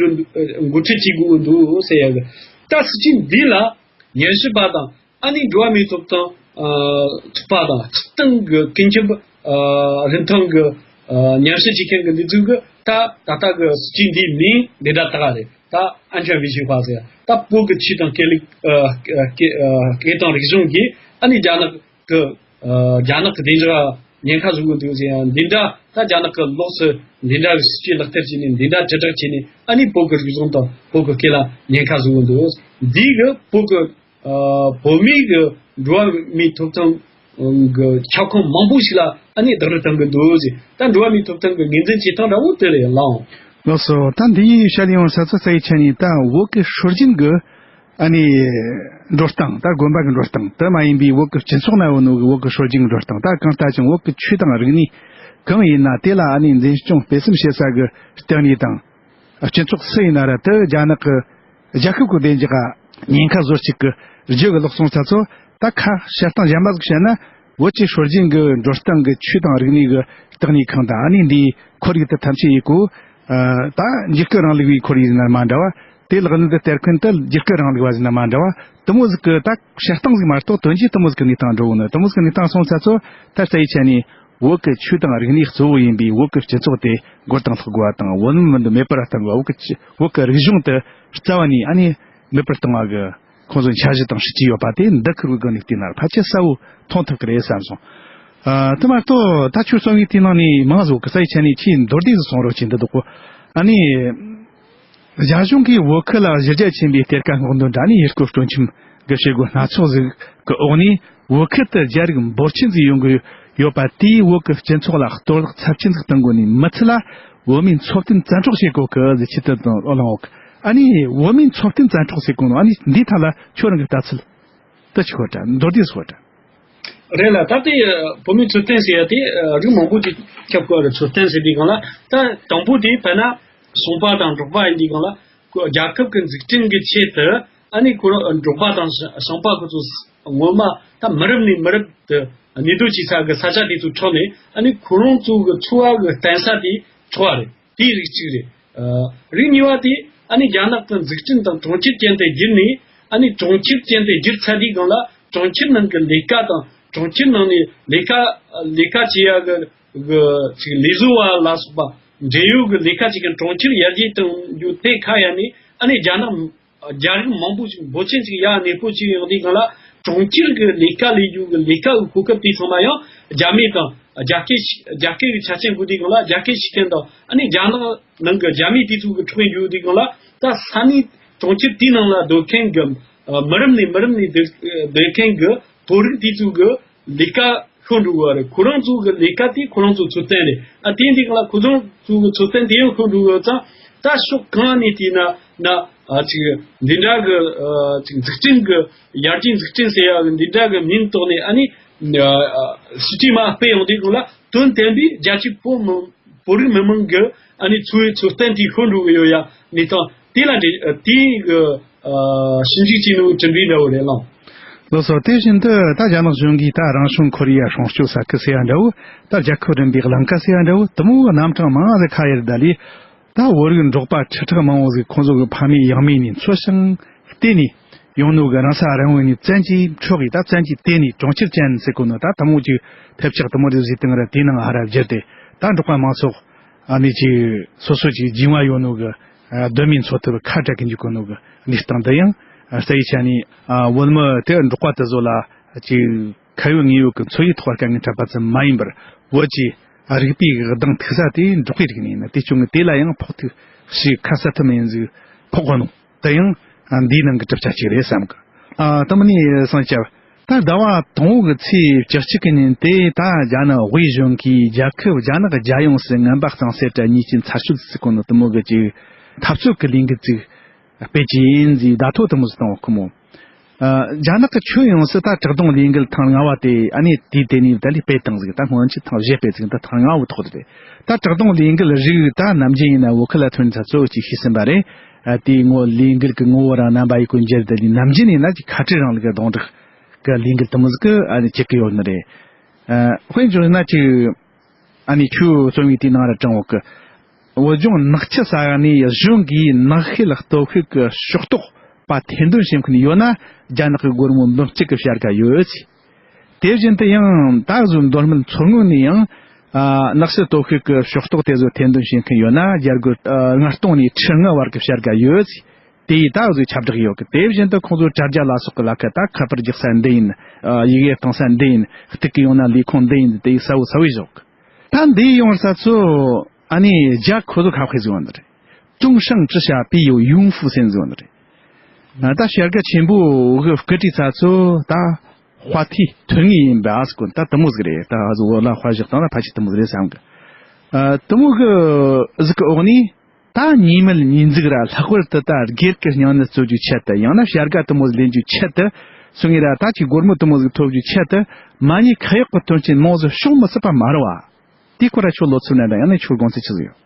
འགོ་ཁྲིད་བྱེད་དགོས་ཀྱི་འདུག་ཟེར་ཡ་གི། ད་སྲིད་ཇུས་འདི་ལ་ཉན་ཤེས་པ་དང་། ཨ་ནི་འགྲོ་བ་མིའི་ཐོབ་ཐང་ཨ་ཚོགས་པ་དང་སྤྱིར་བཏང་གི་ཀུན་ཁྱབ་ཨ་རིན་ཐང་གི་ཨ་ཉམས་ཞིབ་བྱེད་མཁན་གྱི་འདི་ཚོ་གི་ད་ད་ལྟ་གི་སྲིད་ཇུས་འདིའི་མིང་འདི་འདྲ་བཏགས་པ་རེད། ད་安全维护法ཟེར། ད་བོད་ཀྱི་ཆོས་དང་སྐད་ལུགས་ཨ་སྐད་ཨ་སྐད་དང་རིག་གཞུང་གིས་ཨ་ནི་རྒྱ་ནག་གི་ཨ་རྒྱ་ནག་གི་བདེ་འཇགས་ཉེན་ཁ་བཟོ་གི་འདུག་ཟེར་ཡང་འདི་འདྲ། ད་རྒྱ་ནག་གི་ལོགས་སུ་འདི་འདྲ་གི་སྲིད་ཇུས་ལག་བསྟར་བྱས་ནས། འདི་འདྲ་དྲིལ་བསྒྲགས་བྱས་ནས་ཨ་ནི་བོད་ཀྱི་རིག་གཞུང་དང་བོད་ཀྱི་སྐད་ལ་ཉེན་ཁ་བཟོ་གི་འདུག་འདི་གི་བོད་ཀྱི་ཨ་བོད་མིའི་གི་འགྲོ་བ་མིའི་ཐོབ་ཐང་གི་ཁྱབ་ཁོངས་མང་པོ་ཞིག་ལ་ཨ་ནི་རྡོག་རོལ་བཏང་གི་འདུག་ཟེར། ད་འགྲོ་བ་མིའི་ཐོབ་ཐང་གི་ངོས་འཛིན་བྱེད་སྟངས་འདྲ་བོ་དེ་རེད་ལགས། ལགས་སོ། ད་འདིའི་བཤད་ཡོང་ས་ཚོ་རྩ་བའི་ཆ་ནས་ད་བོད་ཀྱི་སྲོལ་རྒྱུན་གྱི་ཨ་ནི་འགྲོ་སྟངས། ད་དགོན་པ་གི་འགྲོ་སྟངས་དེ་མ་ཡིན་པའི་བོད་ཀྱི་སྤྱི་ཚོགས་ནང་ཡོད་ནོ་གི་བོད་ཀྱི་སྲོལ་རྒྱུན་གྱི་འགྲོ་སྟངས། ད་གང་ལྟར་ཀྱང་བོད་ཀྱི་ཆོས་དང་རིག་གནས་གང་ཡིན་ན་དེ་ལ་ཨ་ནི་འཛིན་སྐྱོང་སྤེལ་གསུམ་བྱེད་ས་གི་ལྟེ་གནས་དང་། སྤྱི་ཚོགས་སུ་ཡིན་ན་ར་དེ་རྒྱ་ནག་གི་རྒྱལ་ཁབ་ཀྱི་བདེ་འཇགས་ཉེན་ཁ་བཟོ་བྱེད་ཀྱི་རྒྱུ་གི་ལོག་སོང་ས་ཚོ། ད་ཁ་བཤད་སྟངས་གཞན་པ་ཟིག་བཤད་ན། བོད་ཀྱི་སྲོལ་རྒྱུན་གྱི་འགྲོ་སྟངས་ཀྱི་ཆོས་དང་རིག་གནས་ཀྱི་ལྟེ་གནས་ཁང་དང་། ཨ་ནི་འདིའི་ཁོར་ཡུག་དེ་ཐམས་ཅད་ཡི་གུ། ཨ་ད་འཇིགས་སྐུལ་རིང་ལུགས་པའི་ཁོར་ཡུག་ཡིན་ན་མ་འདྲ་བ། དེ་ལག་ལེན་དུ་བསྟར་མཁན་དེ་འཇིགས་སྐུལ་རིང་ལུགས་པ་ཡིན་ན་མ་འདྲ་བ། དེ་མོ་ཟིག་གི་ད་བཤད་སྟངས་ཟིག་མ་གཏོགས་དོན་གྱིས་དེ་མོ་ཟིག་གི་གནས་སྟངས་འགྲོ་གོ་ནི། དེ་མོ་ཟིག་གི་གནས་སྟངས་སོང་ས་ཚོ། ད་རྩ་བའི་ཆ་ནས་བོད་ཀྱི་ཆོས་དང་རིག་གནས་གཙོ་བོ་ཡིན་པའི་བོད་ཀྱི་སྤྱི་ཚོགས་དེ་མགོ་རྟིང་སློག་དགོས་པ་དང་། བོད་མི་མི་འདི་མེད་པར་གཏོང་དགོས། བོད་ཀྱི་བོད་ཀྱི་རིག་གཞུང་དེ་རྩ་བ་ནས་ཨ་ནི་མེད་པར་གཏོང་བ་གི་ ཁོང་ཚོ་འཆར་གཞི་དང་སྲིད་ཇུས་ཡོད་པ་དེ་འདི་ཁུར་བའི་སྒང་ནས་བལྟས་ན་ཕལ་ཆེར་གསལ་བོ་མཐོང་ཐུབ་ཀྱི་རེད་བསམ་སོང་། ཨ། དེ་མ་གཏོགས་ད་ཁྱོད་གསུང་བའི་དེའི་ནང་ནས་མང་ཟོ་གི་ས་ཡི་ཆ་ནས་ཆེས་མདོར་བསྡུས་སུ་གསུང་རོགས་བྱེད་འདི་འདུག་གོ། ཨ་ནི། རྒྱ་གཞུང་གིས་བོད་ཁུལ་ལ་གཞི་རྒྱ་ཆེན་པོའི་གཏེར་ཁ་སྔོག་འདོན་དྲ་ནས་ཡུལ་སྐོར་སྤྲོ་འཆམ་གྱི་བྱེད་སྒོ་སྣ་ཚོགས་ཟིག་གི་འོག་ནས་བོད་ཁུལ་དུ་རྒྱ་རིགས་འབོར་ཆེན་ཟིག་ཡོང་གི་ཡོད་པ་དེས་བོད་ཀྱི་སྤྱི་ཚོགས་ལ་གཏོར་བརླག་ཚབས་ཆེན་ཟིག་གཏོང་དགོས་ནས་མི་ཚད་ལ་བོད་མིའི་འཚོ་རྟེན་བཙན་འཕྲོག་བྱེད་དགོས་ཀི་ཟེར་ཆེད་དུ་དང་ཨོ་ལང་འོག་ཨ་ནི་བོད་མིའི་འཚོ་རྟེན་བཙན་འཕྲོག་ཟེར་གོ་ནོ་ཨ་ནི་འདིའི་ཐད་ལ་ཁྱོད་རང་གི་ལྟ་ཚུལ་དེ་ཆི་ཤོད་དྲ་མདོར་བསྡུས་སུ་ཤོད་དྲ། རེད་ལ་ད་ལྟའི་བོད་མིའི་འཚོ་རྟེན་ཟེར་ཡ་དེ་རིགས་མང་པོ་ཅིག་ཁྱབ་དགོས་རེད། འཚོ་རྟེན་ཟེར་དུས་སྒང་ལ་ད་དང་པོ་དེ་དཔེར་ན་ཞིང་པ་དང་འབྲོག་པ་ཡིན་དུས་སྒང་ལ་ཁོ་རྒྱལ་ཁབ་ཀྱི་འཛུགས་སྐྲུན་གྱི་ཆེད་དུ་ཨ་ནི་ཁོ་རང་འབྲོག་པ་དང་ཞིང་པ་ཁོ་ཚོ་ངོ་མ་ད་མི་རབས་ནས་མི་རབས་དུ་གནས་སྡོད་བྱེད་ས་གི་ས་ཆ་དེ་ཚོ་འཕྲོག་ནས་ཨ་ནི་ཁོ་རང་ཚོ་གི་འཚོ་བ་གི་བརྟེན་ས་དེ་འཕྲོག་པ་རེད། དེའི་རིགས་གཅིག་རེད། ཨ། རིགས་གཉིས་པ་དེ་ཨ་ནི་རྒྱ་ནག་གི་འཛུགས་སྐྲུན་དང་གྲོང་ཁྱེར་ཅན་དུ་བསྒྱུར་ནས་ཨ་ནི་གྲོང་ཁྱེར་ཅན་དུ་བསྒྱུར་ཚར་དུས་སྒང་ལ་གྲོང་ཁྱེར་ནང་གི་ལས་ཀ་དང་གྲོང་ཁྱེར་ནང་ནས་ལས་ཀ་ལས་ཀ་བྱེད་ཡ་གི་གི་ཅིག་ལས་བཟོ་བ་ལ་སོགས་པ་འབྲེལ་ཡོད་ཀྱི་ལས་ཀ་ཅིག་གི་གྲོང་ཁྱེར་ཡར་རྒྱས་གཏོང་རྒྱུ་དེ་ཁ་ཡ་ནས་ཨ་ནི་རྒྱ་ནག་རྒྱ་རིགས་མང་པོ་ཞིག་འབོར་ཆེན་ཞིག་ཡར་གནས་སྤོ་བྱས་ཡོང་དུས་སྒང་ལ་གྲོང་ཁྱེར་གྱི་ལས་ཀ་ལས་རྒྱུ་གི་ལས་ཀ་གི་གོ་སྐབས་དེ་ཚང་མ་ཡང་རྒྱ་མི་དང་རྒྱ་སྐད་ཤེས་རྒྱ་སྐད་ཀྱི་ཆ་རྐྱེན་དགོས་དུས་སྒང་ལ་རྒྱ་སྐད་ཤེས་མཁན་དང་ཨ་ནི་རྒྱ་ནག་ནང་གི་རྒྱ་མི་དེ་ཚོ་གི་འཕྲོག་གི་འཇུག་དུས་སྒང་ལ་ད་ས་གནས་གྲོང་ཁྱེར་དེའི་ནང་ལ་སྡོད་མཁན་གྱི་མི་རབས་ནས་མི་རབས་ནས་སྡོད་སྡོད་མཁན་གྱི་བོད་རིགས་དེ་ཚོ་གི་ལས་ཀ་ཤོར་འགྲོ་གི་རེད། ཁོ་རང་ཚོ་གི་ལས་ཀ་དེ་ཁོ་རང་ཚོ་འཚོ་རྟེན་རེད། ཨ་དེ་འདི་ག་ལ་ཁོ་རང་ཚོ་གི་འཚོ་རྟེན་དེ་ཡང་ཤོར་འགྲོ་གི་ཙང་ད་ཕྱོགས་གང་ནས་བལྟས་ན་ན་ཨ་ཅིག་འདི་འདྲ་གི་ཨ་ཅིག་འཛུགས་སྐྲུན་གི་ཡར་རྒྱས་འཛུགས་སྐྲུན་ཟེར་ཡ་གི་འདི་འདྲ་གི་མིང་ཐོག་ནས་ཨ་ནི་ཨ་སྲིད་ཇུས་མ་སྤེལ་ཡོང་དུས་སྒང་ལ་དོན་དམ་པའི་རྒྱ་ཆེ་བོད་མི་བོད་རིགས་མི་མང་གི་ཨ་ནི་འཚོ་བའི་འཚོ་རྟེན་དེ་ཤོར་འགྲོ་གི་ཡོད་ཡ་གནས་སྟངས་དེ་ལ་འདྲི་ཨ་དེ་གི་ཨ་ཞིབ་འཇུག་བྱས་ནོ་དྲན་པའི་འདྲ་བོ་རེད་ལགས། ལགས་སོ། དེ་བཞིན་དུ་ད་རྒྱ་ནག་གཞུང་གིས་ད་རང་བྱུང་ཁོར་ཡུག་སྲུང་སྐྱོབ་ས་ཁུལ་ཟེར་ཡ་འདྲ་བོ། ད་རྒྱལ་ཁབ་རིམ་པའི་གླིང་ག་ཟེར་ཡ་འདྲ་བོ། དེ་མོ་རྣམ་གྲངས་མང་ཟིག་ཁ་ཡར་ད་ལས། ད་བོད་རིགས་འབྲོག་པ་ཁྲི་ཕྲག་མང་བོ་ཟིག་ཁོང་ཚོ་གི་ཕ་མེས་ཡང་མེས་ནས་འཚོ་ཞིང་བལྟས་ནས་ཡོང་ནོ་གི་རང་ས་རང་འོས་ནས་བཙན་གྱིས་འཕྲོག་གིས་ད་བཙན་གྱིས་དེད་ནས་གྲོང་ཁྱེར་ཅན་ཟེར་གོ་ནོ་ད་དེ་མོ་ཅིག་ཐེབས་ཆག་དེ་མོ་རེ་ཟིག་བཏང་ར་དེའི་ནང་ཧ་ར་བསྒྱུར་ཏེ་ད་འབྲོག་པ་མང་ཚོགས་ཨ་ནི་ཅིག་སོ་སོ་ཅིག་སྦྱིན་བ་ཡོད་ནོ་གི་གདོད་མའི་འཚོ་ཐབས་ཁ་བྲལ་གི་འཇུག་གོ་ནོ་གི་གནས་སྟངས་འདི་ཡང་རྩ་བའི་ཆ་ནས་བོད་མི་དེ་འབྲོག་པ་དེ་ཚོ་ལ་ཅིག་ཁ་ཡོད་ངེས་ཡོད་ཀྱི་འཚོ་བའི་ཐོག་དཀའ་ངལ་འཕྲད་པ་ཙམ་མ་ཡིན་པར་བོད་ཀྱི་རིག་པའི་གདེང་ཐུག་ས་དེ་འབྲོག་པའི་རིག་གནས་ཡིན་ན་དེ་བྱུང་ངེས་དེ་ལ་ཡང་ཕོག་ཐུག་ཞིག་ཁ་གསལ་ཐབས་མེད་ཟིག་ཕོག་གོ་ནོ་དེ་ཡང་འདིའི་ནང་གི་གྲུབ་ཆ་གཅིག་རེད་བསམ་གི། ཨ་དེ་མིན་ནི་སངས་རྒྱས་ད་ཟླ་བ་དང་པོ་གི་ཚེས་བཅུ་གཅིག་གི་ཉིན་དེ་ད་རྒྱ་ནག་དབུས་གཞུང་གིས་རྒྱལ་ཁབ་རྒྱ་ནག་རྒྱལ་ཡོངས་སུ་ངན་པ་གཙང་སེལ་གྱི་ཉེས་ཅན་ཚར་གཅོད་ཟེར་གོ་ནོ་དེ་མོ་གི་ཅིག་འཐབ་རྩོད་ཀྱི་ལས་འགུལ་ཅིག་སྤེལ་གྱི་ཡིན་ཟེར་བརྡ་ཐོ་དེ་མོ་ཟིག་བཏང་བ་ཁོ་མོ། ཨ་རྒྱ་ནག་གི་ཁྱོན་ཡོངས་སུ་ད་བཀྲག་སྡོམ་ལས་འགུལ་ཐེངས་ལྔ་བ་དེ་ཨ་ནི་དུས་དེ་ནས་ད་ལས་སྤེལ་བཏང་ཟིག་ད་སྔོན་ཆད་ཐེངས་བཞི་སྤེལ་ཟིག་ད་ཐེངས་ལྔ་བོ་ཐོག་རེད། ད་བཀྲག་སྡོམ་ལས་འགུལ་རིགས་ད་ནམ་རྒྱུན་ཡིན་ན་བོད་ཁུལ་ལ་ཐོན་ཚ་གཙོ་བོ་ཅིག་ཤེས་ཟིན་པ་རེད། ཨ་དེའི་ངོ་ལས་འགུལ་གྱི་ངོ་བོ་རང་རྣམ་པ་ཡི་གོ་འགྱུར་དེ་ལས་ནམ་རྒྱུན་ཡིན་ན་ཅིག་ཁ་བྲལ་རིང་ལུགས་ཀྱི་སྡོང་གྲོགས་ཀྱི་ལས་འགུལ་དེ་མོ་ཟིག་གི་ཨ་ནི་བྱེད་ཀྱི་ཡོད་ནི་རེད། ཨ་དཔེ་འཇོག་ན་ཅིག་ཨ་ནི་ཁྱོད་རྩོམ་ཡིག་དེའི་ནང་ར་དྲངས་འོག་གི། བོད་ལྗོངས་ནག་ཆུ་ས་གནས་གཞུང་གིས་ནགས་ཤེལ་སྟོབས་ཤུགས་ཀྱི་ཕྱོགས་གཏོགས་པ་ཐེར་འདོན་བྱེད་མཁན་ཡོད་ན་རྒྱ་ནག་གི་སྒོར་མོ་འབུམ་གཅིག་གི་བྱ་དགའ་ཡོད་ཅེས། དེ་བཞིན་དུ་ཡང་ད་གཟོད་མདོ་སྨད་མཚོ་སྔོན་ནས་ཡང་ཨ་ནགས་ཤེལ་སྟོབས་ཤུགས་ཀྱི་ཕྱོགས་གཏོགས་དེ་ཚོ་ཐེར་འདོན་བྱེད་མཁན་ཡོད་ན་རྒྱ་སྒོར་ཨ་ལྔ་སྟོང་ནས་ཁྲི་ལྔ་བར་གྱི་བྱ་དགའ་ཡོད་ཅེས། དེ་ཡིས་ད་གཟོད་ཁྱབ་བསྒྲགས་ཡོད་གི། དེ་བཞིན་དུ་ཁོང་ཚོ་དྲ་རྒྱ་ལ་སོགས་ཀྱི་ལ་ཁ་ད་ཁ་པར་རྒྱག་ས་འདི་ཡིན། ཨ་ཡི་གེ་གཏོང་ས་འདི་ཡིན། གཏུག་གི་ཡོང་ན་ལས་ཁུངས་འདི་ཡིན། དེ་ཡིས་གསལ་བོ་གསལ་བོ་བཞག་གི། ད་འདི་ཡོང་ས་ཚོ་ཨ་ནི་རྒྱ་ཁོ་ཚོ་ཁ་ཕྱེ་ཟིག་ཡོད་ནི་རེད། 中上之下必有勇夫 ཟེར་ཟིག་ཡོད་ནི་རེད། ད་བྱ་དགའ་ཆེན་པོ་གི་བཀོད་སྒྲིག་ས་ཚོ་ད་དཔའ་ཐུལ་ཐོན་ངེས་ཡིན་པ་ཟེར་གོ་ད་དེ་མོ་ཟིག་རེད། ད་ཨ་ཟོ་བོ་ལ་དཔའ་བཞག་སྟངས་ལ་ཕལ་ཆེར་དེ་མོ་ཟིག་རེད་བསམ་གི། ཨ་དེ་མོ་གི་ཟིག་གི་འོག་ནས། ད་ཉེས་མེད་ཉེས་འཛུགས་ར་ལྷག་པར་དུ་ད་སྒེར་གྱི་སྙིང་ནད་གཅོད་རྒྱུའི་ཆེད་དུ་ཡང་ན་བྱ་དགའ་དེ་མོ་ལེན་རྒྱུའི་ཆེད་དུ་སོང་ངེ་ར་ད་ཅིག་སྒོར་མོ་དེ་མོ་ཟིག་ཐོབ་རྒྱུའི་ཆེད་དུ་མ་ཉེས་ཁ་གཡོག་གི་དོན་རྐྱེན་མང་ཟིག་ཤོག་མི་སྲིད་པ་མ་རེད་བ། དེའི་སྐོར་ར་ཁྱོད་བློ་འཚབ་ན་འདྲ་ཡང་ན་ཁྱོད་དགོངས་ཚུལ་ཆི་ཟིག་ཡོད།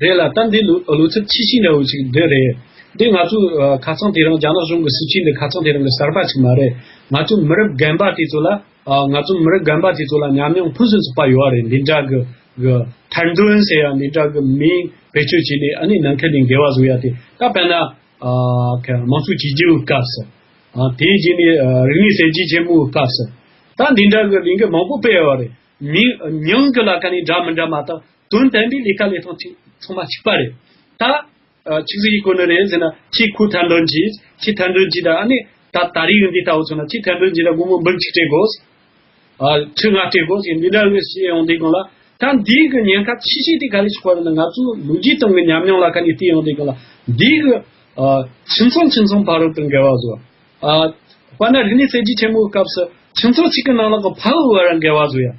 རེད་ལ་ད་འདི་བློ་བློ་འཚབ་ཆེ་ཤོས་འདྲ་བོ་ཅིག་འདི་རེད། འདི་ང་ཚོ་ཁ་སང་དེ་རིང་རྒྱ་ནག་གཞུང་གི་སྲིད་ཇུས་འདི་ཁ་སང་དེ་རིང་གི་གསར་པ་ཅིག་མ་རེད། ང་ཚོ་མི་རབས་རྒན་པ་དེ་ཚོ་ལ། ཨ་ང་ཚོ་མི་རབས་རྒན་པ་དེ་ཚོ་ལ་ཉམས་མྱོང་ཕུན་སུམ་ཚོགས་པ་ཡོད་རེད། འདི་འདྲ་གི་གི་ཐེར་འདོན་ཟེར་ཡ་འདི་འདྲ་གི་མིང་བེད་སྤྱོད་བྱས་ནས་ཨ་ནི་ནང་ཁུལ་ནས་འགལ་བ་བཟོ་ཡ་དེ་ད་དཔེར་ན་ཨ་ག་དམངས་གཙོའི་བཅོས་སྒྱུར་སྐབས་སུ། ཨ་དེའི་རྗེས་ནས་ཨ་རིག་གནས་གསར་བརྗེ་ཆེན་མོའི་སྐབས་སུ། ད་འདི་འདྲ་གི་ལས་འགུལ་མང་པོ་སྤེལ་ཡོད་རེད། མིང་མིང་གི་ལ་ཁ་ནས་འདྲ་མི་འདྲ་མ་གཏོགས་དོན་དམ་པའི་ལས་ཀ་ལས་སྟངས་ཚང་མ་གཅིག་པ་རེད། ད། ཨ། ཆི་ཟིག་གི་སྐོར་ནས་རེད་ཟེར་ན། ཁྱེད་ཁོ་ཐེར་འདོན་གྱིས། ཁྱེད་ཐེར་འདོན་གྱིས་དང་། ཨ་ནི་ད་ད་རེས་ཡང་འདི་ལྟ་བུ་སོང་ན། ཁྱེད་ཐེར་འདོན་གྱིས་དང་སྒོར་མོ་འབུམ་གཅིག་སྤྲད་དགོས། ཨ། ཁྲི་ལྔ་སྤྲད་དགོས་ཟེར། འདི་འདྲ་གི་བཤད་ཡོང་དུས་སྒང་ལ། ད་འདི་གི་ཉེན་ཁ་ཆེ་ཤོས་དེ་ག་རེ་ཆགས་པ་རེད་ན། ང་ཚོ་ལོ་རྒྱུས་སྟེང་གི་ཉམས་མྱོང་ལ་ཁ་ནས་བལྟས་ཡོང་དུས་སྒང་ལ། འདི་གི། ཨ། ཁྱིམ་ཚང་ཁྱིམ་ཚང་བར་དུ་འགལ་བ་བཟོ། ཨ། དཔེར་ན་རིག་གནས་གསར་བརྗེ་ཆེན་མོའི་སྐབས་སུ་ཁྱིམ་ཚང་གཅིག་གི་ནང་ལོགས་ཀྱི་ཕ་བུ་བར་འགལ་བ་བཟོ་ཡ།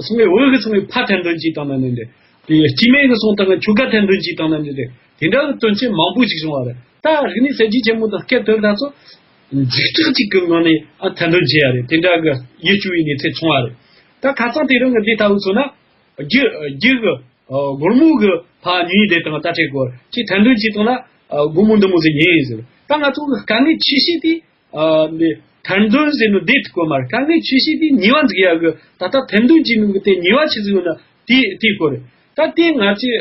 སོང་བའི་བུ་གིས་སོང་བའི་ཕ་ཐེར་འདོན་གྱིས་བཏང་ན་ནི་འདྲ། དེ་སྐྱེ་དམན་གིས་སོང་བཏང་ན་ཁྱོ་ག་ཐེར་འདོན་གྱིས་བཏང་ན་ནི་འདྲ། དེ་འདྲ་གི་དོན་རྐྱེན་མང་པོ་ཞིག་བྱུང་བ་རེད། ད་རིག་གནས་གསར་བརྗེ་ཆེན་མོ་དང་སྐབས་དེར་ད་ཚོ་འཇིགས་སྐྲག་ཅིག་གི་ངང་ནས། ཨ། ཐེར་འདོན་བྱེད་ཡ་རེད། དེ་འདྲ་གི་ཡིད་སྐྱོ་བའི་གནས་ཚུལ་བྱུང་བ་རེད། ད་ཁ་སང་དེ་རིང་གི་འདི་ལྟ་བུ་མཚོན་ན། རྒྱུ་རྒྱུ་གི། ཨ། སྒོར་མོ་གི་ཕ་ཉིད་དེ་དང་ད་ཆད་གོ། ཁྱེད་ཐེར་འདོན་གྱིས་བཏང་ན། ཨ། སྒོར་མོ་འདི་མོ་ཟིག་ཡིན་ཟེར། ད་ང་ཚོ་གི་དཀའ་ངལ་ཆེ་ཤོས་དེ། ཨ། འདི་ཐེར་འདོན་ཟེར་ནོ་འདི་ཐུག་གོ་མ་རེད། དཀའ་ངལ་ཆེ་ཤོས་དེ་ཉེས་པ་འཛུགས་ཡ་གི། ད་ལྟ་ཐེར་འདོན་བྱེད་ནོ་གི་དེ་ཉེས་པ་ཆི་ཟིག་ཡོད་ན་དེ་དེ་སྐོར་རེད། ད་དེ་ང་ཚོས།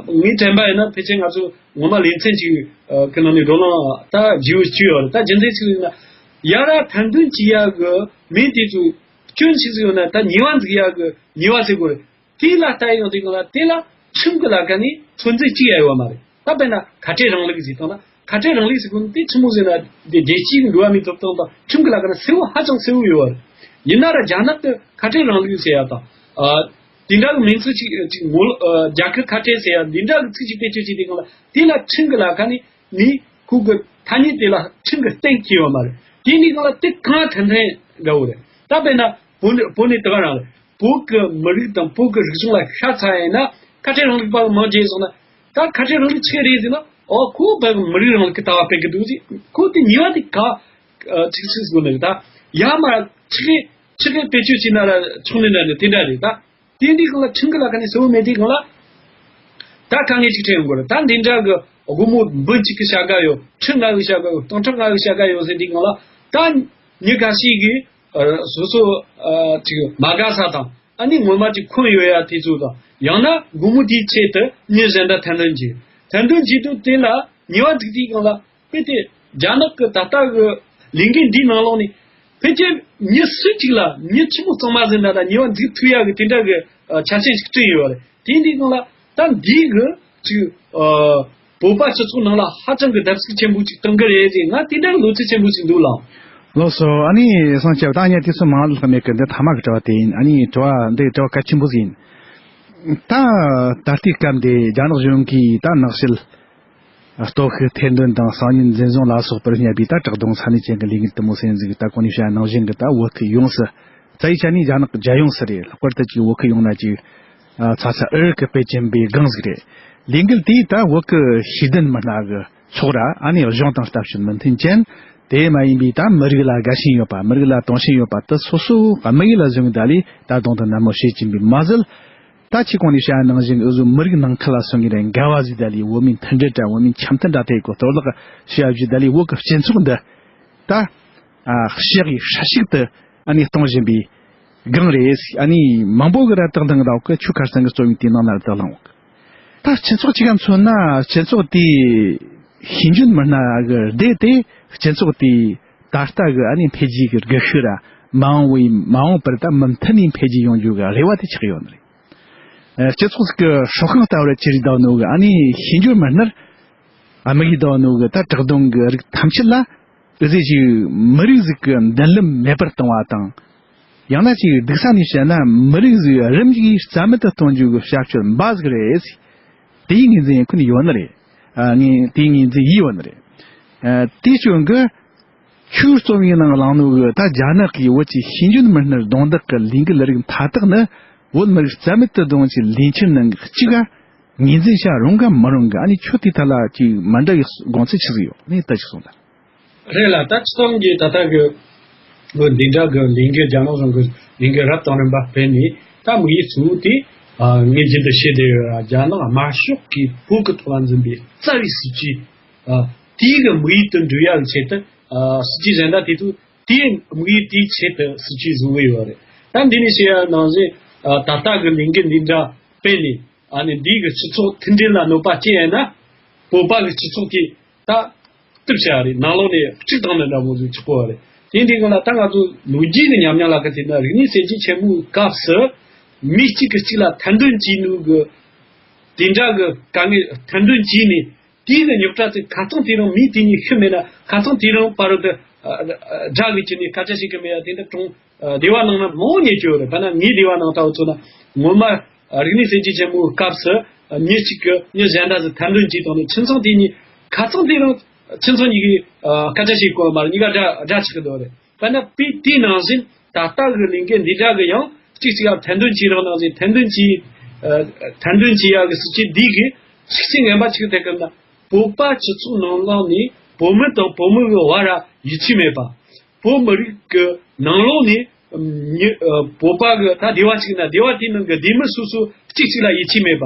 ཨ། ངས་དྲན་པ་ཡིན་ན། ཕལ་ཆེར་ང་ཚོ་ངོ་མ་ལེ་ཚན་ཅིག་ཨ། གི་ནང་ནས་བགྲོ་གླེང་ད་བརྗེ་པོ་བྱས་ཡོད་རེད། ད་རྒྱུ་མཚན་ཆི་ཟིག་ཡིན་ན། ཡ་ར་ཐེར་འདོན་བྱེད་ཡ་གི་མི་དེ་ཚོ་སྐྱོན་ཆི་ཟིག་ཡོད་ན། ད་ཉེས་པ་འཛུགས་ཡ་གི་ཉེས་པ་ཟེར་དགོས་རེད། དེ་ལ་ལྟ་ཡོང་དུས་སྒང་ལ། དེ་ལ་ཁྲིམས་ཀྱི་ལ་ཁ་ནས་ཚོད་འཛིན་ཅི་ཡང་ཡོད་མ་རེད། ད་དཔེར་ན་ཁ་བྲལ་རིང་ལུགས་ཟེར་བཏང་ན། ཁ་བྲལ་རིང་ལུགས་ཟེར་གོ་ནི་དེ་ཆི་མོ་ཟེར་ན། དེ་རྒྱལ་སྤྱིའི་འགྲོ་བ་མིའི་ཐོབ་ཐང་དང་ཁྲིམས་ཀྱི་ལ་ཁ་ན་གསལ་བོ། ཧ་ཅང་གསལ་བོ་ཡོད་པ་རེད། ཡིན་ན་ར་རྒྱ་ནག་གི་ཁ་བྲལ་རིང་ལུགས་ཟེར་ཡ་དང་། ཨ། དེ་འདྲ་གི་མིང་ཚིག་ཅིག་ཅིག་ངོ་། ཨ། རྒྱ་གར་ཁ་བྲལ་ཟེར་ཡ་འདི་འདྲ་གི་ཚིག་ཅིག་བེད་སྤྱོད་བྱེད་དུས་སྒང་ལ། དེ་ལ་ཁྲིམས་ཀྱི་ལ་ཁ་ནས་ནི་ཁོ་གི་ཐ་སྙད་དེ་ལ་ཁྲིམས་ཀྱི་སྟེང་འཁེལ་ཡོད་མ་རེད། དེ་འདྲའི་སྒང་ལ་དེ་གང་ཐན་ཐན་འདྲ་བོ་རེད། ད་དཔེར་ན་བོད་ནས་བོད་ནས་དེ་ག་རང་རེད། བོད་ཀྱི་མི་རིགས་དང་བོད་ཀྱི་རིག་གཞུང་ལ་ཤ་ཚ་ཡིན་ན། ཁ་བྲལ་རིང་ལུགས་པ་མང་ཆེ་སོང་ན། ད་ཁ་བྲལ་རིང་ལུགས་ཆི་རེད་ཟེར་ན། ཨོ། ཁོ་བོད་ཀྱི་མི་རིགས་རིང་ལུགས་ཀྱི་ལྟ་བ་སྤེལ་གི་འདུག་ཟེར། ཁོ་དེ་ཉེས་པ་དེ་ག་ཚིག་ཚིག་དགོས་ནི་རེད། ད་ཡ་མ་ཆི་གི་ཆི་གི་བེད་སྤྱོད་བྱས་ན་ར་ཆོག་ནི་འདྲ་ནི་དེ་འདྲ་རེད། ད་དེ་འདྲའི་སྒང་ལ་ཁྲིམས་ཀྱི་ལ་ཁ་ནས་གསལ་བོ་མེད་དུས་སྒང་ལ། ད་དཀའ་ངལ་ཅིག་འཕྲད་ཡོང་གི་རེད། ད་འདི་འདྲ་གི་སྒོར་མོ་འབུམ་གཅིག་གི་བྱ་དགའ་ཡོད། ཁྲི་ལྔ་གི་བྱ་དགའ་ཡོད། སྟོང་ཕྲག་ལྔ་གི་བྱ་དགའ་ཡོད་ཟེར་དུས་སྒང་ལ། ད་མི་འགའ་ཞིག་གིས། ཨ། སོ་སོ། ཨ། ཅིག་མ་དགའ་ས་དང་། ཨ་ནི་ངོ་མ་ཅིག་འཁོན་ཡོད་ཡ་དེ་ཚོ་དང་། ཡང་ན་སྒོར་མོ་དེའི་ཆེད་དུ་མི་གཞན་དག་ཐེར་འདོན་བྱེད། ཐེར་འདོན་བྱེད་དུས་དེ་ལ་ཉེས་པ་འཛུགས་དུས་སྒང་ལ། དཔེ་དེ་རྒྱ་ནག་གི་ད་ལྟ་གི་ལས་འགུལ་འདིའི་ནང་ལོགས་ནས་ཕལ་ཆེར་མི་སུ་གཅིག་ལ། མི་ཆི་མོ་གཙང་མ་ཟིག་ན་ར་ཉེས་པ་འཛུགས་ཐུབ་ཡ་གི་དེ་འདྲ་གི། ཨ། ཆ་རྐྱེན་ཞིག་བསྐྲུན་ཡོད་པ་རེད། དེ་འདྲའི་སྒང་ལ་ད་འདི་གི་ཅིག་ཨ། བོད་པ་སྤྱི་ཚོགས་ནང་ལ་ཧ་ཅང་གི་བརྡབ་གསིག་ཆེན་པོ་ཅིག་གཏོང་གི་རེད་ཟེར། ང་དེ་འདྲ་གི་བློ་ཚད་ཆེན་པོ་ཞིག་འདུག་ལགས། ལགས་སོ། ཨ་ནི་སངས་རྒྱས་ད་ངས་དུས་ཚོད་མང་ལ་མེད་གི། འདི་ཐ་མ་གི་དྲི་བ་དེ་ཡིན། ཨ་ནི་དྲི་བ་འདི་དྲི་བ་གལ་ཆེན་པོ་ཟིག་ཡིན། ད་ད་ལྟའི་སྐབས་འདི་རྒྱ་ནག་གཞུང་གིས་ད་ནག་བྱེད། སྟོབས་ཤུགས་ཐེར་འདོན་དང་གསང་ཉུལ་འཛིན་བཟུང་ལ་སོགས་པར་བསྙད་པའི་ད་དྲག་རྡུང་ས་གནས་ཅན་གྱི་ལས་འགུལ་དུ་མོ་སེམས་ཟིག་ད་གོང་ནས་བཤད་ནང་བཞིན་གྱི་ད་བོད་ཁུལ་ཡོངས་སུ། རྩ་བའི་ཆ་ནས་རྒྱ་ནག་རྒྱལ་ཡོངས་སུ་རེད། ལྷག་པར་དུ་ཅིག་བོད་ཁུལ་ཡོངས་ན་ཅིག་ཨ། ཚ་ཚ་འུར་འུར་གྱི་སྤེལ་གྱིན་པའི་སྒང་ཟིག་རེད། ལས་འགུལ་དེས་ད་བོད་ཀྱི་ཤེས་ལྡན་མི་སྣ་གི་ཚོགས་ར། ཨ་ནི་གཞུང་དང་ལྟ་སྤྱོད་མི་མཐུན་ཅན། དེ་མ་ཡིན་པའི་ད་མི་རིགས་ལ་དགའ་ཞེན་ཡོད་པ། མི་རིགས་ལ་དུང་ཞེན་ཡོད་པ་དེ་སོ་སོ་དམིགས་ཡུལ་ལ་བཟུང་ད་ལས་ད་དུང་དུ་ནན་མོ་བྱེད་ཀྱིན་པའི་མ་ཟད། ད་ཁྱེད་གོང་ནས་བཤད་ནང་བཞིན་འུ་ཚོ་མི་རིགས་ནང་ཁུལ་ལ་སོང་གི་རེད། འགལ་བ་ཟིག་ད་ལས་བོད་མིའི་མཐུན་སྒྲིལ་དྲ་བོད་མིའི་འཆམ་མཐུན་དྲ་དེ་གོ་གཏོར་བརླག་བྱེད་ཡ་བཞི་ད་ལས་བོད་ཀྱི་སྤྱི་ཚོགས་འདི་ད་ཨ་ཤག་གི་ཧྲ་ཤིག་ཏུ་ཨ་ནི་གཏོང་བཞིན་པའི་སྒང་རེད། ཨ་ནི་མང་པོ་གི་ར་དག་འདང་གི་ད་འོག་གི་ཆུ་ཁར་སང་གི་རྩོམ་ཡིག་དེའི་ནང་ན་ར་དག་ལང་འོག་ད་སྤྱི་ཚོགས་ཅིག་ག་མཚོན་ན། སྤྱི་ཚོགས་དེའི་ཤེས་འཇོན་མི་སྣ་གི་སྡེ་དེ་སྤྱི་ཚོགས་དེའི་ད་ལྟ་གི་ཨ་ནི་འཕེལ་རྒྱས་ཀྱི་སྒུལ་ཤུགས་ར། མ་འོངས་པའི་མ་འོངས་པར་ད་མུ་མཐུད་ནས་འཕེལ་རྒྱས་ཡོང་རྒྱུ་གི་རེ་བ་དེ་ཆགས་ཡོད་ནི་རེད། ཨ། སྤྱི་ཚོགས་ཀྱི་སྲོག་ཤིང་ལྟ་བུར་གྱུར་བསྡད་ནོ་གི་ཨ་ནི་ཤེས་འཇོན་མི་སྣར། ཨ། དམིགས་ཡུལ་ལྡན་ནོ་གི་ད་དྲག་རྡུང་གི་རིགས་ཐམས་ཅད་ལ་འུ་ཚོས་ཅིག་མི་རིགས་ཟིག་གི་མདུན་ལམ་མེད་པར་གཏོང་བ་དང་། ཡང་ན་ཅིག་སྡུག་ས་ནས་བཤད་ན་མི་རིགས་ཟིག་རིམ་གྱིས་རྩ་མེད་དུ་གཏོང་རྒྱུ་གི་བྱ་སྤྱོད་འབའ་ཟིག་རེད། དེའི་ངོས་འཛིན་ཡེད་མཁན་ཡོད་ནི་རེད། ཨ། ངས་དེའི་ངོས་འཛིན་ཡེད་ཡོད་ནི་རེད། ཨ། དེའི་རྐྱེན་གྱིས། ཁྱོའི་རྩོམ་ཡིག་ནང་བླངས་ནོ་གི་ད་རྒྱ་ནག་གིས་བོད་ཀྱི་ཤེས་འཇོན་མི་སྣར་རྡུང་རྡེག་གི་ལས་འགུལ་རིགས་མཐའ་དག་ནི་བོད་མི་རིགས་རྩ་མེད་དུ་གཏོང་རྒྱུའི་ལས་འཆར་ནང་གི་གཅིག་ག་ངོས་འཛིན་བྱ་རུང་ག་མི་རུང་ག་ཨ་ནི་ཁྱོད་དེའི་ཐད་ལ་ཅིག་མ་འདྲ་བའི་དགོངས་ཚུལ་ཆི་ཟིག་ཡོད། ཨ་ནི་ད་ཅིག་གསུངས་དང་། རེད་ལ། ད་སྤྱི་བཏང་གི་ད་ལྟ་གི་ལོ་འདི་འདྲ་གི་ལས་འགུལ། རྒྱ་ནག་གཞུང་གི་ལས་འགུལ་རབ་དང་རིམ་པ་སྤེལ་ནས། ད་དམིགས་ཡུལ་གཙོ་བོ་དེ། ཨ། ངས་རྒྱུན་དུ་བཤད་བསྡད་ཡོད་ར། རྒྱ་ནག་དམར་ཤོག་གིས་བོད་ཀྱི་ཐོག་ལ་འཛིན་པའི་རྩ་བའི་སྲིད་ཇུས། ཨ། དེའི་གི་དམིགས་ཡུལ་དུ་འགྲུབ་ཡ་གི་ཆེད་དུ། ཨ། སྲིད་ཇུས་གཞན་དག་དེ་ཚོ་དེའི་དམིགས་ཡུལ་དེའི་ཆེད་དུ་སྲིད་ཇུས་བཟོ་གི་ཡོད་རེད། ད་འདི་ནས་བཤད་ཡ་ནང་བཞིན། ཨ། ད་ལྟ་གི་ལས་འགུལ་འདི་འདྲ་སྤེལ་ནས། ཨ་ནི་འདི་གི་སྤྱི་ཚོགས་མཐུན་སྒྲིལ་ལ་གནོད་པ་སྐྱེལ་ཡ་ན། བོད་པ་གི་སྤྱི་ཚོགས་དེ་ད་གཏུབ་བྱ་རེད། ནང་ལོགས་ནས་དཀྲུག་བཏང་ནི་འདྲ་མོ་ཟིག་ཆགས་གོ་བ་རེད། དེ་འདི་གི་ལ་ད་ང་ཚོ་ལོ་རྒྱུས་ཀྱི་ཉམས་མྱོང་ལ་ཁ་གཏད་ན། རིག་གནས་གསར་བརྗེ་ཆེན་མོའི་སྐབས་སུ་མི་གཅིག་གིས་གཅིག་ལ་ཐེར་འདོན་བྱས་ནོ་གི་དེ་འདྲ་གི་དཀའ་ངལ། ཐེར་འདོན་བྱས་ནས། དེའི་གི་རྙོག་དྲ་དེ་ཁ་སང་དེ་རིང་མི་དེ་གཉིས་ཤི་མེད་ན། ཁ་སང་དེ་རིང་བར་དུ་ཨ་ཨ་དགྲ་གི་ཅི་ནས་སྐད་ཆ་བཤད་གི་མེད་ཡ། དེ་འདྲ་གྲོང་ཨ་སྡེ་བ་ནང་ན་མང་ཉེ་ཅོ་རེད། བ་ན་ངའི་སྡེ་བ་ནང་ལྟ་བུ་ཚོ་ན་ངོ་མ་རིག་གནས་སྲིད་ཇུས་ཆེན་མོའི་སྐབས་སུ་མི་གཅིག་གི་མི་གཞན་འདྲ་ཟིག་ཐེར་འདོན་གྱིས་བཏང་ནས། ཁྱིམ་ཚང་དེ་གཉིས་ཁ་སང་དེ་རིང་ཁྱིམ་ཚང་གཉིས་ཀྱིས་ཨ་སྐད་ཆ་བཤད་གོ་མ་རེད། གཉིས་ཀ་དགྲ་དགྲ་ཆགས་གི་འདུག་རེད། དཔེར་ན་དཔེ་དེའི་ནང་བཞིན་ད་ལྟ་གི་ལས་འགན་འདི་འདྲ་གི་ཡང་གཅིག་གཅིག་ལ་ཐེར་འདོན་བྱེད་རོགས་གནང་ཟེར། ཐེར་འདོན་བྱེད་ཨ་ཐེར་འདོན་བྱེད་ཡག་གི་སྲིད་ཇུས་འདི་གི་ཤུགས་རྐྱེན་ངན་པ་ཅིག་ཐེབས་གི་ན། བོད་པ་སྤྱི་ཚོགས་ནང་ལོགས་ནས་བོད་མི་དང་བོད་མི་གི་བར་ལ་ཡིད་ཆེས་མེད་པ། བོད་མི་རིགས་ཀྱི་ནང་ལོགས་ནས་མི་ཨ་བོད་པ་གི་ད་སྡེ་བ་གཅིག་ན་སྡེ་བ་དེའི་ནང་གི་སྡེ་མི་སོ་སོ་གཅིག་གཅིག་ལ་ཡིད་ཆེས་མེད་པ།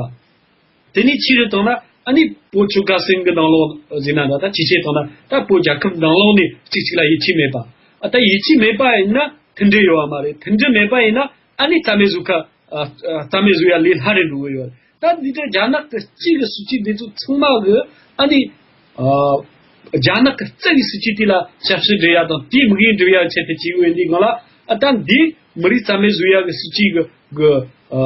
དེ་ནས་ཆེ་རུ་བཏང་ན་ཨ་ནི་བོད་ཆོལ་ཁ་གསུམ་གི་ནང་ལོགས་ཟེར་ན་འདྲ། ད་ཆེ་ཆེ་བཏང་ན་ད་བོད་རྒྱལ་ཁབ་ནང་ལོགས་ནས་གཅིག་གཅིག་ལ་ཡིད་ཆེས་མེད་པ། ཨ་ད་ཡིད་ཆེས་མེད་པ་ཡིན་ན་མཐུན་སྒྲིལ་ཡོད་པ་མ་རེད། མཐུན་སྒྲིལ་མེད་པ་ཡིན་ན་ཨ་ནི་རྩ་མེད་བཟོ་ཁ་ཨ་ཨ་རྩ་མེད་བཟོ་ཡ་ལས་སླ་རེ་འགྲོ་གི་ཡོད་རེད། ད་འདི་འདྲ་རྒྱ་ནག་གི་སྤྱི་གི་སྲིད་ཇུས་འདི་ཚོ་ཚང་མ་གི་ཨ་ནི་ཨ་རྒྱ་ནག་གི་རྩ་བའི་སྲིད་ཇུས་དེ་ལ་ཞབས་ཕྱི་སྒྲུབ་ཡ་དང་དེའི་དམིགས་ཡུལ་འགྲུབ་ཡ་ཆེད་དུ་བྱེད་ཡོད་འདི་གང་ལ། ཨ་ད་འདི་མི་རིགས་རྩ་མེད་བཟོ་ཡ་གི་སྲིད་ཇུས་གི་གི་ཨ་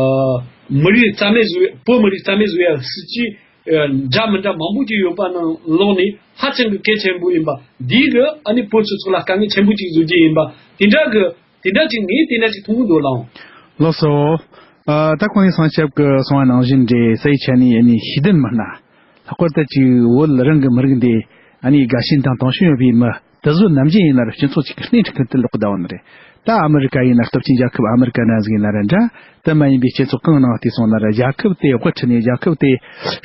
མི་རིགས་རྩ་མེད་བཟོ་བོད་མི་རིགས་རྩ་མེད་བཟོ་ཡ་གི་སྲིད་ཇུས་ཨ་འདྲ་མི་འདྲ་མང་པོ་ཅིག་ཡོད་པ་ནང་ལོགས་ནས་ཧ་ཅང་གི་གལ་ཆེན་པོ་ཡིན་པ། འདི་གི་ཨ་ནི་བོད་སྤྱི་ཚོགས་ལ་དཀའ་ངལ་ཆེན་པོ་ཅིག་བཟོ་རྒྱུ་ཡིན་པ། དེ་འདྲ་གི་དེ་འདྲ་ཅིག་ངས་དེ་འདྲ་ཅིག་མཐོང་གི་འདུག་ལགས། ལགས་སོ། ཨ་ད་གོང་ནས་སངས་ཆབ་ཀྱིས་གསུངས་པ་ནང་བཞིན་རེད། རྩ་བའི་ཆ་ནས་ཨ་ནི་ཤེས་ལྡན་མི་སྣ། ལྷག་པར་དུ་ཅིག་བོད་རང་གི་མི་རིགས་འདི་ཨ་ནི་དགའ་ཞེན་དང་དུང་ཞེན་ཡོད་པའི་མི་དེ་ཚོ་ནམ་རྒྱུན་ཡིན་ན་ར་སྤྱི་ཚོགས་ཅིག་གི་སྣེ་ཁྲིད་མཁན་དེ་ལོག་གི་བསྡད་ཡོད་ནི་རེད། ད་ཨ་མི་རི་ཀ་ཡིན་ན་སྟོབས་ཆེན་རྒྱལ་ཁབ་ཨ་མི་རི་ཀ་ནང་ཟིག་ཡིན་ན་ར་འདྲ། དེ་མ་ཡིན་པའི་སྤྱི་ཚོགས་གང་ནང་བལྟས་སོང་ན་ར་རྒྱལ་ཁབ་དེ་དབུ་ཁྲིད་ནས་རྒྱལ་ཁབ་དེ་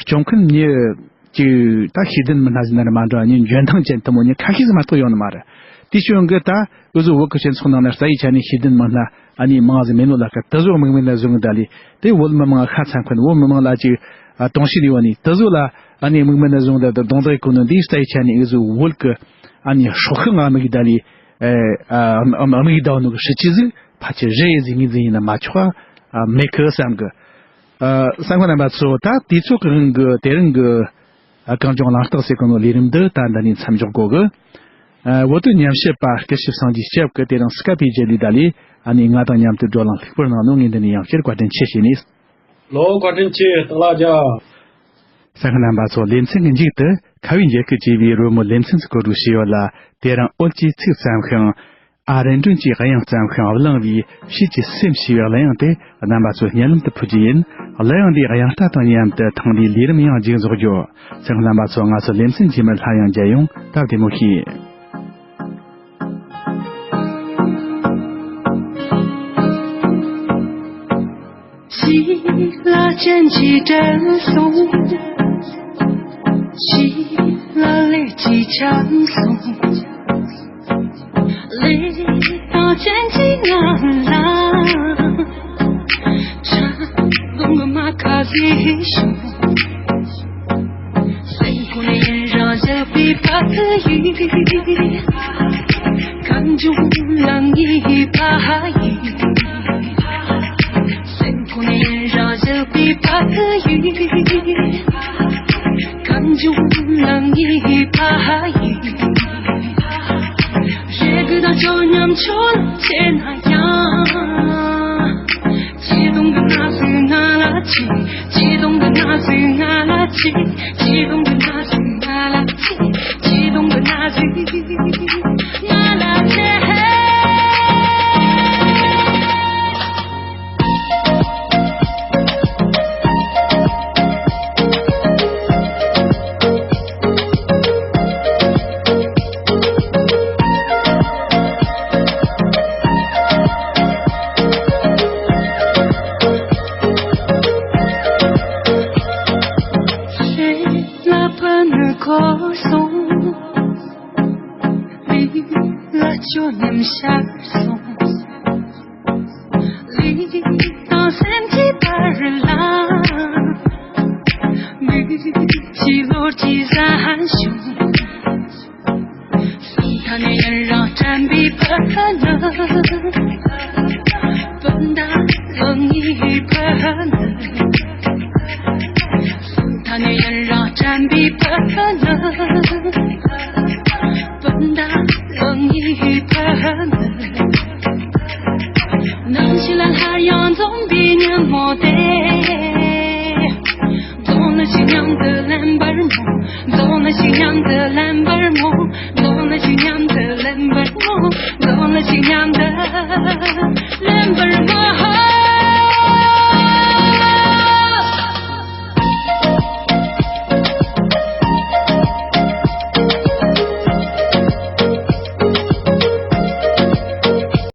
སྐྱོང་མཁན་མྱི་ཅིག་ད་ཤེས་ལྡན་མི་སྣ་ཟིག་ཡིན་ན་ར་མ་འདྲ་བ་མྱི་འཇོན་ཐང་ཅན་དེ་མོ་མྱི་ཁ་ཤས་ཟིག་མ་གཏོགས་ཡོད་ནི་མ་རེད། དེ་ཞོན་གི་ད་འུ་ཚོ་བོད་ཀྱི་སྤྱི་ཚོགས་ནང་ན་རྩ་བའི་ཆ་ནས་ཤེས་ལྡན་མི་སྣ་ཨ་ནི་མང་ཟིག་མེད་ནོ་ལ་ཁ་དེ་ཚོ་དམིགས་མེད་ན་བཟུང་གི་ད་ལི་དེ་བོད་མི་མང་ཁ་ཚ་མཁན། བོད་མི་མང་ལ་ཅིག་ཨ་དུང་ཞེན་ཡོད་ནི་དེ་ཚོ་ལ་ཨ་ནི་དམིགས་མེད་ན་བཟུང་གི་ད་ལི་རྡུང་རྡེག་གོ་ནོ་འདི་རྩ་བའི་ཆ་ནས་འུ་ཚོ་བོད་ཀྱི་ཨ་ནི་སྲོག་ཤིང་ཨ་དམིགས་ད་ལི་ཨ་ཨ་དམིགས་ད་ནོ་གི་སྲིད་ཇུས་ཟིག་ཕལ་ཆེར་རེད་ཟེར་ངེས་འཛིན་ཡིན་ན་མ་ཆོག་ཨ་མེད་གི་བསམ་གི། ཨ་གསན་མཁན་རྣམ་པ་ཚོ། ད་དུས་ཚོད་ཀྱི་དབང་གིས་དེ་རིང་གི་ཨ་གངས་ལྗོངས་གླེང་སྟེགས་ཟེར་གོ་ནོ་ལས་རིམ་འདི་ད་འདི་ནས་མཚམས་འཇོག་དགོས་གི། ཨ་བོད་དོན་ཉམས་ཞིབ་པ་སྐུ་ཞབས་སངས་རྒྱས་སྐྱབས་ཀྱིས་དེ་རིང་སི་ཀ་པའི་བརྒྱུད་ལས་ད་ལས་ཨ་ནི་ང་དང་མཉམ་དུ་བགྲོ་གླེང་ལྷུག་པོར་གནང་ནོ་ངས་འདི་ནས་ཡང་བསྐྱར་བཀའ་དྲིན་ཆེ་ཞུས་ནས། ལོ་བཀའ་དྲིན་ཆེ། སྟག་ལྷ་རྒྱལ། གསན་མཁན་རྣམ་པ་ཚོ། ལེ་ཚན་གྱི་མཇུག་ཏུ་ཁ་བའི་འགྱེད་སྐུལ་ཅེས་པའི་རོལ་མོ་ལེ་ཚན་ཟིག་བཀོད་སྒྲིག་བྱས་ཡོད་ལ། དེ་རིང་འོད་ཀྱི་ཚིག་བརྩམས་ཤིང་། ཨ་རེ་སྒྲོན་གྱིས་དབྱངས་བརྩམས་ཤིང་བླངས་པའི་ཕྱིས་ཀྱི་སེམས་ཞེས་པའི་གླུ་དབྱངས་དེ་རྣམ་པ་ཚོའི་སྙན་ལམ་དུ་ཕུལ་རྒྱུ་ཡིན། གླུ་དབྱངས་འདིའི་དབྱངས་རྟ་དང་མཉམ་དུ་ཐེངས་འདིའི་ལས་རིམ་ཡང་མཇུག་རྫོགས་རྒྱུ། གསན་མཁན་རྣམ་པ་ཚོ། ང་ཚོ་ལེ་ཚན་རྗེས་མར་སླར་ཡང་མཇལ་ཡོང་། སྟབས་བདེ་མོ་བྱོས། ཕྱི་ལ་ཅན་གྱི་བྲལ་སོང་། ཕྱི་ལ་ལས་ཀྱིས་ཆགས་སོང་། ལས་དང་ཅན་གྱི་ང་ལ་ཆ་ལུང་མ་ཁ་བཟེད་བྱུང་། སེམས་ཁོང་ཡུན་རིང་བཞག་པའི་བག་ཡིན། གངས་ལྗོངས་ལ་ངེས་པ་ཡིན། སེམས་ཁོང་ཡུན་རིང་བཞག་པའི་བག་ཡིན། གངས་ལྗོངས་ལ་ངེས་པ་ཡིན། རེ་སྒུག་དང་སྤྱོད་ཉམས་ཆོ་ལ་ཆེ་ན་ཡང་། ཆེ་དུང་གི་ན་ཟུག་ང་ལ་ཆེ། ཆེ་དུང་གི་ན་ཟུག་ང་ལ་ཆེ། ཆེ་དུང་གི་ན་ཟུག་ང་ལ་ཆེ། ཆེ་དུང་གི་ན་ཟུག་ང་ལ་ཆེ། ལ་ཕན་གོ་སོང་། མི་ལ་ཅོ་ཉམས་ཤར་སོང་། ལུས་དང་སེམས་ཀྱི་བར་ལ། མུ་གེའི་ལོར་གྱིས་བཟའ་བྱུང་། སེམས་མཐའ་ནས་ཡུན་རིང་དྲན་པའི་བར་ལ། སྤུན་ཟླ་ལོ་ལྔའི་བར་ལ། སེམས་མཐའ་ནས་ཡུན་རིང་དྲན་པའི་བར་ལ། སྤུན་ཟླ་ལོ་ལྔའི་བར་ལ། ནམ་ཞིག་ལ་སླར་ཡང་འཛོམས་པའི་ཉིན་མོ་དེ། འཛོམས་ལ་ ཞིག་མཉམ་དུ་ལེན་པར་མོས། མདོར་ན་ཞིག་མཉམ་དུ།